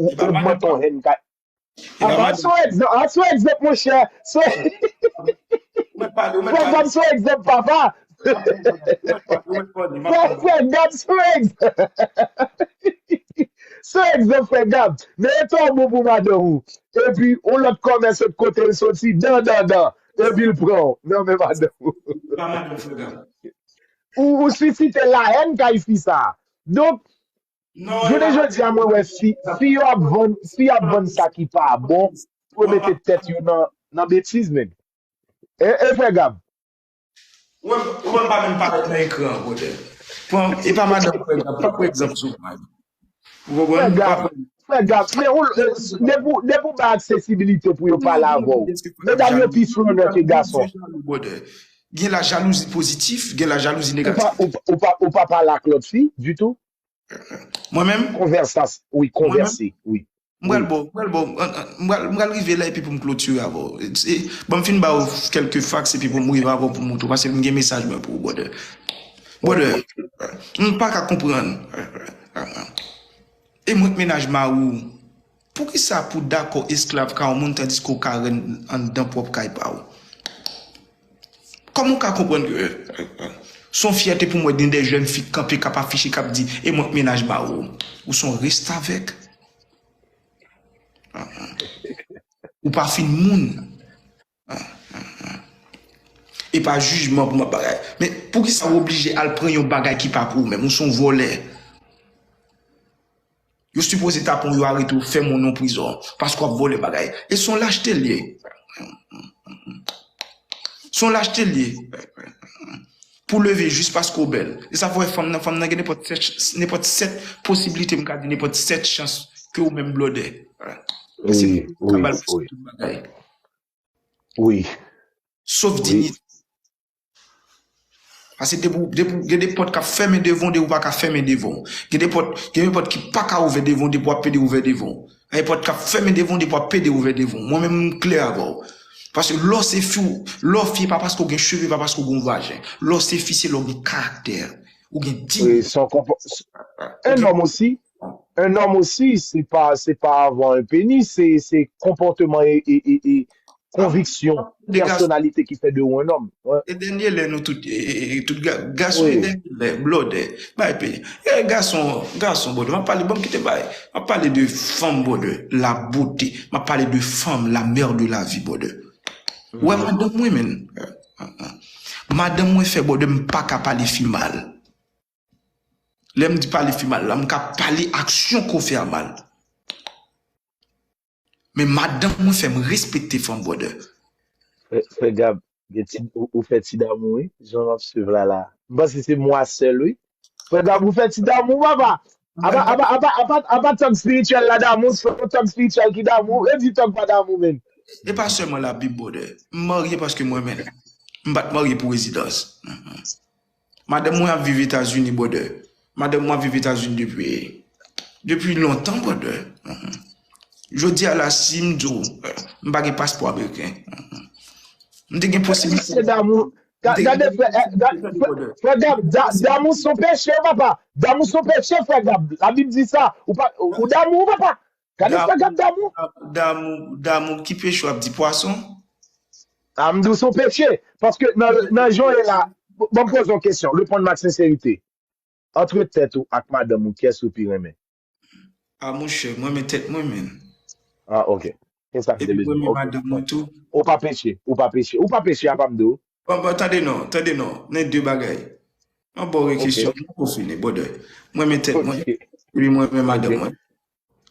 Ou ogmante yon hèn kay. Papa, se yon egzanp, se yon egzanp, monchè. Se... Frè Gab, se yon egzanp, papa. Frè Gab, se yon egzanp. Se yon egzanp, frè Gab. Men eta w bon pou madanm ou. Epi, yon lòt kòmè sot kote l soti, dan, dan, dan. Epi l pran w nan men madanm ou. Ou, ou sisite lahèn kay fi sa. Donk, jounen jodi a, mwen wè fi, fi yo ap vann, fi ap vann sa ki pa bon pou yo mete tèt yo nan, nan betiz, menm. E, e frè Gab? Ou wè, ou wè m pa menm parèt nan ekran an, bwodè. Pran, e pa madanm frè Gab, pa pran egzanp sou mwen. Ou konprann? Frè Gab, frè Gab, men ou, depi, depi w bay aksesibilite pou yo pale avè w, medam yo pi flannè ke gason. Gen lajalouzi pozitif, gen lajalouzi negatif. Ou pa, ou, ou pa, ou pa pale ak lòt fi ditou? Mwen menm? Konvèsas, wi, konvèse, wi. M pral ba w, m pral ba w, m pral, m pral rive la epi pou m klotire avè w. Ban m fin ba w kèlke faks epi pou m rive avè w pou m montre w, paske m gen mesaj mwen pou ou, brother. Brother, m pa ka konprann. E mwen k mennaj mari w. Poukisa pou w dakò esklav ka yon moun tandiske w ka rèn anndan pwòp kay pa w? Kòman w ka konprann ke se yon fyète pou m wè gen de jèn fi k kanpe, k ap afiche, k ap di, e mwen k mennaj mari w? Ou se yon restavèk. Ou pa fin moun. E pa jijman pou m ap bagay. Men poukisa w oblije al pran yon bagay ki pa pou ou menm? Ou se yon vòlè. Yo sipoze ta pran w, yo arete w, fèmen w nan prizon paske w ap vòlè bagay. E se yon lachte l ye. Se yon lachte l ye. Pou leve jis paske w bèl. E sa fè w wè fanm nan, fanm nan gen nenpòt sèt, nenpòt sèt posiblite, m ka di nenpòt sèt chans ke ou menm blòdè. Paske ou ka ba l tout bagay. Wi. Sof diyite. Paske depi, depi, gen de pòt k ap fèmen devan w, depi w pa ka fèmen devan w. Gen de pòt, gen de pòt ki pa ka ouvè devan w, depi w ap pede ouvè devan w. Gen de pòt k ap fèmen devan w, depi w ap pede ouvè devan w. Mwen menm, m klè avè w. Paske lè w se fi, lè w fi, pa paske w gen cheve, pa paske w gen yon vajen. Lè w se fi, se lè w gen karaktè, ou gen diyite. Un homme aussi, un homme aussi, se pa, se pa avoir un pénis, se, se konpòteman e, e, e, e konviksyon, pèsonalite ki fè de ou un homme. E dènye lè nou tout, e, e, e, tout ga, gason e dènye lè, blòdè, bay peyi. E gason, gason, brother, m ap pale, ban m kite bay. M ap pale de fanm, brother, la beauté. M ap pale de fanm, la mère de la vie, brother. Ou wè madanm mwen, menn. Madanm mwen fè, brother, m pa ka pale fi mal. Lè m di pale fi mal la, m ka pale aksyon ke w fè a mal. Men madanm mwen fè m respekte fanm, brother. Frè, frè Gab, gen ti, ou, ou fè ti damou, wi. Jan m ap swiv la, la. M panse se mwa sèl, wi. Frè Gab, ou fè ti damou, papa. Apa, apa, apa, apa, apa tòg espirityèl la damou, se yon tòg espirityèl ki damou. Redi tòg pa damou, menm. E pa sèlman Labib, brother. M marye paske mwen menm. M pa t marye pou rezidans. Madanm mwen ap viv Etazini, brother. Madanm mwen ap viv Etazini depi, depi lontan, brother. Jodi a la, si m di w, m pa gen paspò ameriken. M te gen posibilite. Gade, frè, frè Gab, damou se yon peche, papa. Damou se yon peche, frè Gab. Labib di sa. Ou pa, ou damou, papa. Gade frè Gab damou. Damou, damou, ki peche w ap di, pwason? A, m di w se yon peche. Paske nan, nan jan w ye la, ban m poze w kesyon, reponn m ak senserite. Antre tèt ou ak madanm ou, kiyès ou pi renmen? A monchè, m renmen tèt mwen, menn. A, ok. Se sa ki te bezwen. Epi m renmen madanm mwen tou. Ou pa peche, ou pa peche. Ou pa peche, apa m di w? Bon, bon, tande non, tande non. Nan de bagay. M ap ba w rekesyon, m poko fini, brother. M renmen tèt mwen, epi m renmen madanm mwen.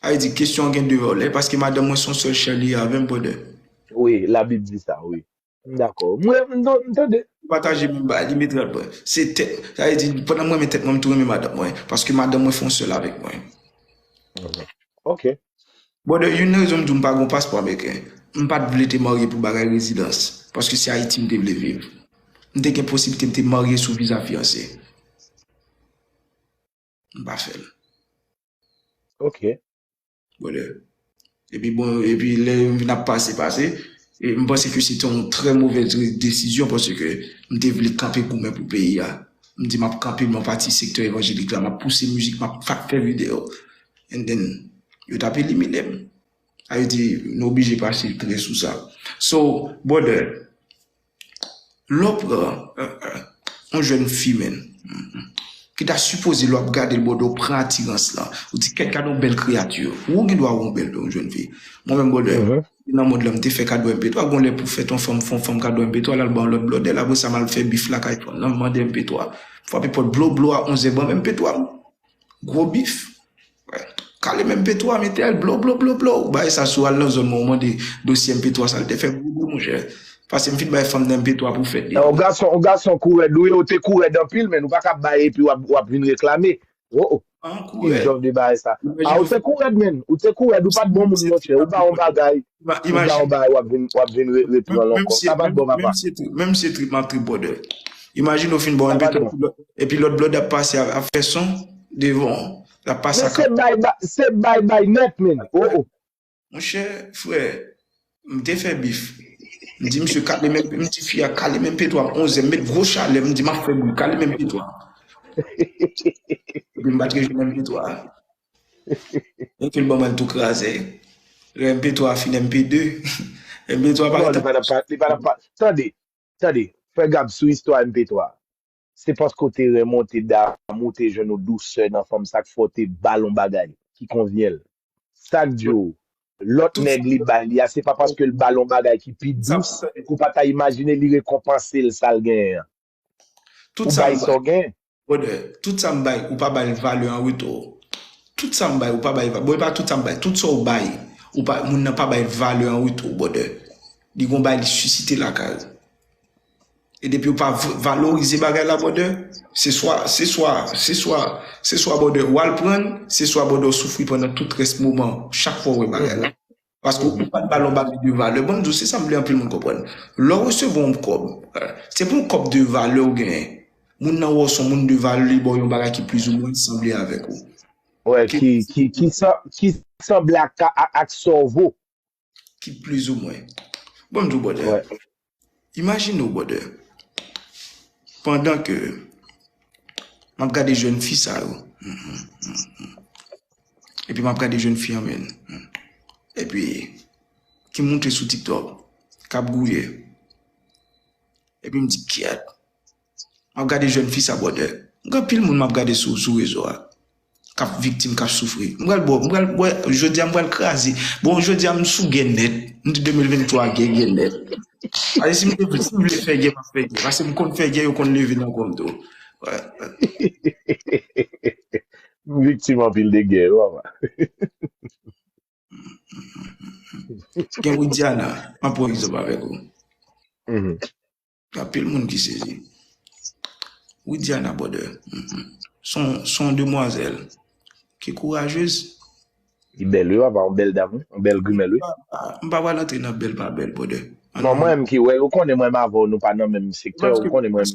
Sa vle di, kesyon an gen de vòlè, paske madanm mwen se yon sèl chè li ye avè m, brother. Wi, Labib di sa, wi. M dakò. Mwen, m, m tande. Nou pataje menm bagay, li met rad mwen. Se tèt, sa vle di, pandan m renmen tèt mwen, m tou renmen madanm mwen, paske madanm mwen fè yon sèl avèk mwen. Ok. Brother, youn nan rezon m di w m pa gen paspò ameriken. M pa t vle te marye pou bagay rezidans. Paske se Ayiti m te vle viv. M te gen posiblite m te marye sou viza fiyanse. M pa fè l. Ok. Brother. Epi bon, epi lè m vin ap pase, pase, e m panse ke se te yon trè movèz re- desizyon paske m te vle kanpe goumen pou peyi a. M di m ap kanpe, m ap pati sektè evanjelik la, m ap pouse mizik, m ap fa- fè videyo. And then, yo t ap elimine m. Sa vle di, nou oblije pase trè sou sa. So, brother, lè w pran yon jèn fi, menn, ki ta sipoze lè w ap gade l, brother, w pran atirans lan. Ou di, kèt, gade yon bèl kreyati. Ou gen dwa wè yon bèl yon jèn fi. Mwen menm, brother, nan mond lan, m te fè kado M P twa, gon lè pou fèt yon fanm, fè yon fanm kado M P twa, l al ban yon lòt brother, apre sa m al fè bif lakay fanm nan, m mande M P twa. Frape pòt blo blo a onzè, ban m M P twa. Gwo bif. Kale m M P twa, mete al blo, blo, blo, blo. Ou bay sa sou al nan zòn mwen, ou mande dosye M P twa sa l te fè gwo bri, monchè. Pase m fin bay fanm nan M P twa pou fèt li. Yon gason, yon gason kou rèd, ou, ou te kou rèd anpil, men ou pa ka bay epi w ap, w ap vin reklame. Oh, oh. Ki jan de bagay sa? Ah, ou te kou rèd, men. Ou te kou rèd, ou pa t bon moun, monchè. Ou ba yon bagay, ou ba yon bagay, w ap vin, w ap vin repran l ankò. Sa pa t bon, papa. Menm si e trip, menm si e trip, m ap trip, brother. Imajine w fin ba yon M P twa, epi lòt brother ap pase ap fè son devan w. L ap pase ak. Se bay bay, se bay bay nèt, men. Oh, oh. Monchè, frè, m te fè bif. M di misye kale m, m di fi a kale m M P twa, onzè, m met gwo chalè, m di m ap fè bri, kale m M P twa. Epi m pa t rejwenn M P twa. Epi l ban mwen l tou kraze. Lè M P twa fin M P de. M P twa pa. Non, li pa t ap, li pa t ap. Tande, tande, frè Gab, sou istwa M P twa. Se paske w te renmen, w te damou, w te jwenn yon dousè nan fanm, sa k fè w te ba l yon bagay ki konvyen l. Sa k di w, lòt nèg li bay li a, se pa paske l ba l yon bagay ki pi dous, ke w pa ta imajine li rekonpanse l sa l genyen an. Ou bay sa w genyen. Brother, tout sa m bay, ou pa bay l valè an retou. Tout sa m bay, ou pa bay valè. Bon, e pa tout sa m bay, tout sa w bay, ou pa, moun nan pa bay valè an retou, brother. Li gon bagay li sisite lakay ou. E depi w pa v- valorize bagay la, brother, se swa, se swa, se swa, se swa, brother, w al pran l, se swa, brother, w soufri pandan tout rès moman, chak fwa w wè bagay la. Paske ou pa t ba l yon bagay de valè. Bon, m di w, se sa m vle anpil moun konprann. Lè w resevwa yon kòb, eh, se pa yon kòb de valè w genyen. Moun nan wè w se yon moun de valè, li ba w yon bagay ki plizoumwen sanble avèk ou. Wè, ki, ki, ki, san- ki sanble ak, ak, ak sa w vo. Ki plizoumwen. Bon, m di w, brother. Imajine w, brother. Pandan ke m ap gade jèn fi sa yo. Epi m ap gade jèn fi an menm. Epi ki moute sou TikTok, k ap gouye. Epi m di, kyèt. M ap gade jèn fi sa, brother. Gen anpil moun m ap gade sou, sou rezo a. K ap viktim, k ap soufri. M pral bò, m pral, wè, jodi a m pral kraze. Bon, jodi a m sou gè nèt. M di de mil venntwa gè, gè nèt. Pase si m te vle, si m vle fè gè, m ap fè gè. Pase m konn fè gè, yo konn leve nan kò m tou. Wè. M viktim anpil de gè, wi, papa. Gen Widiana, m ap pran egzanp avèk ou. Gen anpil moun ki sezi. Widiana, brother. Se yon, se yon demwazèl ki kourajez. Li bèl, wi, papa, yon bèl dam, wi. Yon bèl grimèl, wi. M pa pral antre nan bèl pa bèl, brother. Non, mwen menm ki wè, ou konnen mwen menm avè w, nou pa nan menm sektè, ou konnen mwen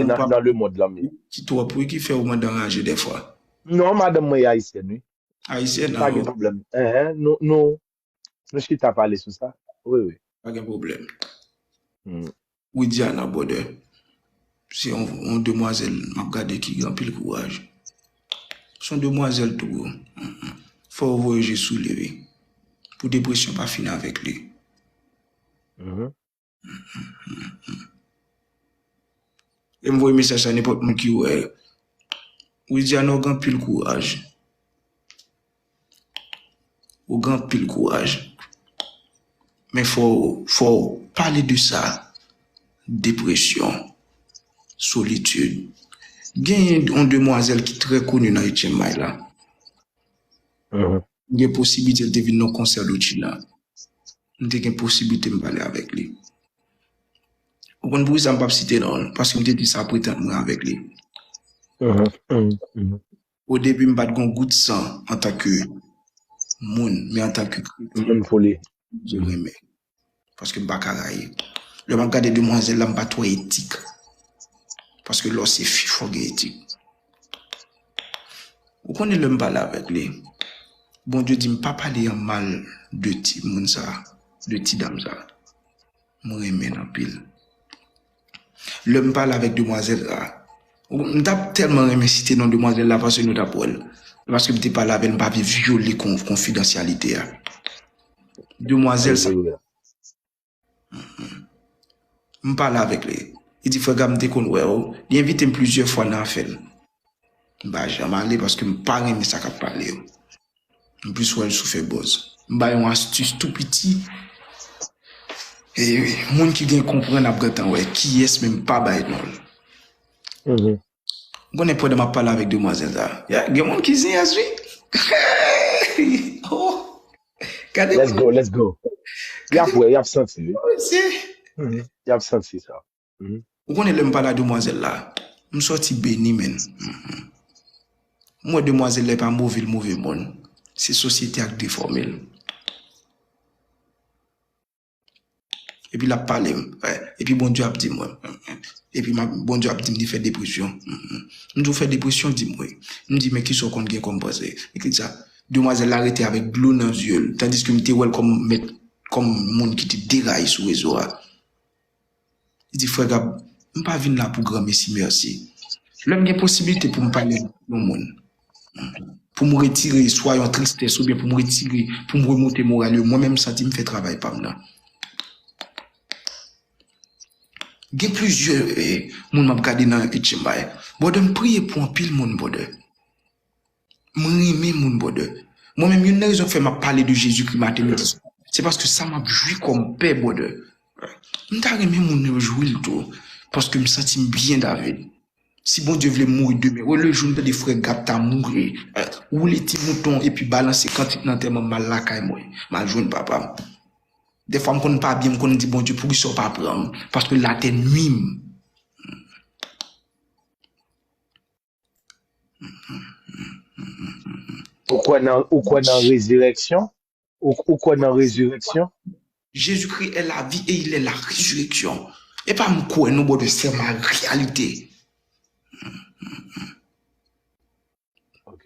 nan, nan lemonn lan m ye. Ki twòp, wi, ki fè w mande anraje dèfwa. Non, madanm mwen e ayisyèn, wi. Ayisyèn, pa gen pwoblèm. Enhen, nou, nou, nou chita pale sou sa. Wi, wi. Pa gen pwoblèm. Widiana, brother. Se yon, yon demwazèl m ap gade ki gen anpil kouraj. Se yon demwazèl tou gwo. Fò w voye je sou li, wi. Pou depresyon pa fini avèk li. E m voye mesaj sa nenpòt moun ki wè. Widiana, ou gen anpil kouraj. Ou gen anpil kouraj. Men fò, fò w pale de sa. Depresyon, solitid. Genyen yon demwazèl ki trè koni nan H M I la. M gen posiblite l te vin nan konsè Lucina. M te gen posiblite m pale avèk li. Ou konn poukisa m p ap site non l? Paske m te di sa pretant mwen avèk li. O debi, m pa t gen yon gout san antanke moun, men antanke kretyen, Menm pou li. Bondye renmen. Paske m pa ka rayi. Lè m ap gade demwazèl la, m pa twò etik. Paske lè w se fi, fò w gen etik. Ou konnen lè m pale avèk li, Bondye di m pa pale an mal de ti moun sa, de ti dam sa. Mwen renmen l anpil. Lè m pale avèk demwazèl sa, m t ap tèlman renmen site non demwazèl la paske nou t ap wè l. Paske m te pale avè l, m pa vle vyole kon, konfidansyalite a. Demwazèl sa, m pale avèk li. Li di, "Frè Gab, m te konn wè w." Li envite m plizyè fwa nan afè l. M pa janm ale paske m pa renmen sa k ap pale yo. M plis wè l sou fè buzz. M ba yon astis tou piti. E moun ki gen konprann ap gentan wè kiyès, men m pa bay non l. Ou konnen pandan m ap pale avèk demwazèl sa, ya, gen moun ki ziyès wi. Oh, gade Let's go, let's go. Y ap wè, y ap santi, wi. Mesye. Y ap santi sa. Ou konnen lè m pale a demwazèl la, m sòti beni, men. M wè demwazèl la e pa move l move moun. Se sosyete a k defòme l. Epi l ap pale m. Epi Bondye ap di m, epi Bondye ap di m li fè depresyon. M di w fè depresyon, di m wi. M di, "Men kisa w konn gen kòm panse?" Li di sa. Demwazèl la rete avèk dlo nan zye l, tandiske m te wè l kòm mèt, kòm moun ki te derayi sou rezo a. Li di, "Frè Gab, m pa vin la pou granmesi, mèsi. Lè m gen posiblite pou m pale ak yon moun, pou m retire swa yon tristès oubyen pou m retire, pou m remonte moral yo, mwen menm m santi m fè travay pa m nan." Gen plizyè eh, moun m ap gade nan H M I. Brother, m priye pou anpil moun, brother. M renmen moun, brother. Mwen menm, youn nan rezon k fè m ap pale de Jezikri maten midi swa, se paske sa m ap jwi kòm pè, brother. M ta renmen moun yo jwi l tou, paske m santi m byen, David. Si Bondye vle m mouri demen, wè le jou m tande frè Gab ta mouri, woule ti mouton epi balanse kantik nan antèman m, m al lakay mwen, m al jwenn papa m. Dèfwa m konn pa byen, m konn di Bondye, poukisa w pa pran m? Paske latè nwi m. Ou kwè nan, ou kwè nan rezirèksyon? Ou, ou kwè nan rezirèksyon? Jésus-Christ est la vie et il est la résurrection. E pa m kwè non, brother, c'est ma réalité. Ok.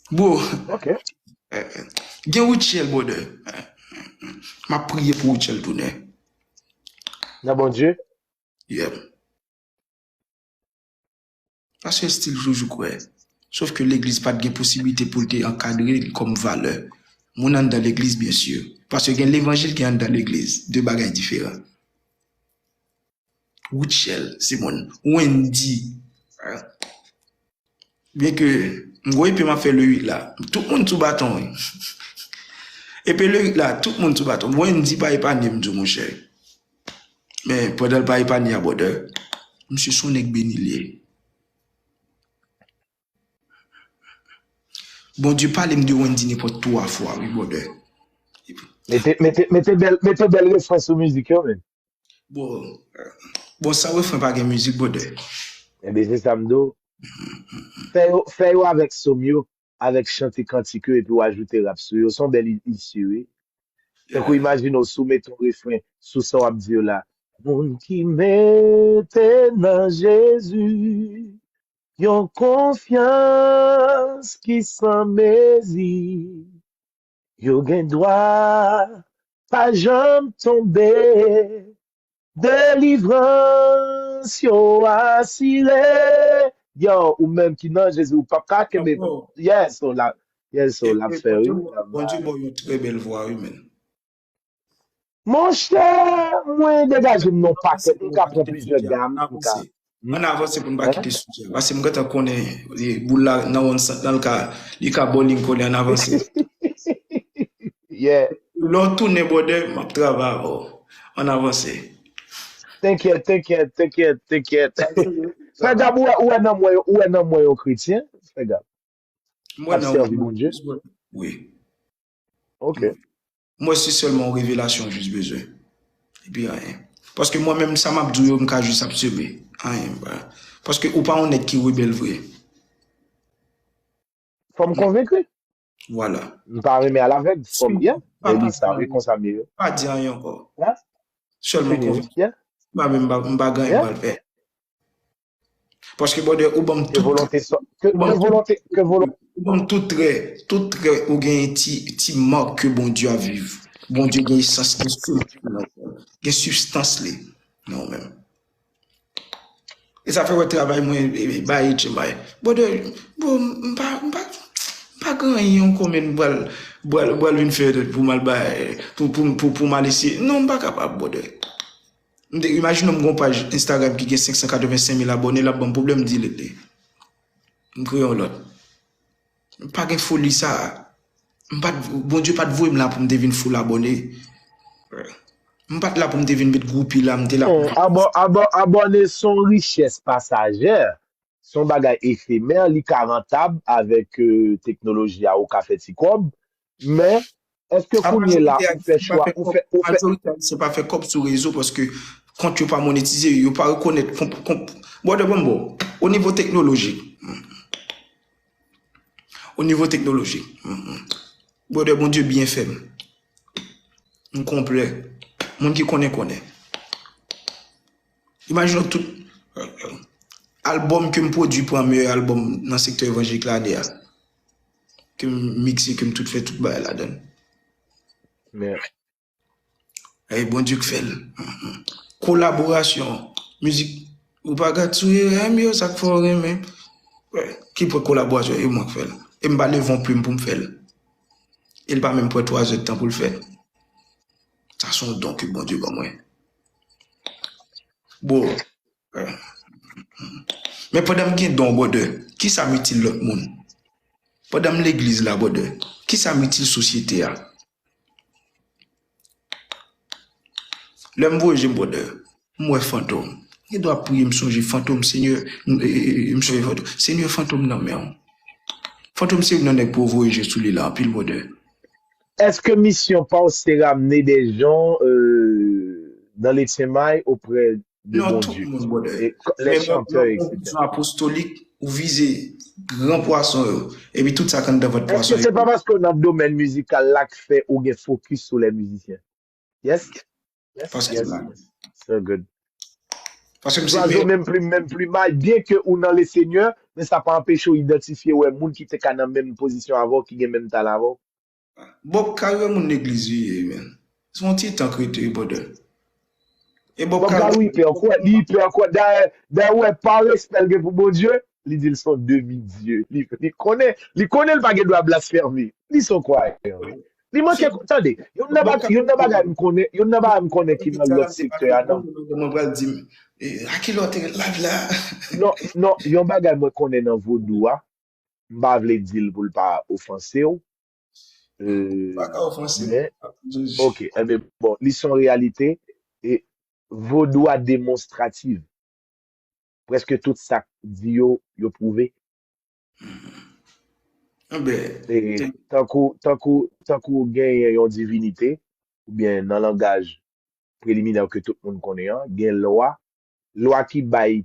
Bro, Ok. eh, gen Rutshelle, brother. M ap priye pou Rutshelle tounen. Nan Bondye? Yeah. Pastè Steele toujou kwè. Sof ke legliz pa t gen posiblite pou l te ankadre l kòm valè. Moun anndan legliz, byen si. Paske gen levanjil, gen anndan legliz. De bagay diferan. Rutshelle, se moun. Wendy. Byen ke m gwo epe m ap fè le uit la. Tout moun sou baton, wi. Epe le uit la, tout moun sou baton. Wendy pa epanye m, di w, monchè. Men, pandan l pa epanye a, brother, misye se yon nèg beni l ye. Bondye pale m de Wendy nenpòt twa fwa, wi, brother. Mete, mete, mete bèl, mete bèl refren sou mizik yo, men. Bon, bon, san refren pa gen mizik, brother. Ebyen, se sa m di w. Fè yo, fè yo avèk sòm yo, avèk chante kantik yo, epi w ajoute rap sou yo. Se yon bèl isi, wi. Tankou imajine w si w mete yon refren sou sa w ap di yo la. Moun ki mete nan Jezi yon konfyans ki san mezi, yo gen dwa pa janm tonbe. Delivrans yo asire. Yo, ou menm ki nan Jezi, ou p ap ka kenbe. Yes, so la, yes, so la fè, wi. Bondye ba w yon trè bèl vwa, wi, men. Monchè, mwen degaje m nan pakèt, m ka pran plizyè gam, m ka. Ann avanse pou n pa kite sijè a. Paske m gentan konnen, eh, boul la nan wonn sant lan, li ka, li ka bowling kole, ann avanse. Yeah. Lè w tounen, brother, m ap travay avè w. Ann avanse. Tenkèt, tenkèt, tenkèt, tenkèt. Frè Gab, ou wè, ou wè nan mwen, ou wè nan mwen yon kretyen, Frè Gab? M wè nan sèvi Bondye? Wi. Ok. M wè se sèlman yon revelasyon w jis bezwen. Epi anyen. Paske mwen menm, sa m ap di w yo, m ka jis ap seme. Anyen, m pa. Paske ou pa yon nèg ki rebèl vre. Fò m konvenki? Vwala. M pa renmen al avèg, fò m, yeah. Men li sa, e konsa m ye. Pa di anyen ankò. Yeah. Sèlman konvèki. Yeah. M pa menm, m pa gen anyen m pral fè. Paske, brother, ou ban m tout, ke volonté, ke, ke volonté, ke volonté. Ou ban m tout trè, tout trè ou gen ti, ti mak ke Bondye ap viv. Bondye gen esans, gen souf nan ou menm. Gen sibstans li nan ou menm. E sa fè wè travay mwen, e, e, bay H M I. Brother, bro, m pa, m pa, m pa gen anyen ankò, men m pral, pral, pral vin fè pou m al bay, pou, pou, pou, pou m al eseye. Non, m pa kapab, brother. M te imajine m gon paj Instagram ki gen senk san katrevensenk mil abòne, l ap ban m pwoblèm, m delete li. M kreye yon lòt. M pa gen foli sa. M pa t, Bondye pa t voye m la pou m te vin full abòne. M pa t la pou m te vin met groupi la, m te la pou Abòne se yon richès pasajè, se yon bagay efemè, li ka rantab avèk teknoloji a, ou ka fè ti kòb, men èske kounye la ou fè chwa, ou fè, ou fè. Majorite Ayisyen pa fè kòb sou rezo paske kont yo pa monetize, yo pa rekonèt. Brother, bon, bon, o nivo teknolojik, o nivo teknolojik, brother, Bondye byen fè m. M konplè. Moun ki konnen, konnen. Imajine w tout albòm ke m pwodui pran meyè albòm nan sektè evanjelik lane a. Ke m mikse, ke m tout fè tout bagay ladan l. Men E Bondye k fè l. Kolaborasyon, mizik, ou pa gad sou erè m yo, sa k fè w renmen. Ki pran kolaborasyon, e mwen k fè l. E m pa leve yon plim pou m fè l. E l pa menm pran twa zè tan pou l fèt. Sa se yon don ke Bondye ban mwen. Bon. Men pandan m gen don, brother, kisa m itil lòt moun? Pandan m legliz la, brother, kisa m itil sosyete a? Lè m voye je m, brother, m wè fantom. Gen dwa priye, m sonje fantom, Senyè, m sonje fantom. Senyè, fantom nan men w. Fantom se youn nan nèg pou w voye je sou li la anpil, brother. Est-ce que mission pa w se ramener des gens euh, dans les chemins auprès de Non, bon tout Dieu? Moun, brother. Et co- les Men chanteurs, nan et cetera. Vizyon apostolik, ou vize gran pwason yo. Epi tout sa k anndan vant Est-ce pwason que c'est yo. Pas parce que nan domèn mizikal la k fè ou gen focus sou les musiciens? Yes? Yes, Paske yes, la. Yes. So good. Paske m se Zwazo menm plim, menm plimay, byen ke ou nan le Senyè, men sa pa anpeche w idantifye wè moun ki te ka nan menm pozisyon avè w, ki gen menm talan avè w. Bob Kari yon moun legliz li ye, men. Se yon ti tan k rete, brother. E Bob Bob Kari Kari pè kwè, li pè kwè. Dayè, dayè, wè, pa respè l gen pou Bondye, li di l se yon demi dye. Li, li konnen, li konnen l pa gen dwa blasfeme. Li se yon kwayan. Li manke, tande, youn nan bag- youn nan bagay m konnen, youn nan bagay m konnen ki nan lòt sektè a, non. Mwen pral di m, "Eh, a ki lè w te live la?" Non, non, yon bagay mwen konnen nan vodou a, m pa vle di l pou l pa ofanse w. Euh, Pa ka ofanse. Men, ok, enben, bon, li se yon reyalite, e vodou a demonstratif. Prèske tout sa k di yo, yo pwouve. Enben, E tankou, tankou, tankou genyen yon divinite, oubyen nan langaj preliminè ke tout moun konnen an, gen lwa, lwa ki bay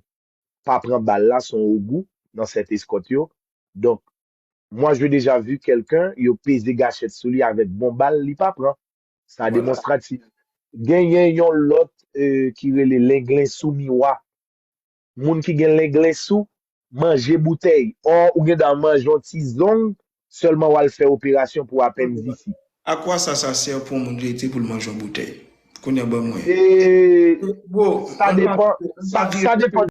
pa pran bal la, se yon ogou nan sèt eskòt yo. Donk, moi, j'ai déjà vu quelqu'un, yo peze gachèt sou li avèk bon bal, li pa pran. Sa demonstratif. Genyen yon lòt euh, ki rele lenglen sou miwa. Moun ki gen lenglen sou, manje boutèy. Ò, ou gen dwa manje yon ti zong, sèlman w al fè operasyon pou apendisi. A kwa sa sa sè pou yon moun rete pou l manje yon boutèy? Kounye a ban mwen. E Bro, sa depan, sa, sa depan